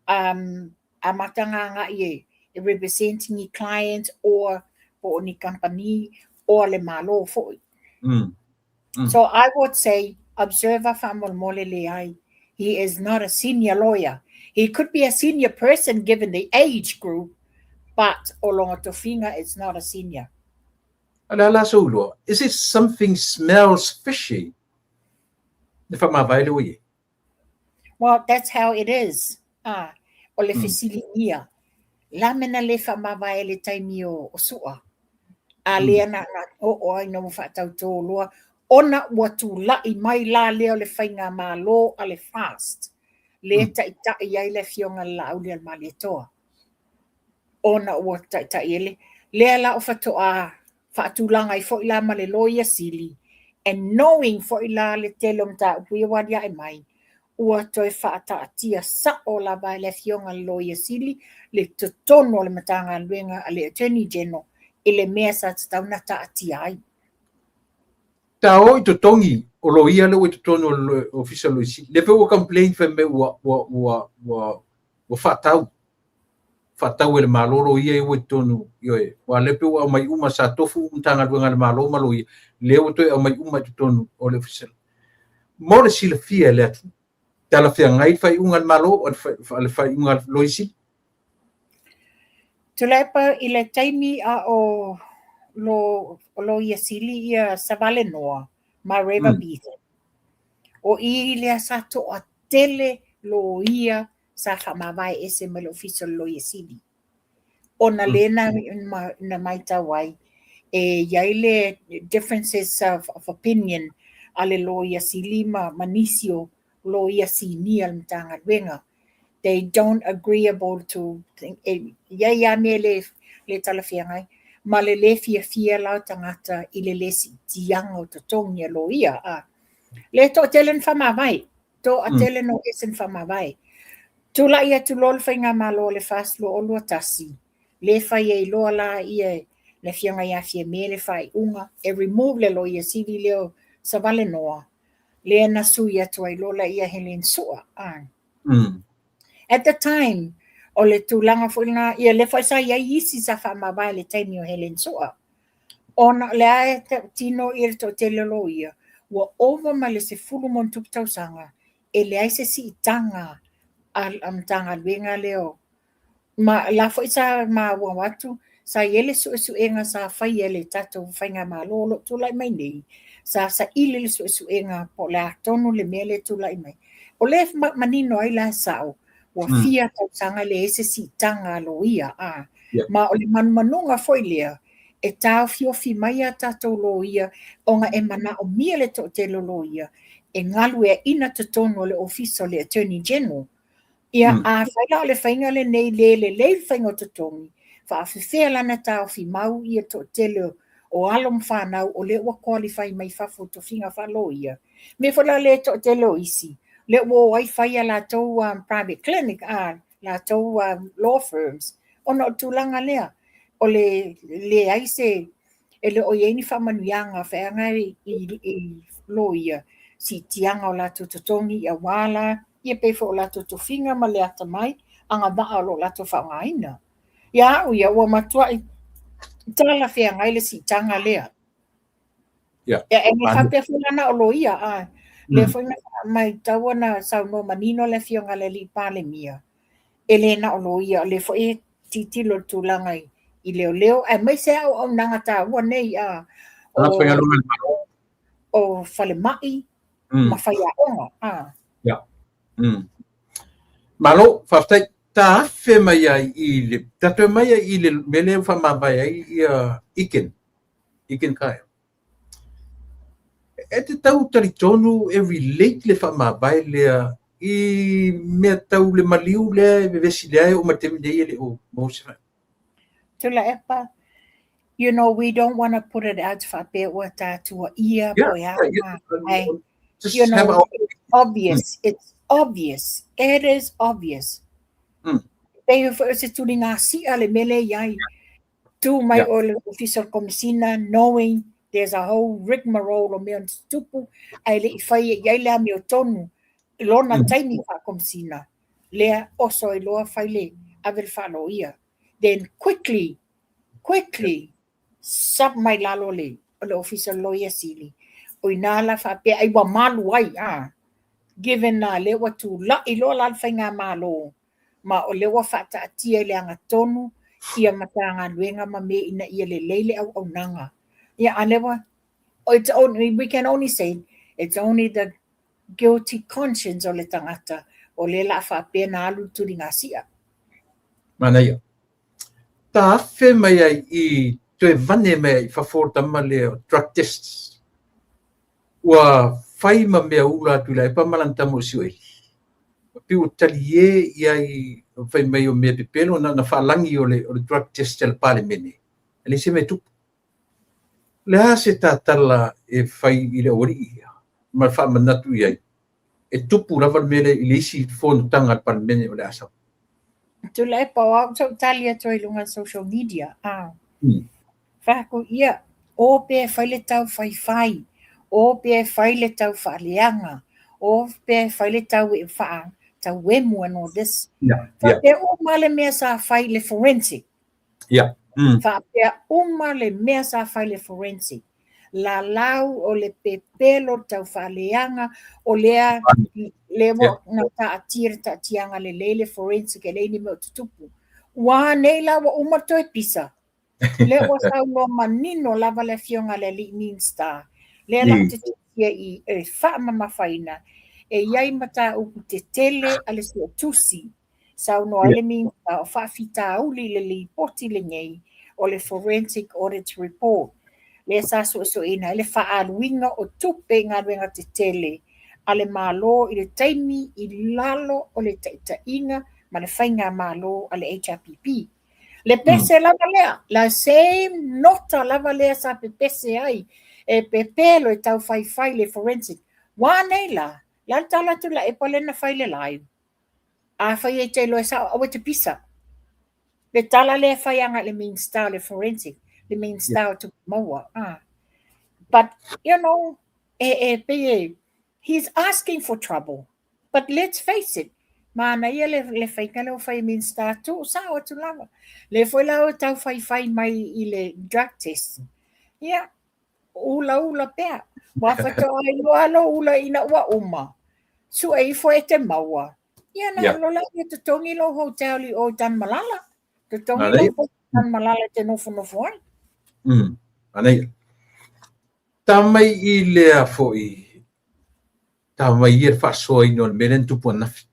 amata gaga'i e e represent ni client or po o ni company or le Malo foi. So I would say observer faamolemole leai. He is not a senior lawyer. He could be a senior person given the age group, but o lona tofiga is not a senior. A le ala sou iloa, is it something smells fishy? Le faamavae lea ua i ai. Well, that's how it is. Ah, o le fesiligia. La mea na le faamavae le taimi o Su'a. A lea na oo ai na ua faatautō loa, ona ua tula'i mai la lea o le faigamālō a le FAST. Lea taita'i ai le afioga le Laaulialemalietoa. Ona ua taita'i ai le, lea la o faatoa faatulaga ai foi la ma le Loia Sili, and knowing foi la le tele o mataupu ia ua alia'e mai, ua toe faataatia sa'o lava e le afioga le Loia Sili le totonu o le Matagaluega a le Attorney General i le mea sa tatau na taatia ai. Ta o i totogi o loia lea ua i totonu o le ofisa o le Loia Sili. Lea foi ua complain fai mai ua, ua, ua, ua, ua faatau. Faatau e le Malo loia ia ua i totonu, ioe, aua lea pei ua aumai uma, sa tofu Matagaluega a le Malo ma loia, lea ua toe aumai uma i totonu o le ofisa. Mo le silafia e le atunuu, talafeagai le faaiuga a le Malo, a le faaiuga a le Loia Sili? Tuilaepa i le taimi a o lo Loia Sili ia Savalenoa ma Rewa Beaton. O i lea sa toatele loia sa faamavae ese mai le ofisa o le Loia Sili. Ona lea na matau ai e i ai le differences of opinion a le Loia Sili ma nisi o loia sinia o le Matagaluega. They don't agreeable to, e i ai lava mea le, le talafeagai, ma le le fiafia la o tagata i le le siitiaga o totogi a loia. A. Le toatele na faamavae, toatele no ese na faamavae. Tula'i atu loa le faigamālō o le FAST 2021, le fai ai loa la ia le afioga ia Fiame le faaiuga e remove le Loia Sili lea o Savalenoa, lea na sui atu ai loa la ia Helen Su'a. A. At the time, o le tulaga foi lena, ia lea foi sa i ai isi sa faamavae i le taimi o Helen Su'a. Ona o lea e tino ia le toatele o loia, ua ova ma le 10+ tausaga, e leai se siitaga a Matagaluega lea o ma la foi sa maua atu, sa i ai le suesuega sa faia e le tatou faigamālō o lo o tulai mai nei, sa saili le suesuega po o le a tonu le mea lea e tulai mai. O lea manino ai la sa'o, ua fia tausaga e leai se siitaga a loia, a. Ma o le manumanuga foi lea, e taofiofi mai a tatou loia ona e manaomia le toatele o loia e galueaina totonu o le ofisa o le Attorney General. Ia, a fai la o le faiga lenei le lelei le faiga o totogi, faafefea la na taofi mau ia toatele o alo ma fanau o lea ua qualify mai fafo o tofiga faaloia. Mea foi la le toatele o isi, lea ua o ai fai a latou private clinic, a latou law firms, ona o tulaga lea, o le leai se E le o i ai ni faamanuiaga feagai i loia, siitiaga o latou totogi aua la ia pei foi o latou tofiga ma le atamai, agavaa o lo o latou faaaogaina. Ia au ia, ua matuai talafeagai le siitaga lea. Ia, e le faapea foi la na o loia, a lea foi na maitaua na saunoa manino le Afioga i le Alii Palemia, e le na o loia, o lea foi e tilotilo i le tulaga i leoleo, aemaise lava auaunaga taua nei, a o falemai ma faiaoga. A. Ia. Malo, faafetai. Ta afe mai ai i le, ta toe mai ai i le mea lea ua faamavae ai ia Iken, Iken Kyle. E te tau talitonu e relate le faamavae lea i mea tau le maliu lea e vevesi lea e oo mai le taimi nei e le o maua se faaiuga. Tuilaepa, you know, we don't want to put it out faapea ua tatua ia po e a, ae, Just you know, have our it's obvious, it's obvious, it is obvious. Pei foi o se tuligasia le mea lea e i ai. Tu mai o le Ofisa o le Komesina, knowing there's a whole rigmarole o mea na tutupu, ae le i fai i ai le amiotonu i lona taimi faa-Komesina, lea oso ai loa fai le ave le faaloia. Then quickly, quickly, sub mai lalo le o le Ofisa o le Loia Sili. O ina la faapea ai ua malu ai, a given la lea ua tula'i loa la le faigamalo, ma o lea ua faataatia i le agatonu ia Matagaluega ma mea ina ia lelei le auaunaga. Ia, a lea ua, it's only, we can only say, it's only the guilty conscience o le tagata o lea la a faapea na alu le tuligasia. Manaia. Ta afe mai ai i toe vane mai ai i fafo o le tama lea o drug tests. Ua fai ma mea ula a Tuilaepa ma lana tama o Siueli. Pei ua talie i ai fai mai o mea pepelo na faalagi o le drug test a le Palemene. E leai se mea e tupu. O le a se tatala e fai i le aualii ia ma le faamanatu i ai e tupu lava le mea lea i le isi fonotaga a le Palemene o le a sau. Tuilaepa, o au sa ou tali atu ai i luga o social media. A. Fai atu ia, o pea e fai le tau faifai, o pea e fai le tau faaleaga, o pea e fai le tau e faa tauemu and all this. Faapea uma le mea sa fai i le forensic. Faapea uma le mea sa fai i le forensic. Lalau o le pepelo, le tau faaleaga, o lea lea ua na taatia le taatiaga lelei le forensic e leai ni mea o tutupu. Ua nei la ua uma toe pisa. Lea ua saunoa manino lava le Afioga i le Alii Minista. Lea la ou te tiatia i e faamamafaina e i ai mataupu tetele a le Suetusi. Saunoa ai le Minista o faafitauli i le lipoti lenei o le Forensic Audit Report. Lea sa suesueina ai le faaaluina o tupe i galuega tetele a le Malo i le taimi i lalo o le taitaiga ma le faigamalo a le HRPP. Le pese lava lea, la same nota lava lea sa pepese ai, e pepelo e tau faifai le forensic. Ua nei la, la le tala atu Tuilaepa lea na fai le live. A fai e te iloa e sao, aua e te pisa. Le tala lea e fai agai i le Minista o le forensic, le Minista o Tupe Maua. Ah. But, you know, e pei e, he's asking for trouble. But let's face it, manaia le faiga lea ua fai e Minista, tuu sao atu lava. Lea foi la ua tau faifai mai i le drug test. Ia, ulaula pea. Ua faatoa iloa lou ula ina ua uma. Sue ifo e te maua. Ia na alu loa ia totogi lou hotel i o i Tanumalala. Totogi lou hotel i Tanumalala e te nofonofo ai. Manaia. Ta mai i lea foi, ta mai ia le faasoaina o le mea lea na tupu ananafi.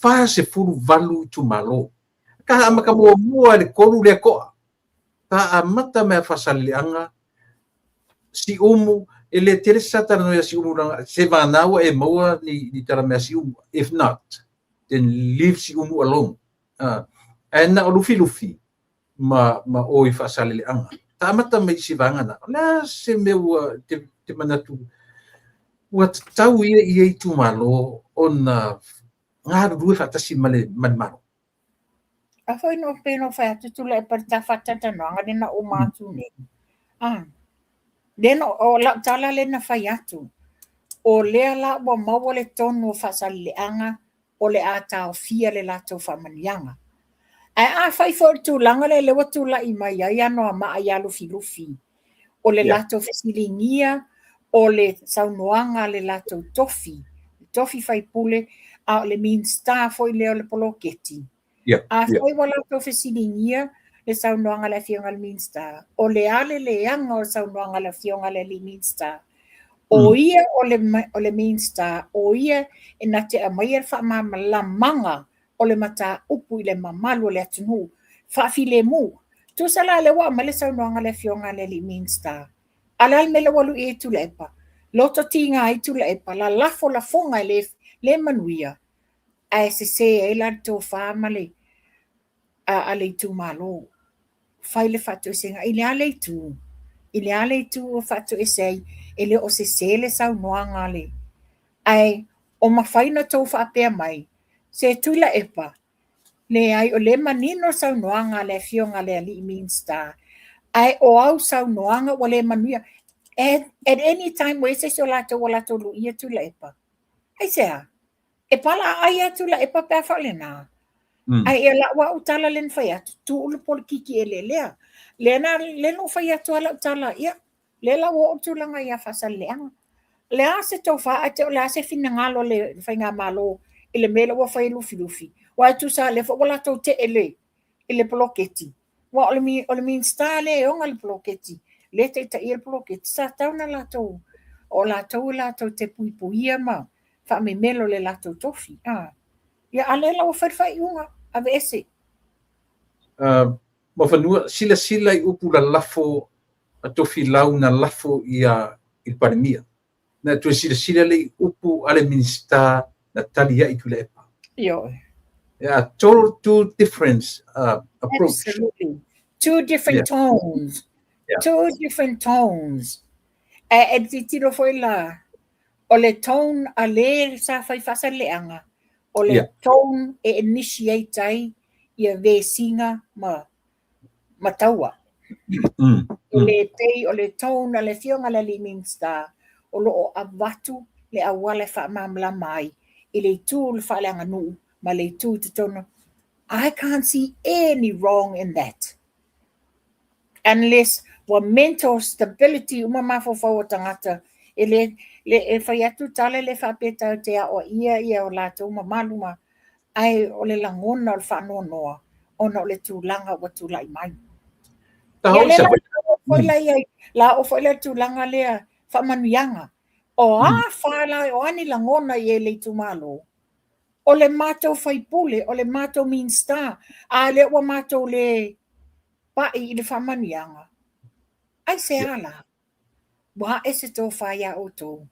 48 itumalo. Ka amata muamua i le 3 lea toa. Ta amata mai a Faasaleleaga, Siumu, e le tele se talanoa ia Siumu leaga se vagana ua e maua ni tala mea Siumu. If not, then leave Siumu alone. Ae na o Lufilufi ma o i Faasaleleaga. Ta amata mai i si vaega na. O le a se mea ua te manatu ua tatau ia i ia itumalo ona galulue faatasi ma le Malo? A foi no pe no fai atu Tuilaepa le ta faatalatalanoaga lea na uma atu nei. Ah, lea no, o lau tala lea na fai atu, o lea la ua maua le tonu o Faasaleleaga o le a taofia le latou faamanuiaga. Ae afai foi o le tulaga lea lea ua tulai mai ai Anoamaa ia Lufilufi, o le latou fesiligia o le saunoaga a le latou tofi, tofi faipule, a o le Minisita foi lea o le poloketi. Afai ua latou fesiligia le saunoaga a le Afioga i le Minisita, o le a le leaga o le saunoaga a le Afioga i le alii Minisita? O ia o le Minisita, o ia e na te aumaia le faamalamalamaga o le mataupu i le mamalu o le atunuu, faafilemu. Tusa la lea ua aumai le saunoaga a le Afioga i le alii Minisita, a o le a le mea lea ua lui ai Tuilaepa? Loto tiga ai Tuilaepa, lalafo lafoga e le, le manuia, ae sese ai la le tofa ma le a le itumalo. Fai le faatoesega i le a le itu, i le a le itu ua faatoese ai, e le o sese le saunoaga a le, ae o mafai ona outou faapea mai, se Tuilaepa, leai o lea e manino le saunoaga a le Afioga i le alii Minisita, ae o au saunoaga ua le manuia. At any time ua i ai se isi o latou ua latou luia Tuilaepa. Aisea? E pala aai lava Tuilaepa pe a fai o lena. Ae ia lau au tala lea na fai atu, tuu le polokiki eleelea. Lea na, lea na ou fai atu lava lau tala, ia, lea la ua oo le tulaga ia Faasaleleaga. O le a se tofa, ae te o le a se finagalo o le faigamalo i le mea lea ua fai e Lufilufi. Aua e tusa lava o lea foi ua latou tee i le poloketi. Aua o le Minisita lea e ona le poloketi, lea e taitaia le poloketi, sa tatau ona latou, o latou e latou te puipuia ma faamemelo i le latou tofi. Ia, a o lea la ua fai le faaiuga, aveese. Muafanua, silasila i upu lalafo a Tofilau na lafo ia i le Palemia. Na toe silasila lea i upu a le Minisita na tali ai Tuilaepa. Ioe. Yeah, total two different approach. Absolutely. Two different tones. Two different tones. E titilo foi la, o le tone a le sa fai faasaleaga, o le tone e initiate ai ia vesiga ma taua. E le pei o le tone a le Afioga i le alii Minisita o lo o avatu le auala e faamalamalama ai i le itu o le faaleaganuu ma le itu i totonu. I can't see any wrong in that. Unless ua mental stability uma mafaufau o tagata e le, le e fai atu tala le faapea tatou te aoaia ia o latou mamalu ma ae o le lagona o le faanoanoa ona o le tulaga ua tulai mai. Ta Ia hoi lea sa la foi la ia la o foi le tulaga lea faamanuiaga. O a fa la o a ni lagona i le itumalo, o le matou faipule, o le matou Minisita, a lea ua matou le pai i le faamanuiaga. Ai se ala, ua ae se tofa iā outou.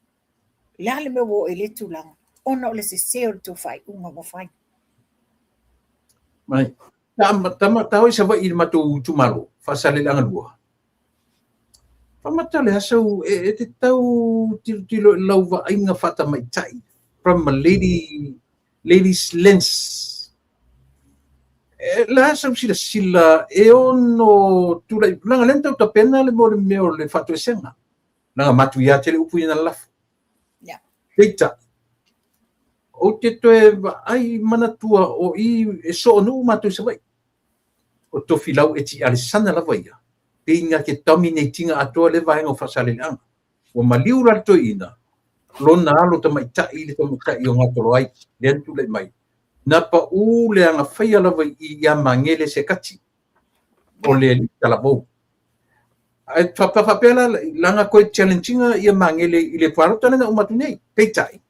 Le a le mea ua oo i le tulaga, ona o le sese o le tou faaiuga ua fai. Mai. Ta, ta hoi Savaii i le matou itumalo, Faasaleleaga 2. Faamata le aso e te tau tilotilo i lau vaaiga faatamaitai from a lady's lens. E la sau silasila e ono tulai, leaga lea na tau tapena le mo le mea o le faatoesega. Leaga matuia tele upu ia na lalafo. Peitai, ou te toe vaai manatua o i e soonuu matou i Savaii. O Tofilau e ti Alesana lava ia. Pei na te dominate ina atoa le vaega o Faasaleleaga. Ua maliu la le toeaina, lona alo tamaitai le tamaitai o Gatoloai, lea na tulai mai. Na pau le agafaia lava i ia Magele Sekati, o le alii talavou. Ae faapea la, leaga toe challenge ina ia Magele i le palota lea na uma atu nei. Peitai,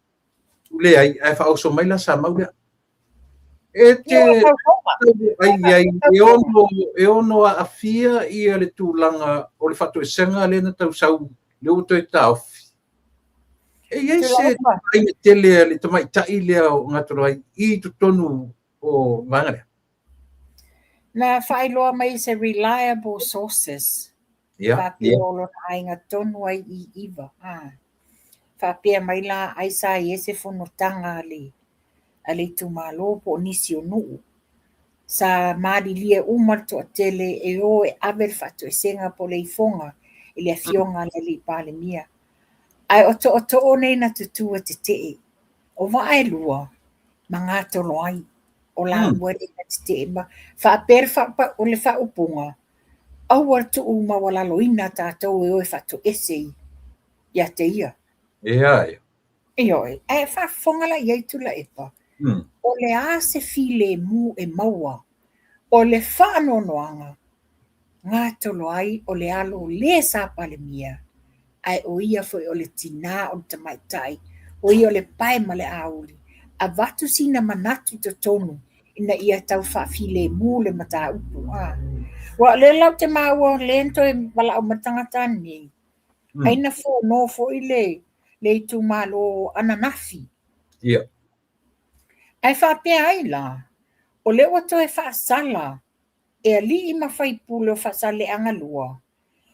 leai, ae faaoso mai la Samau lea. E te ai ai, e ono aafia ia le tulaga o le faatoesega lea na tausau, lea ua toe taofi. E i ai se aiga tele a le tamaitai lea o Gatoloai i totonu o vaega lea. Na faailoa mai se reliable sources. Faapea o lona aiga tonu ai i iva. Faapea mai la ai sa i ai se fonotaga a le itumalo po o nisi o nuu. Sa malilie uma le toatele e o e ave le faatoesega po o le ifoga i le afioga a le alii Palemia. Ae o tootoo nei na tutū e tetee. O Vaaelua ma Gatoloai, o laua nei na tetee ma faapea le faaupuga, aua le tuu maualaloina tatou e o e faatoese ia te ia. Ia, ia. Ioe, ae faafofoga la i ai Tuilaepa, o le a se filemu e maua? O le faanoanoaga, Gatoloai o le alo o le sa Palemia, ae o ia foi o le tinā o le tamaitai, o ia o le pae ma le auli, avatu sina manatu i totonu ina ia tau faafilemu le mataupu. A. Aua o lea la ou te maua o lea na toe valaau mai le tagata nei, ai na fono foi le le itumalo ananafi. Ia. Ae faapea ai la, o lea ua toe faasala e alii ma faipule o Faasaleleaga 2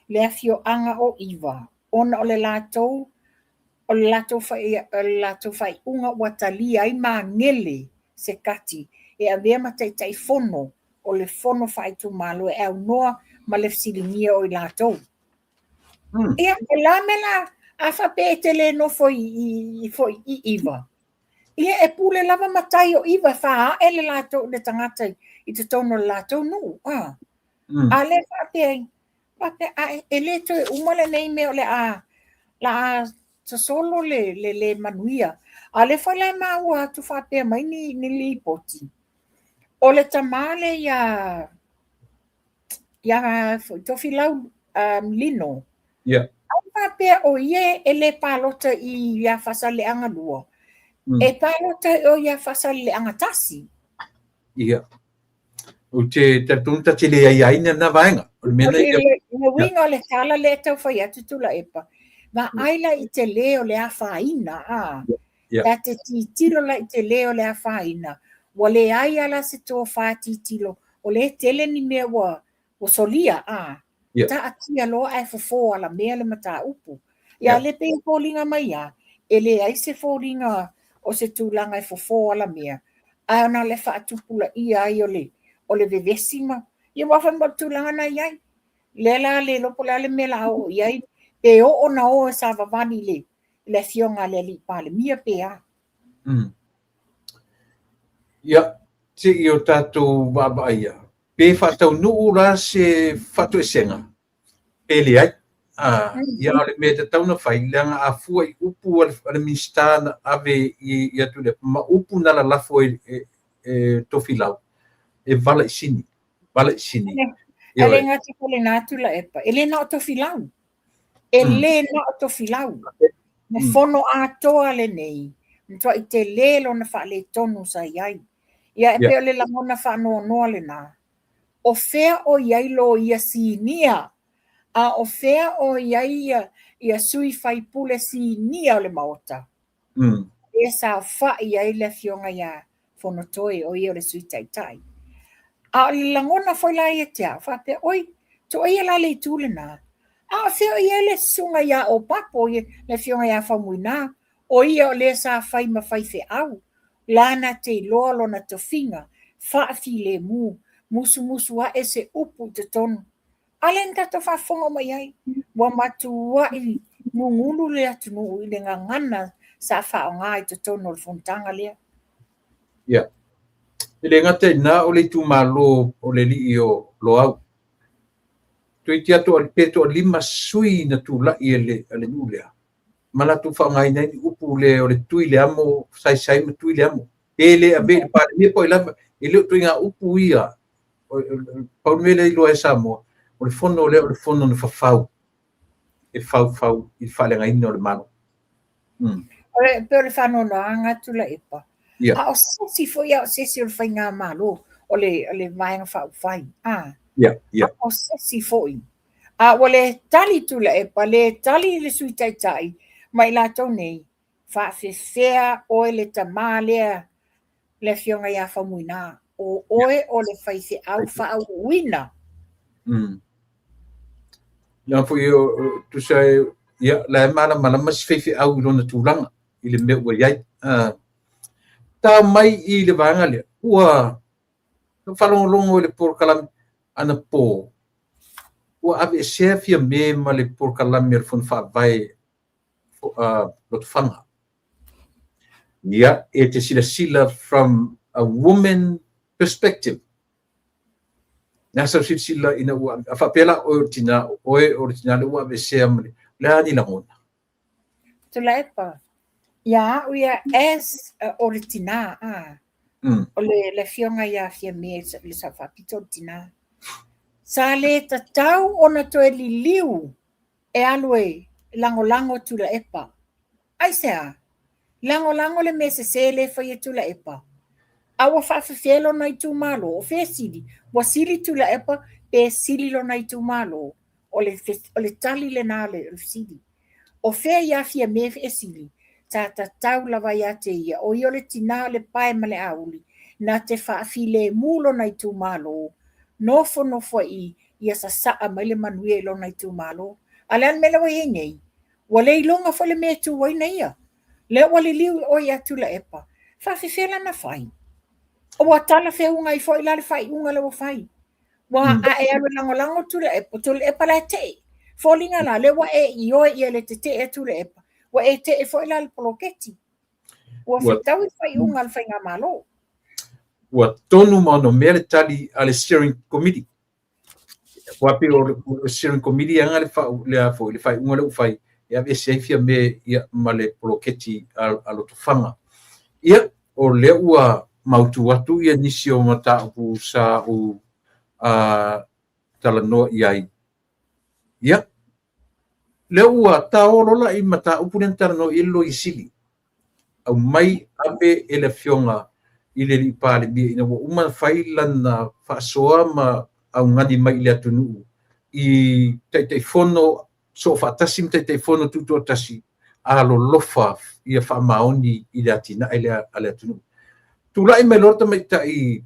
le afioaga o 'Iva ona o le latou o le latou o le latou faaiuga ua talia ai Magele Sekati e avea ma Taitaifono o le Fono Faaitumalo e aunoa ma le fesiligia o i latou. Ia, o le a mea la, a faapea e te le nofo i foi i 'Iva, ia e pule lava matai o 'Iva e faaae le latou le tagata i totonu o le latou nuu. A A lea faapea ai, faapea ae e le toe uma lenei mea o le a la a sosolo le le le manuia. A o lea foi la e maua atu faapea mai ni ni lipoti, o le tama lea ia ia foi Tofilau Lino. Ai faapea o ia e le palota i ia Faasaleleaga 2, e palota i o ia Faasaleleaga 1. Ia. Ou te talitonu ta te le aiaina lena vaega. O le mea le uiga o le tala lea e tau fai atu Tuilaepa, vaai la i tele o le afaina, a. Ta te tilotilo la i tele o le afaina, ua leai lava la se tofa tilotilo, o lea e tele ni mea ua ua solia, a. Taatia loa ae fofo alamea le mataupu. Ia a o lea pei e foliga mai lava, e leai se foliga o se tulaga e fofo alamea, ae ona o le faatupulaia ai o le o le vevesi ma, ia aua foi ma o le tulaga na i ai. Lea la le iloa po o le a le mea o le a oo i ai, pe oo ona o e savavali i le le afioga a le alii Palemia pe a. Ia, se i o tatou vaavaaia, pe faataunuu la se faatoesega, pe leai. Ia, a o le mea e tatau ona fai, leaga a fua i upu a le Minisita na ave i atu ma upu na lalafo e e Tofilau, e vala i sini, vala i sini. E le gata foi lena Tuilaepa, e le na o Tofilau. E le na o Tofilau. Le fono atoa lenei, matuai tele lona faaletonu sa i ai. Ia e pei o le lagona faanoanoa lena. O fea o i ai loia sinia? A o fea o i ai ia sui faipule sinia o le Maota? Lea saofai ai le afioga ia Fonotoe, o ia o le Sui Taitai. A o le lagona foi la ia te au, faapea, oi, tuuaia la le itu lena. A o fea o i ai le susuga ia Opapo, le afioga ia Faumuina, o ia o lea sa fai ma faifeau, lana te iloa lona tofiga, faafilemu, musumusu ae se upu i totonu. A lea na tatou faafofoga uma i ai, ua matuai gugulu le atunuu i le gagana sa faaaoga i totonu o le fonotaga lea. Ia. E le gata i lena, o le itumalo o le alii o Loau. Toeitiiti atoa pe toalima sui na tulai a le nuu lea, ma latou faaaogaina ai ni upu le o le tui le amo, saisai ma tui le amo. Pe le ave i le Palemia po o ai lava, e le o ituaiga upu ia. Pau le mea lea e iloa e Samoa, o le fono lea o le fono na fafau, e faufau i le faaleagaina o le Malo. E pei o le faanoanoaga Tuilaepa, a o se isi foi a o se isi o le faigamalo, o le Vaega Faaupufai, a o se isi foi. A ua le tali Tuilaepa, le tali le Sui Taitai ma i latou nei, faafefea oe le tama lea, le afioga ia Faumuina, o oe o le faifeau faauuina. Leaga foi o tusa e, ia, la e malamalama si faifeau i lona tulaga, i le mea ua i ai. Tao mai i le vaega lea, ua Na faalogologo i le polokalame anapo, ua aveesea Fiame ma le polokalame a le Fono Faavae Lotofaga. Ia, e te silasila from a woman perspective. Na sau silasila ina ua a faapea la oe o le tina, oe o le tina lea ua aveesea ma le, le a ni lagona? Tuilaepa, ia au ia as o le tina, a. O le afioga ia Fiame le Sao Faapito o le tina. Sa le tatau ona toe liliu e alu e lagolago Tuilaepa. Aisea? Lagolago le mea sese lea e fai e Tuilaepa. A ua faafefea lona itumalo? O fea e sili? Ua sili Tuilaepa pe sili lona itumalo? O le tali lena o le fesili. O fea ia Fiame e sili? Sa tatau lava ia te ia, o ia o le tina o le pae ma le auli, na te faafilemu lona itumalo, nofonofo ai i i, ia sasaa mai le manuia i lona itumalo. A o le a le mea lea ua i ai nei? Ua le iloga foi le mea e tu ai na ia. Lea ua liliu oe ia Tuilaepa, faafefea la na fai? Ua talafeuga foi la le faaiuga lea ua fai. Ua a e alu e lagolago Tuilaepa, Tuilaepa la e tee. Foliga la, lea ua e ioe ia le tetee a Tuilaepa, ua e tee foi la le poloketi. Ua fetaui le faaiuga a le Faigamalo. Ua tonu ma onomea le tali a le steering committee. Ua pei o le steering committee aga le le a foi le faaiuga lea ua fai e aveese ai Fiame ia ma le poloketi a Lotofaga. Ia, o lea ua mautu atu ia nisi o mataupu sa ou talanoa i ai. Ia, lea ua taolo la i mataupu lea na talanoa i ai le Loia Sili. Aumai ave e le afioga i le alii Palemia ina ua uma ona fai lana faasoa ma augani mai i le atunuu i Taitaifono soofaatasi ma Taitaifono tutoatasi alolofa ia faamaoni i le atinae lea a le atunuu. Tulai mai loa le tamaitai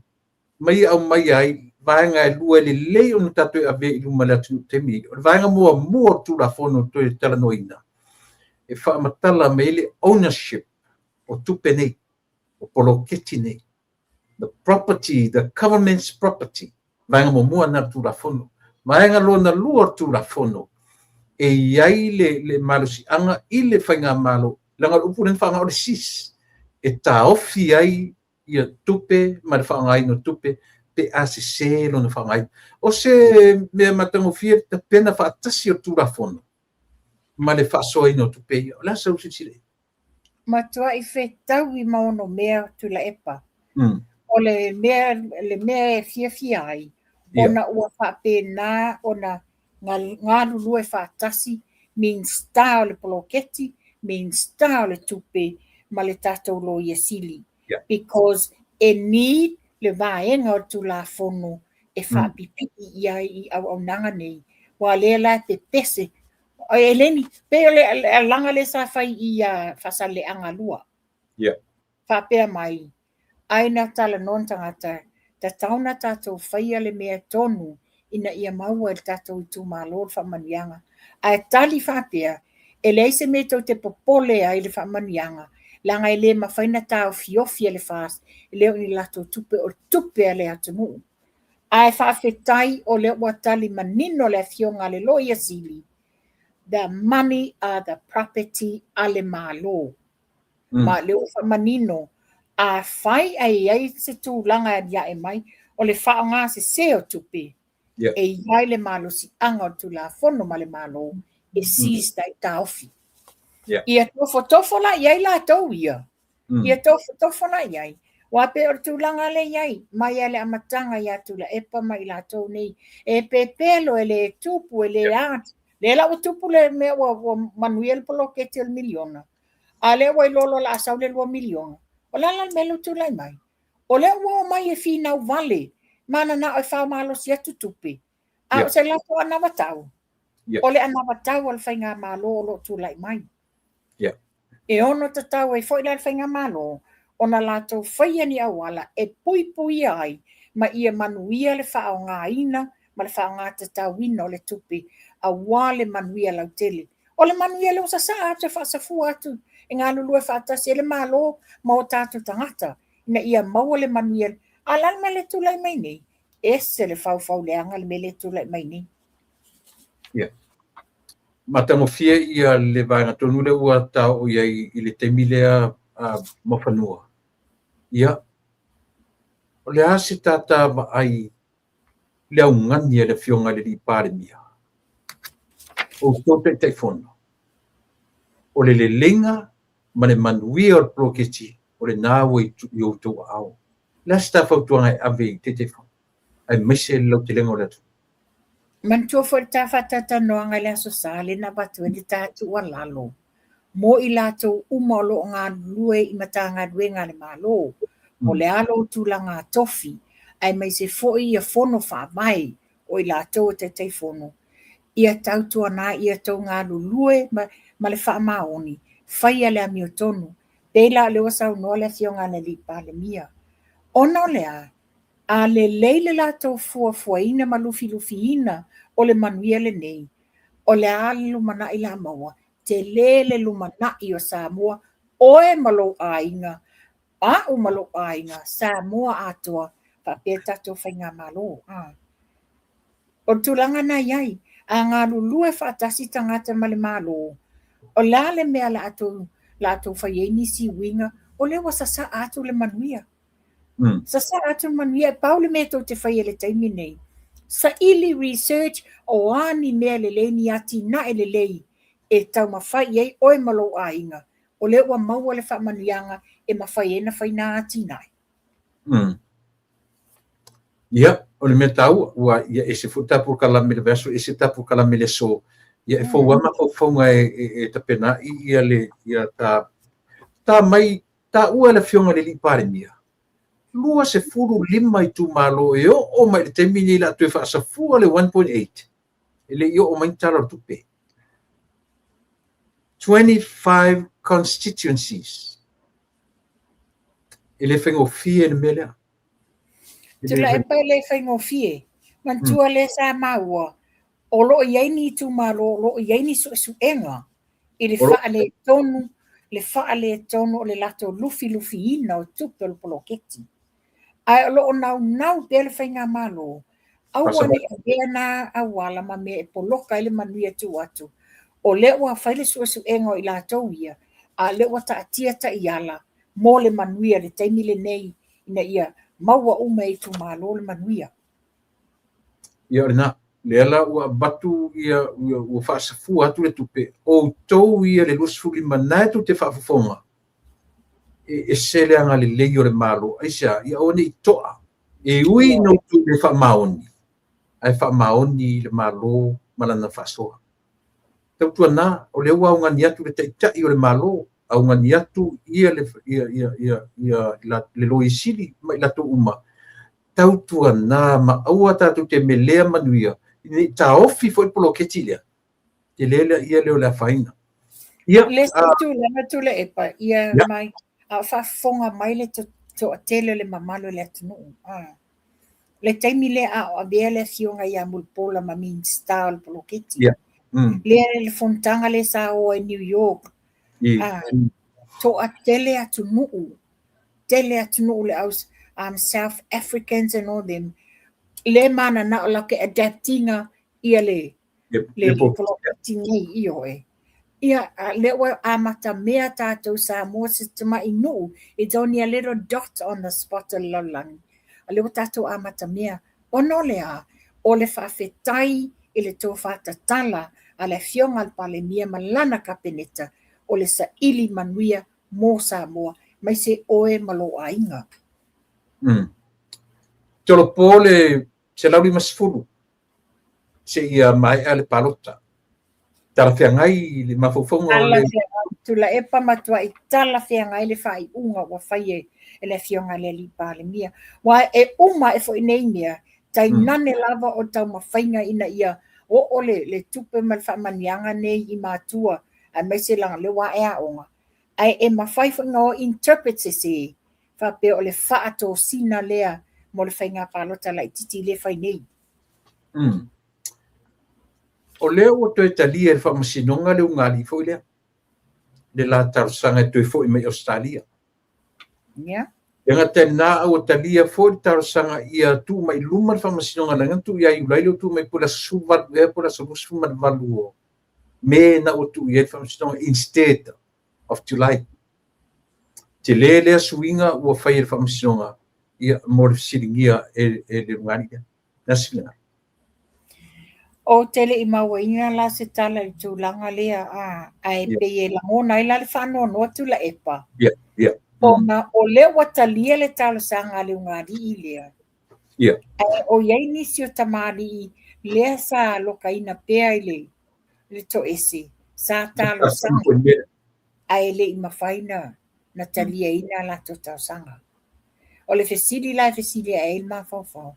mai aumai ai vaega e lua e lelei ona tatou e avea i luma le atunuu taimi. O le vaega muamua o le Tulafono toe talanoaina, e faamatala mai le ownership o tupe nei, o poloketi nei. The property, the government's property. Vaega muamua na Tulafono. Vaega lona lua o le Tulafono, e i ai le malosiaga i le faigamalo, leaga o le upu lea na faaaoga o le seize, e taofi ai ia tupe ma le faaaogaina o tupe pe a sese lona faaaogaina. O se mea matagofie le tapena faatasi o le Tulafono ma le faasoaina o tupe ia. O le a sau silasila i ai? Matuai fetaui ma ono mea Tuilaepa. O le mea e fiafia ai, ona ua faapena ona galulue faatasi Minisita o le poloketi, Minisita o le tupe ma le tatou Loia Sili. Because e need le vaega o le Tulafono e faapipii i ai i auaunaga nei. Ua lea la e pepese. E le ni, pei o le alaga lea sa fai i Faasaleleaga 2. Faapea mai, ai na talanoa ni tagata, tatau na tatou faia le mea tonu ina ia maua e le tatou itumalo le faamanuiaga. Ae tali faapea, e leai se mea tou te popole ai le faamanuiaga, leaga e le mafai na taofiofi e le FAST, e le o ni latou tupe, o tupe a le atunuu. Ae faafetai o lea ua tali manino le afioga a le Loia Sili, the money are the property a le Malo. Ma lea ua faamanino, a fai ae i ai se tulaga e aliae mai, o le faaaoga sese o tupe, e i ai le malosiaga o le Tulafono ma le Malo e seize ai taofi. Ia tofotofo la i ai latou ia. Ia tofotofo la i ai. Ua pei o le tulaga lea i ai, mai lava le amataga ia Tuilaepa ma i latou nei, e pepelo, e le tupu, e le a. Lea la ua tupu le mea ua manuia le poloketi o le miliona. A lea ua iloa loa o le a sau le 2 miliona. O le a la le mea lea ua tulai mai? O lea ua omai e finau vale, mananao e faamalosi atu tupe, a o se latou anavatau, o le anavatau a le faigamalo o lo o tulai mai. E ono tatau ai foi la le faigamalo ona latou faia ni auala e puipuia ai ma ia manuia le faaaogaina ma le faaaoga tatauina o le tupe aua le manuia lautele. O le manuia lea ua sasaa atu e faasafua atu e galulue faatasi ai le Malo ma o tatou tagata ina ia maua le manuia. A o le a le mea lea e tulai mai nei? Ese le faufau leaga le mea lea e tulai mai nei. Ia. Matagofie ia le vaega tonu lea ua taoo i ai i le taimi lea Muafanua. Ia, o le a se tata vaai le augani a le Afioga i le Alii Palemia? Outou Taitaifono, o le leleiga ma le manuia o le poloketi o lena ua i outou aao. O le a se ta fautuaga e ave i Taitaifono aemaise le lautelega o le atunuu? Manatua foi le ta faatalatalanoaga i le Aso Sa lea na avatu ai le ta tuualalo mo i latou uma o lo o galulue i Matagaluega a le Malo, po o le a lou tulaga tofi, aemaise foi ia fono faavae o i latou e Taitaifono, ia tautuana ia tou galulue ma le faamaoni, faia le amiotonu. Pei la o lea ua saunoa le Afioga i le Alii Palemia. Ona o le a? A lelei le latou fuafuaina ma lufilufiina o le manuia lenei, o le a le lumanai la maua? Tele le lumanai o Samoa, oe ma lou aiga, a'u ma lou aiga, Samoa atoa, faapea tatou faigamalo. O le tulaga na i ai, a galulue faatasi tagata ma le Malo, o le a le mea la a tou fai ai nisi uiga, o lea ua sasaa atu le manuia. Sasaa atu le manuia, e pau le mea tou te faia i le taimi nei, saili research o a ni mea lelei, ni atinae lelei e taumafai i ai oe ma lou aiga, o lea ua maua le faamanuiaga e mafai ai ona fai nā atinae. Ia, o le mea taua, ua ia ese foi ta polokalame i le vaiaso, ese ta polokalame i le aso. Ia e fou lava mafaufauga e tapenaai ia le ia ta ta mai taua e le Afioga i le Alii Palemia, 25 itumalo e oo mai i le taimi lenei o le a toe faasafua le 1.8 e le i oo mai ni tala o le tupe. 25 constituencies. E le faigofie le mea lea. Tuilaepa e le faigofie. Manatua lea sa maua, o lo o i ai ni itumalo o lo o i ai ni suesuega i le faaletonu, le faaletonu o le latou lufilufiina o tupe o le poloketi. Ae o lo o naunau pea le faigamalo, aua ne i avea na auala ma mea e poloka ai le manuia tuu atu. O lea ua fai le suesuega o i latou ia, a o lea ua taatia taiala mo le manuia i le taimi lenei ina ia maua uma e itumalo le manuia. Ia o lena, lea la ua avatu ia, ua faasafua atu le tupe, outou ia le 25 na e tou te faafofoga, e ese le agalelei o le Malo. Aisea? Ia aua ne i toa. E ui ina outou le faamaoni, ae faamaoni le Malo ma lana faasoa. Tautuana, o lea ua augani atu le Taitai o le Malo, augani atu ia le, ia, ia, ia, ia, le Loia Sili ma i latou uma. Tautuana ma aua tatou te melea manuia, ne i taofi foi le poloketi lea, tele lea lea o le afaina. Ia, le isi tulaga Tuilaepa, ia mai, a o faafofoga mai le toatele o le mamalu o le atunuu. Le taimi lea a o avea le afioga ia Mulipola ma Minisita o le poloketi. Lea le fonotaga lea sa o ai i New York. Toatele atunuu, tele atunuu le au South Africans and all them, le mananao la ke adapt ina ia le le poloketi nei, ioe. Ia, lea ua amata mea tatou Samoa se tamai nuu, it's only a little dot on the spot o le lalolagi. A lea ua tatou amata mea. Ona o le a? O le faafetai i le tofa tatala a le Afioga a le Palemia ma lana Kapeneta o le saili manuia mo Samoa, aemaise oe ma lou aiga. Tolopo le 150 seia maea le palota. Talafeagai le mafaufauga o le... Tuilaepa matuai talafeagai le faaiuga ua fai e le Afioga i le Alii Palemia. Aua e uma ae foi nei mea, tainane lava o taumafaiga ina ia oo le tupe ma le faamanuiaga nei i matua, aemaise leaga o lea ua ae aoga. Ae e mafai foi ona o interpret sese, faapea o le faatosina lea mo le faiga palota laitiiti lea e fai nei. O lea ua toe talia e le Faamasinoga le ugaalii foi lea, le la talosaga e toe foi mai Ausetalia. E gata i lena a ua talia foi le talosaga ia tuu mai i luma le faamasinoga na tuu ia Iulai lea ua tuu mai po o le aso 18 ea po o le aso 28 o Me na ua tuu i ai le faamasinoga instead of July. Tele lea suiga ua fai e le faamasinoga ia mo le fesiligia e le ulugalii lea. Le a se finagalo? Ou te le i mauaina la se tala i le tulaga lea, ae pei e lagona ai la le faanoanoa Tuilaepa. Ona o lea ua talia le talosaga a le ulugalii lea. Ae o i ai nisi o tamalii lea sa alokaina pea i le toese, sa talosaga ae le i mafai na taliaina a latou talosaga. O le fesili la e fesili ae ai le mafaufau,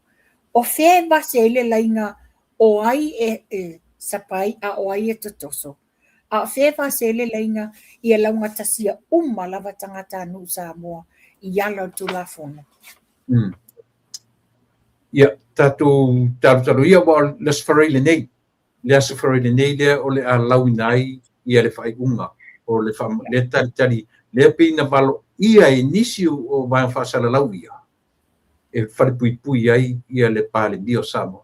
o fea e vase ai le laina o ai e sapai a o ai e totoso? A o fea e vase ai le laina ia laugatasia uma lava tagatanuu Samoa i ala o le Tulafono? Ia, tatou talotalo ia, aua o le Aso Faraile lenei, le Aso Faraile nei lea o le a lauina ai ia le faaiuga o le lea talitali lea pei na valoia e nisi o vaega faasalalau ia e falepuipui ai ia le Palemia o Samoa.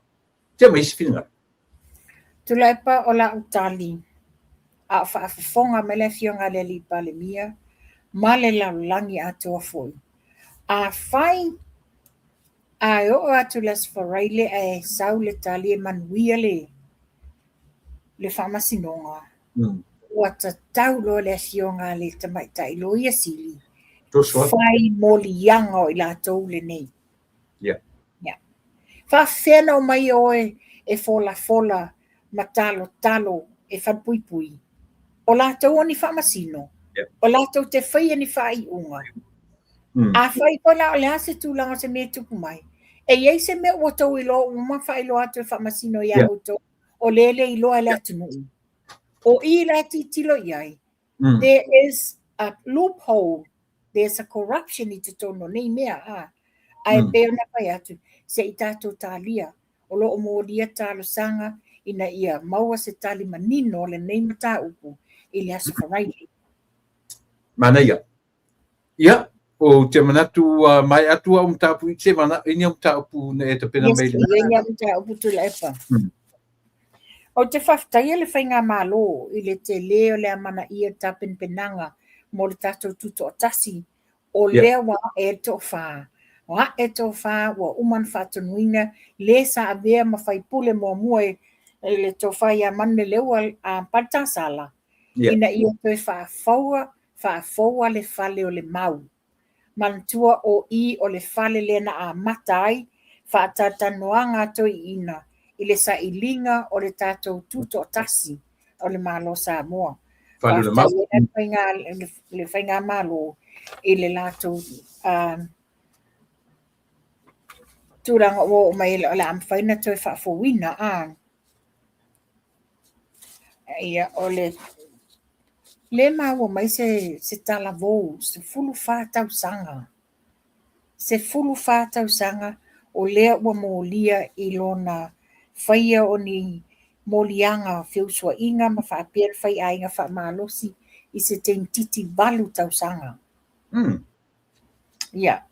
Tea mai isi finagalo. Tuilaepa o lau tali, a o faafofoga mai le afioga a le alii Palemia ma le lalolagi atoa foi. Afai ae oo atu le Aso Faraile ae sau le tali e manuia le faamasinoga, ua tatau loa le afioga a le tamaitai Loia Sili fai moliaga o i latou lenei. Yeah. Faafefea na omai oe e folafola ma talotalo e falepuipui? O latou o ni faamasino, o latou te faia ni faaiuga. Afai foi la o le a se tulaga o se mea e tupu mai, e i ai se mea ua outou iloa ua uma faailoa atu e faamasino ia outou, o lea e le iloa e le atunuu. O i la e tilotilo i ai, there is a loophole, there's a corruption i totonu o nei mea, a. Ae pei ona fai atu, se i tatou talia, o lo o molia talosaga ina ia maua se tali manino o lenei mataupu i le Aso Faraile. Manaia. Ia, ou te manatu ua maea atu au mataupu i se mana i ni mataupu na e tapena mai. Yes, i ni mataupu Tuilaepa. Ou te faafetaia le faigamalo i le tele o le amanaia o le tapenapenaga mo le tatou tutoatasi o lea ua ae le toafa. Ua ae le toafa ua uma ona faatonuina le sa avea ma faipule muamua i le tofa ia Manuleleua a Paletasala ina ia toe faafoua faafoua le fale o le mau. Manatua o i o le fale lea na amata ai faatalatalanoaga a toeaiina i le sailiga o le tatou tutoatasi o le Malo o Samoa. Faafetai ai le faigamalo i le latou tulaga ua oo mai o le a mafai ona toe faafouina. Ia, o le lea maua mai se talavou 14 tausaga. 14 tausaga o lea ua molia i lona faia o ni moliaga feusuaiga ma faapea le faiaiga faamalosi i se teimititi 8 tausaga. Ia.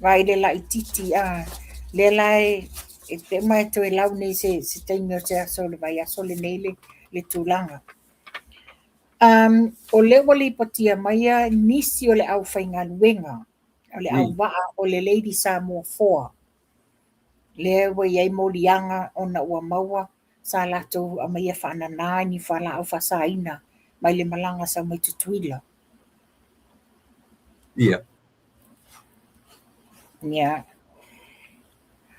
Vaai le laititi a lea la e pei uma e toe lau nei se taimi o se aso o le vaiaso lenei le tulaga. O lea ua lipotia mai nisi o le aufaigaluega o le auvaa o le Lady Samoa 4. Lea ua i ai moliaga ona ua maua sa latou aumaia faanana i ni fualaau faasaina mai le malaga sau mai Tutuila. Ia.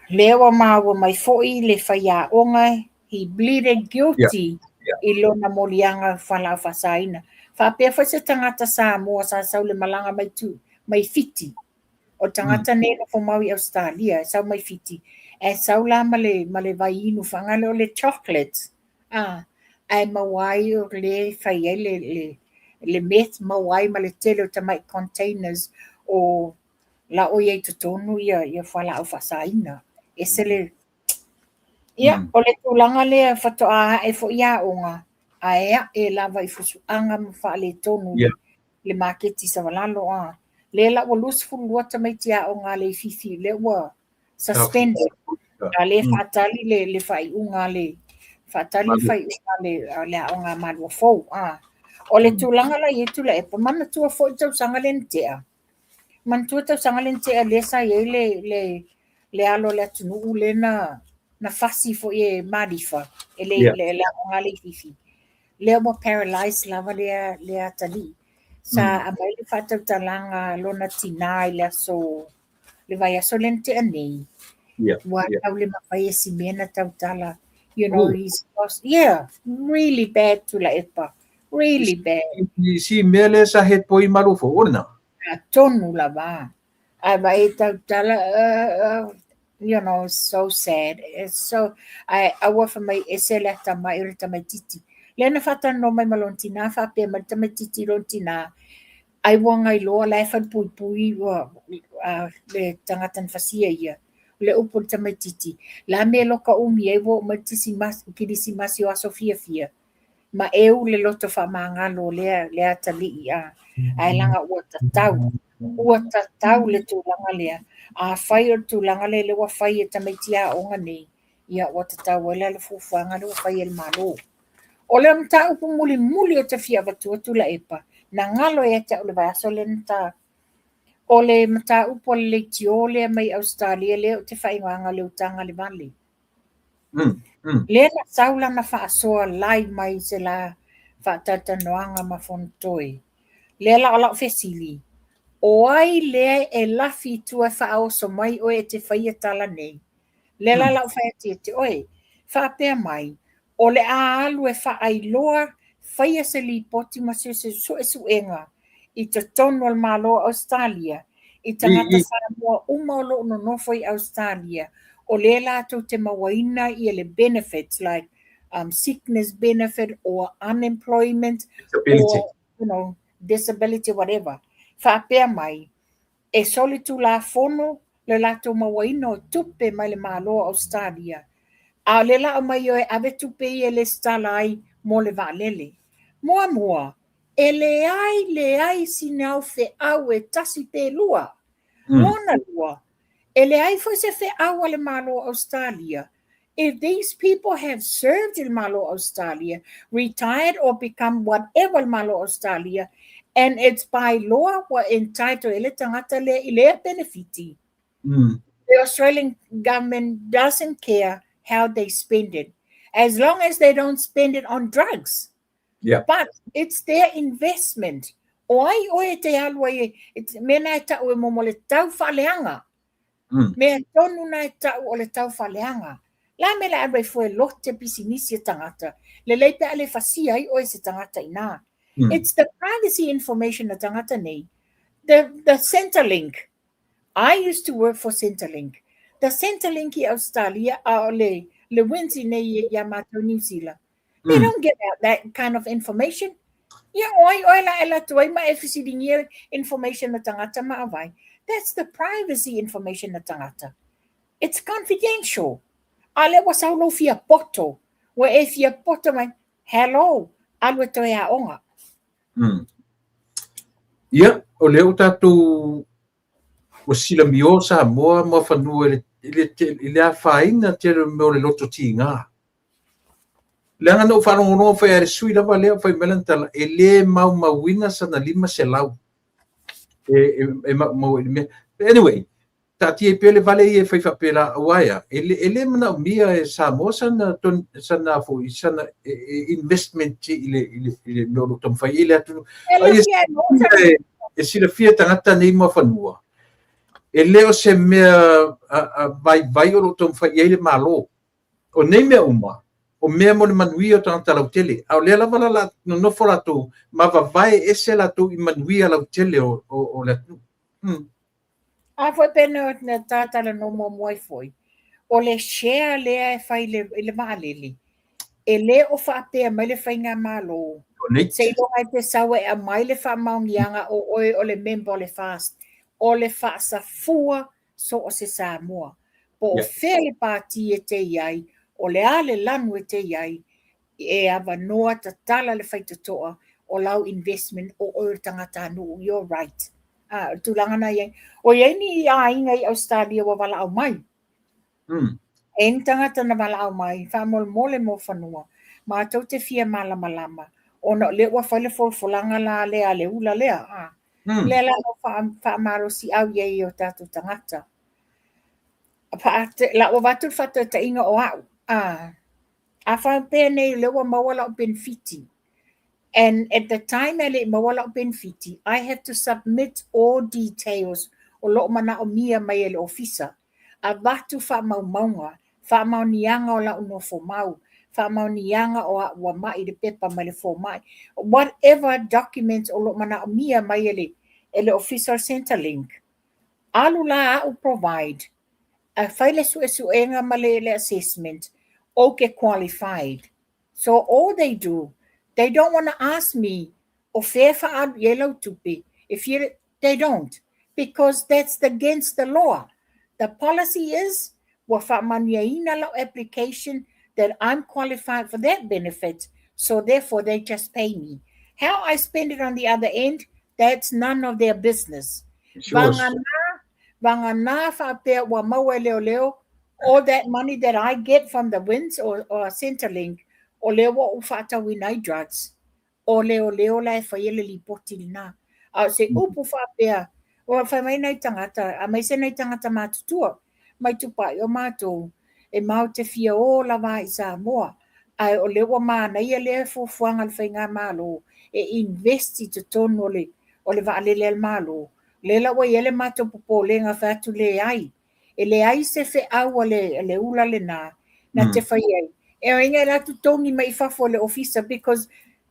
Lea ua maua mai foi le faiaoga, he pleaded guilty i lona moliaga fualaau faasaina. Faapea foi se tagata Samoa sa sau le malaga mai Fiti. O le tagata nei e nofo mau i Ausetalia, e sau mai Fiti, ae sau la ma le vaiinu faagale o le chocolate, ae maua ai o le fai ai le meth, maua ai ma le tele o tamai containers o la o i ai totonu ia fualaau faasaina. Ese le... Ia, o le tulaga lea faatoa ae foi aoga, ae ae lava i fusuaga ma faaletonu le maketi savalalo. Lea la ua 22 tamaiti aoga a Leififi lea ua suspended. A lea faatali le faaiuga a le faatali le faaiuga a le aoga a Maluafou. O le tulaga la i ai Tuilaepa, manatua foi le tausaga lea na tea, manatua le tausaga lea na tea lea sa i ai le alo o le atunuu lea na fasi foi e Malifa, e le le aoga a Leififi. Lea ua paralyzed lava lea atalii. Sa aumai le faatautalaga a lona tinā i le aso le vaiaso lea na tea nei. Ua tau le mafai e si mea na tautala. He's lost, yeah, really bad Tuilaepa. Really bad. Si mea lea sa head boy Maluafou, o lena? Tonu lava. Ae vaai e tautala, so sad. It's so, ae aua fai mai ese le atamai o le tamaititi. Lea na faatalanoa mai ma lona tinā, faapea mai le tamaititi i lona tinā, ai ua gailoa la e falepuipui ua le tagata na fasia ia. Le upu o le tamaititi, la mea loka umi ai ua oo mai le kilisimasi o aso fiafia. Ma eu le loto faamagalo o lea atalii a. Ae laga ua tatau, ua tatau le tulaga lea. Afai o le tulaga lea lea ua fai e tamaiti aoga nei, ia ua tatau ai la le fuafuaga lea ua fai e le Malo. O le mataupu mulimuli ou te fia avatua Tuilaepa, na galo ia te au le vaiaso lea na ta. O le mataupu a le leitio lea mai Ausetalia lea ou te faaigoaina le utaga le vale. Lea na sau lana faasoa live mai se la faatalatalanoaga ma Fonotoe. Lea la o lau fesili, o ai lea e lafi i tua e faaoso mai oe e te faia tala nei? Lea la lau fai atu ia te oe, faapea mai, o le a alu e faailoa faia se lipoti ma se suesuega i totonu o le Malo o Ausetalia, i tagata Samoa uma o lo o nonofo i Ausetalia, o lea latou te mauaina ia le benefits like sickness benefit or unemployment disability. Or disability, whatever. Faapea mai, e solitulafono le latou mauaina o tupe mai le Malo o Ausetalia, a o lea la aumai oe ave tupe ia e lesitala ai mo le vaalele. Muamua, e leai leai sina au feau e tasi pe lua. Lona lua, e leai foi se feau a le Malo o Ausetalia. If these people have served in Malo Australia, retired or become whatever Malo Australia, and it's by law ua entitled e le tagata lea i lea penefiti, the Australian government doesn't care how they spend it, as long as they don't spend it on drugs. But it's their investment. O ai oe e te alu ai, mea na e tau e momo le tau faaleaga. Mea tonu na e tau o le tau faaleaga. La me le alu ai fua e lote pisinisi e tagata. Lelei pe a le fasia ai oe se tagata i nā. It's the privacy information a tagata nei. The Centrelink. I used to work for Centrelink. The Centrelink i Australia, a o le WINZ nei ia mātou New Zealand. They don't give out that kind of information. Ia o ai oe la e alu atu ai ma e fesiligia information a tagata ma awai. That's the privacy information a tagata. It's confidential. A lea ua sau lou fia poto. Ua e fia poto mai, hello, alu e toe aoga. Ia, o lea ua tatou ua silamio Samoa ma fanua i le afaina tele o mea o le loto tiga. Leaga na ou faalogologo foi a le sui lava lea o fai mai lana tala, e lē maumauina sana 500 e maumau ai i le mea. Anyway, taatia ai pea le vale ia e fai faapela aua e a, e lē manaomia e Samoa sana foi sana investment i le mea o lo o taumafai ai le atunuu. E Ai, e silafia tagata nei ma fanua, e le o se mea vaivai o lo o taumafai i ai le Malo. O nei mea uma, o mea mo le manuia o tagata lautele. A o lea lava la nonofo latou ma vavae ese latou i manuia lautele o le atunuu. A foi pe na tātala no muamua ai foi, o le share lea e fai i le vaalele, e le o faapea mai le faiga malo. Se iloga e te sau e aumai le faamaoniaga o oe o le member o le FAST, o le faasafua so o se Samoa. Po o fea le pati e te i ai, o le a le lanu e te i ai, e avanoa tatala le faitotoa o lau investment o oe o le tagata nuu, you're right. A, o le tulaga na i ai. O i ai ni aiga i Ausetalia ua valaau mai. E i ai ni tagata na valaau mai, faamolemole mo fanua, matou te fia malamalama, ona o lea ua fai le folafolaga la lea a le ula lea. A. Lea la ua faamalosiau i ai i o tatou tagata. La ua avatu le faataitaiga o au. A, a faapea nei o lea ua maua lau penefiti, and at the time e le i maua lau penefiti, I have to submit all details o lo o manaomia mai e le ofisa. Avatu faamaumauga, faamaoniaga o lau nofo mau, faamaoniaga o au ua mai le pepa mai le fomai, whatever documents o lo o manaomia mai e le ofisa o Centrelink. Alu la au provide, a fai le suesuega ma le assessment, ou ke qualified. So all they do, they don't want to ask me, o fea faalu i ai lau tupe. If you, they don't, because that's against the law. The policy is, ua faamaoniaina lau application that I'm qualified for that benefit, so therefore they just pay me. How I spend it on the other end, that's none of their business. It's yours. Vagana, vagana faapea ua maua e leoleo, all that money that I get from the WINZ or Centrelink, o lea ua ou faatauina ai drugs, o leoleo la e faia le lipoti lena. A o se upu faapea, ua fai mai nai tagata, a mai se nai tagata matutua, mai tupai o matou, e mau te fia o lava i Samoa, ae o lea ua manaia lea fuafuaga a le faigamalo, e invest i totonu o le vaalele a le Malo. Lea la ua i ai le matou popolega fai atu leai. E leai se feau a le ula lena, na te fai ai. E oiga e la totogi mai i fafo o le ofisa because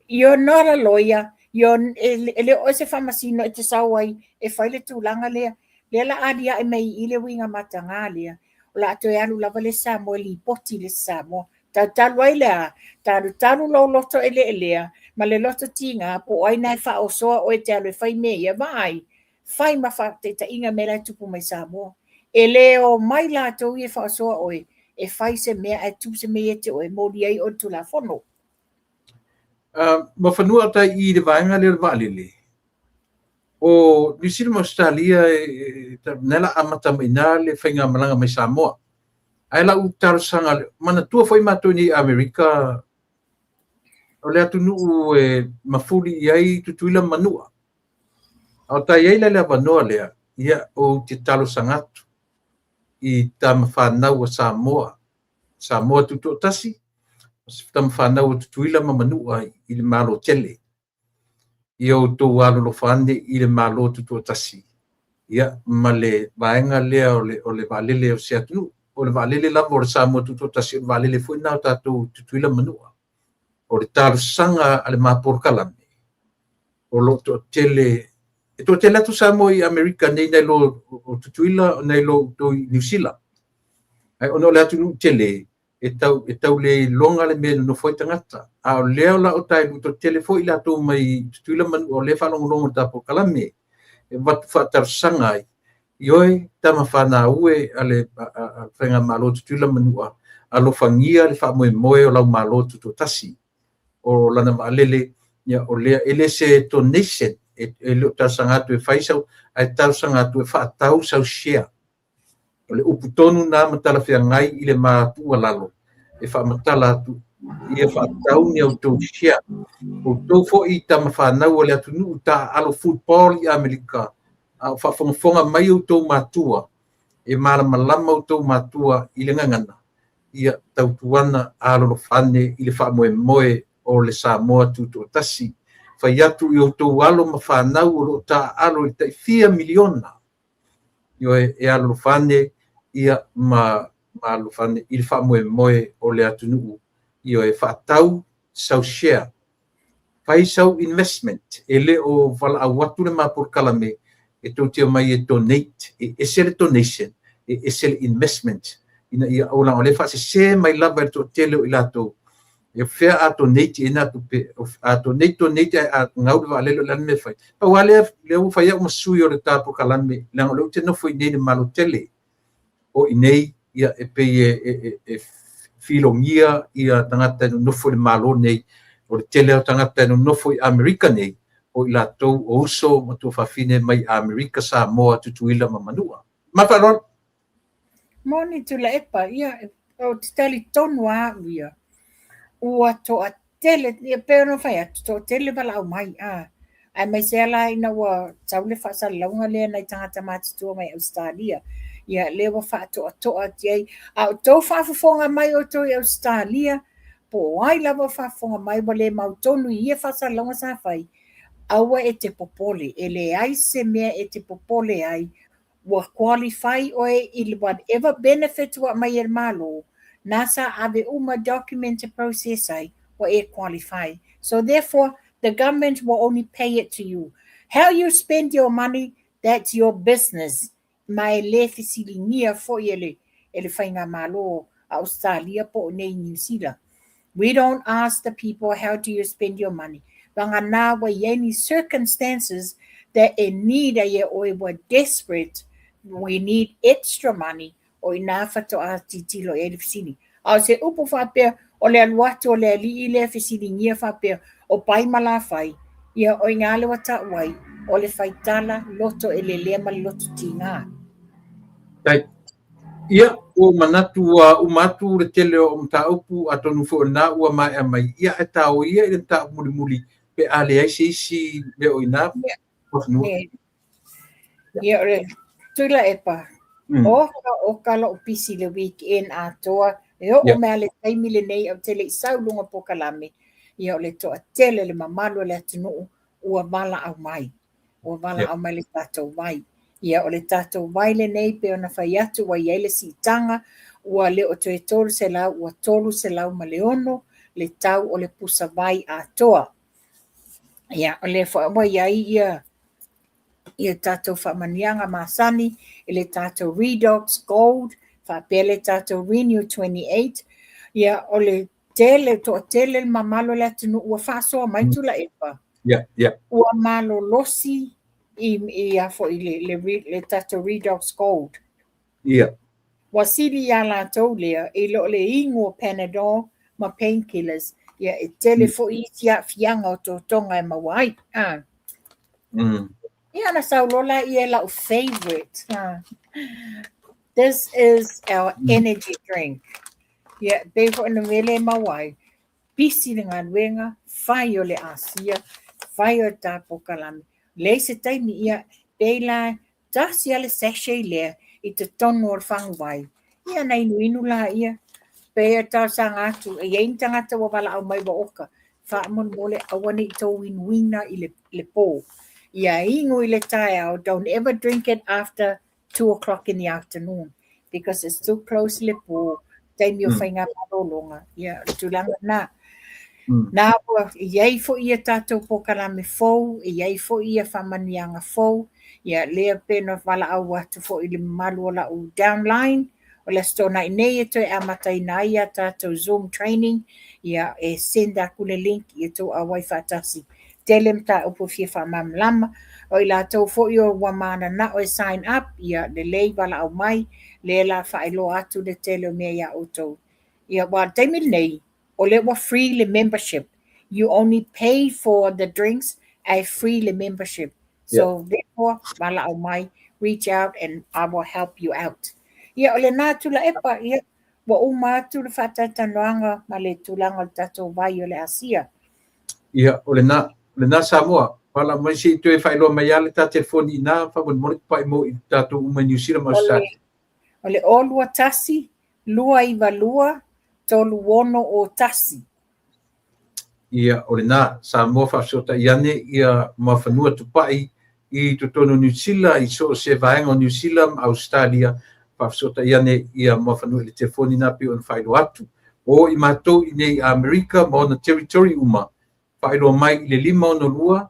you're not a lawyer, you're, e le o se faamasino e te sau ai e fai le tulaga lea. Lea la aliae mai i le uiga mataga lea. O la toe alu lava le Samoa e lipoti le Samoa. Talu ai lea, talu talu lou loto e le elea, ma le loto tiga, po o ai na e faaosoa oe te alu e fai mea ia, vaai, fai ma faataitaiga mea la e tupu mai Samoa. E le o mai latou ia e faaosoa oe, e fai se mea ae tupu se mea ia te oe, moli ai o le Tulafono. Ma fanua tai i le vaega lea o le vaalele. O Niu Sila ma Australia e na la amata mai na le faigamalaga mai Samoa. Ae lau talosaga, manatua foi matou nei Amerika, o le atunuu e mafuli i ai Tutuila ma Manua. A o tai ai la le avanoa lea, ia ou te talosaga atu i tamafanau a Samoa, Samoa tutoatasi, tamafanau a Tutuila ma Manua i le Malo tele. Ia outou alolofa ane i le Malo tutoatasi. Ia ma le vaega lea o le vaalele o se atunuu. O le vaalele lava o le Samoa tutoatasi, o le vaalele foi na o tatou Tutuila Manua. O le talosaga a le mapolokalame, o lo o toatele, e toatele atu Samoa i Amerika nei nai lo o Tutuila, nai lo outou i Niu Sila. Ai ona o le atunuu tele, e tau le iloga le mea e nonofo ai tagata. A o lea o la o tai toatele foi latou mai Tutuila Manua o lea faalogologo i le tatou polokalame. E avatu faatalosaga ai, ioe tamafanau e a le faigamalo Tutuila Manua, alofagia le faamoemoe o lau Malo tutoatasi. O lana vaalele, ia o lea, e le se donation, e le o talosaga atu e fai sau, ae talosaga atu e faatau sau share. O le upu tonu na ma talafeagai i le matuualalo, e faamatala atu, ia faatau ni outou share. Outou foi tamafanau o le atunuu taaalo football i Amerika, a o faafogafoga mai outou matua, e malamalama outou matua i le gagana, ia tautuana alolofa ane i le faamoemoe o le Samoa tutoatasi. Fai atu i outou alo ma fanau o lo o taaalo i le tai fia miliona. Ioe, e alolofa ane ia ma alolofa ane i le faamoemoe o le atunuu. Ioe, faatau sau share. Fai sau investment. E le o valaau atu le mapolokalame e tou te omai e donate. E ese le donation, e ese le investment. Ina ia o la o le faasese mai lava e le toatele o i latou. E fea a donate e na tupe, a donate, donate a ngau le vaalele o le a le mea e fai. Pau lava lea, lea ua fai au ma sui o le ta polokalame, leaga o lea ou te nofo i nei i le Malo tele. O i nei, ia e pei e filogia ia tagata e nonofo i le Malo nei. O le tele o tagata e nonofo i Amerika nei, o i latou o uso ma tuafafine mai Amerika, Samoa, Tutuila ma Manua. Ma faaaloalo. Moni Tuilaepa, ia, ou te talitonu lava au ia, ua toatele, ia pei ona fai atu, toatele valaau mai, a, aemaise lava la ina ua sau le faasalalauga lea nai tagata matutua mai Ausetalia, ia lea ua faatoatoa atu ai. A o outou faafofoga mai outou i Ausetalia, po o ai lava o faafofoga mai ua le mautonu i ia faasalalauga sa fai, aua e te popole, e leai se mea e te popole ai, ua qualify oe i le whatever benefit ua aumai e le Malo, na sa ave uma document e process ai, ua e qualify. So therefore, the government will only pay it to you. How you spend your money, that's your business. Ma e le fesiligia foi e le Faigamalo a Ausetalia po o nei Niu Sila. We don't ask the people, "How do you spend your money?" Vagana ua i ai ni circumstances that e need ai e oe ua desperate, we need extra money, o ina faatoa tilotilo i ai le fesili. A o se upu faapea, o le alu atu o le alii lea fesiligia faapea, o pai ma lafai, ia o i le ua tau ai, o le faitala loto e lelea ma le loto tiga. Tai. Ia, ua manatu ua uma atu le tele o mataupu atonu foi na ua maea mai. Ia, e tau ia i le mataupu mulimuli pe a leai se isi mea o ina. Ia, o le Tuilaepa, oka oka lou pisi le weekend atoa, e oo mea le taimi lenei ou te le i sau luga polokalame, ia o le toatele le mamalu o le atunuu ua valaau mai. Ua valaau mai le tatou vai. Ia o le tatou vai lenei pe ona fai atu ua i ai le siitaga, ua le o toe 300 ua 306 le tau o le pusa vai atoa. Ia o lea foi ua i ai ia tatou faamanuiaga masani i le tatou Redox Gold faapea le tatou Renew 28. Ia o le tele, toatele le mamalu o le atunuu ua faasoa mai Tuilaepa. Ua malolosi i a foi le tatou Redox Gold. Ua sili ia latou lea i lo le inu o Panadol ma painkillers. Ia e tele foi isi aafiaga o totoga e maua ai. Ah. Ia na sau loa ia lau favorite. Ah. This is our energy drink. Ia, pei foi na mele maua ai. Pisi le galuega, fai o le asia, fai o le ta polokalame. Leai se taimi ia, pei la tasi a le sachet lea i totonu o le faguvai. Ia na inuinu la ia. Pe e talosaga atu, e i ai ni tagata ua valaau mai ua oka, faamolemole aua ne i tou inuina i le po. Ia inu i le taeao, don't ever drink it after 2 o'clock in the afternoon because it's too close le po, taimi o faiga malologa. Ia, o le tulaga na. Na ua i ai foi ia tatou polokalame fou, e i ai foi ia faamanuiaga fou, ia lea pe na valaau atu foi i le mamalu o lau downline, o le Aso Toonai nei e toe amataina ai ia tatou Zoom training, ia e send atu le link ia tou auai faatasi. Tele mataupu e fia faamalamalama, o i latou foi o ua mananao e sign up, ia lelei valaau mai, lea la faailoa atu le tele o mea ia outou. Ia ua le taimi lenei, o lea ua free le membership. You only pay for the drinks, ae free le membership. So therefore, valaau mai, reach out and I will help you out. Ia o lena Tuilaepa, ia ua uma atu le faatalatalanoaga ma le tulaga o le tatou vai o le Asia. Ia, o lena Samoa. Valaau mai se i toe faailoa mai lava le ta telefoni ina faamolemole tupai mo i tatou uma i Niu Sila ma Australia. O le 021 292 3601. Ia, o lena, Samoa faafesootai ane ia mafanua tupai i totonu o Niu Sila, i so o se vaega o Niu Sila ma Australia, faafesootai ane ia mafanua i le telefoni na pei ona faailoa atu. O i matou i nei Amerika ma ona territory uma, faailoa mai i le 562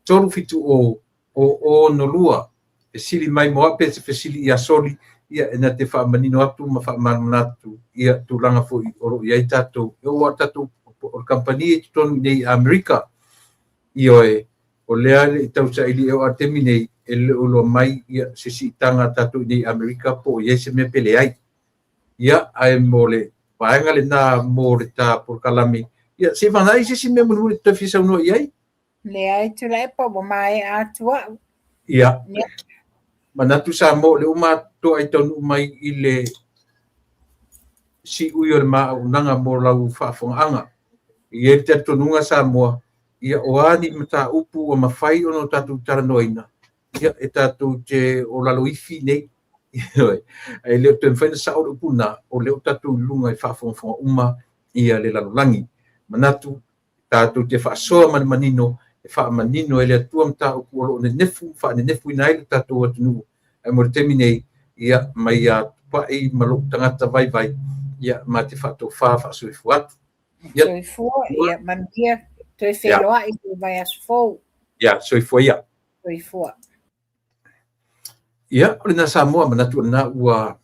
370 002. Fesili mai mo au pe se fesili ia Soli, ia e na te faamanino atu ma faamalamalama atu ia tulaga foi o lo o i ai tatou. E oo lava tatou o le kamupani e totonu i nei Amerika. Ioe, o lea le i tausaili e oo lava i le taimi nei, e le o iloa mai ia se siitaga a tatou i nei Amerika po o i ai se mea pe leai. Ia, ae mo le vaega lena mo le ta polokalame, ia se i vagaina se isi mea mulimuli e toe fia saunoa i ai. Leai Tuilaepa ua maea atu au. Ia. Manatu Samoa o lea ua matoa ai taunuu mai i le siui o le ma auaunaga mo lau faafofogaaga. E i ai le talitonuga Samoa, ia o a ni mataupu ua mafai ona tatou talanoaina, ia e tatou te o lalo ifi nei. Ae le o toe mafai ona sao le upu lena, o lea ua tatou i luga i faafogafoga uma ia le lalolagi. Manatu tatou te faasoa ma le manino e faamanino e le Atua mataupu o lo o nenefu faanenefuina ai le tatou atunuu. Ae mo le taimi nei, ia mai ia Tupai ma lou tagata vaivai, ia ma te faatofa faasoifua atu. Ia. Soifua, ia manuia, toe feiloai i le vaiaso fou. Ia, soifua ia. Soifua. Ia, o lena Samoa, manatu o lena ua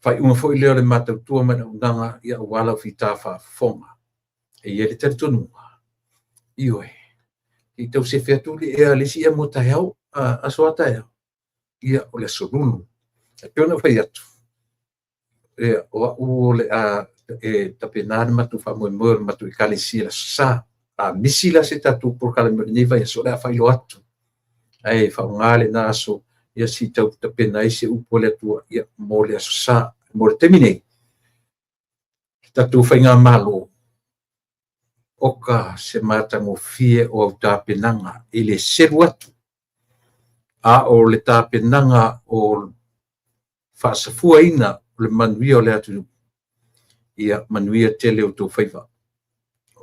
faaiuga foi lea o le matautua ma le auaunaga, ia aua lau fita faafofoga. E i ai le talitonuga, ioe, se i tau sefe atu le ea, le isi ea mo taeao, aso a taeao, ia o le aso Lulu. E pei ona ou fai atu, ia, o au o le a e tapena le matou faamoemoe o le matou ekalesia i le Aso Sa. A misi la se tatou polokalame o lenei vaiaso, o le a faailoa atu. Ae faaaoga lena aso ia se i tau tapena ai se upu a le Atua ia, mo le Aso Sa. Mo le taimi nei, le tatou Faigamalo, oka se matagofie o au tapenaga e le selu atu, a o le tapenaga o faasafuaina o le manuia o le atunuu, ia manuia tele o outou faiva.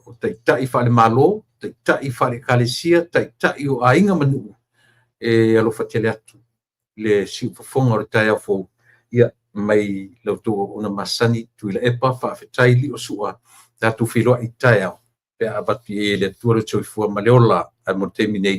O taitai faale-Malo, taitai faale-Ekalesia, taitai o aiga ma nuu, e alofa tele atu le siufofoga o le taeao fou, ia mai la outou auauna masani Tuilaepa, faafetai Liosua, tatou feiloai taeao pe a avatu i ai e le Atua le soifua ma le ola. Ae mo le taimi nei,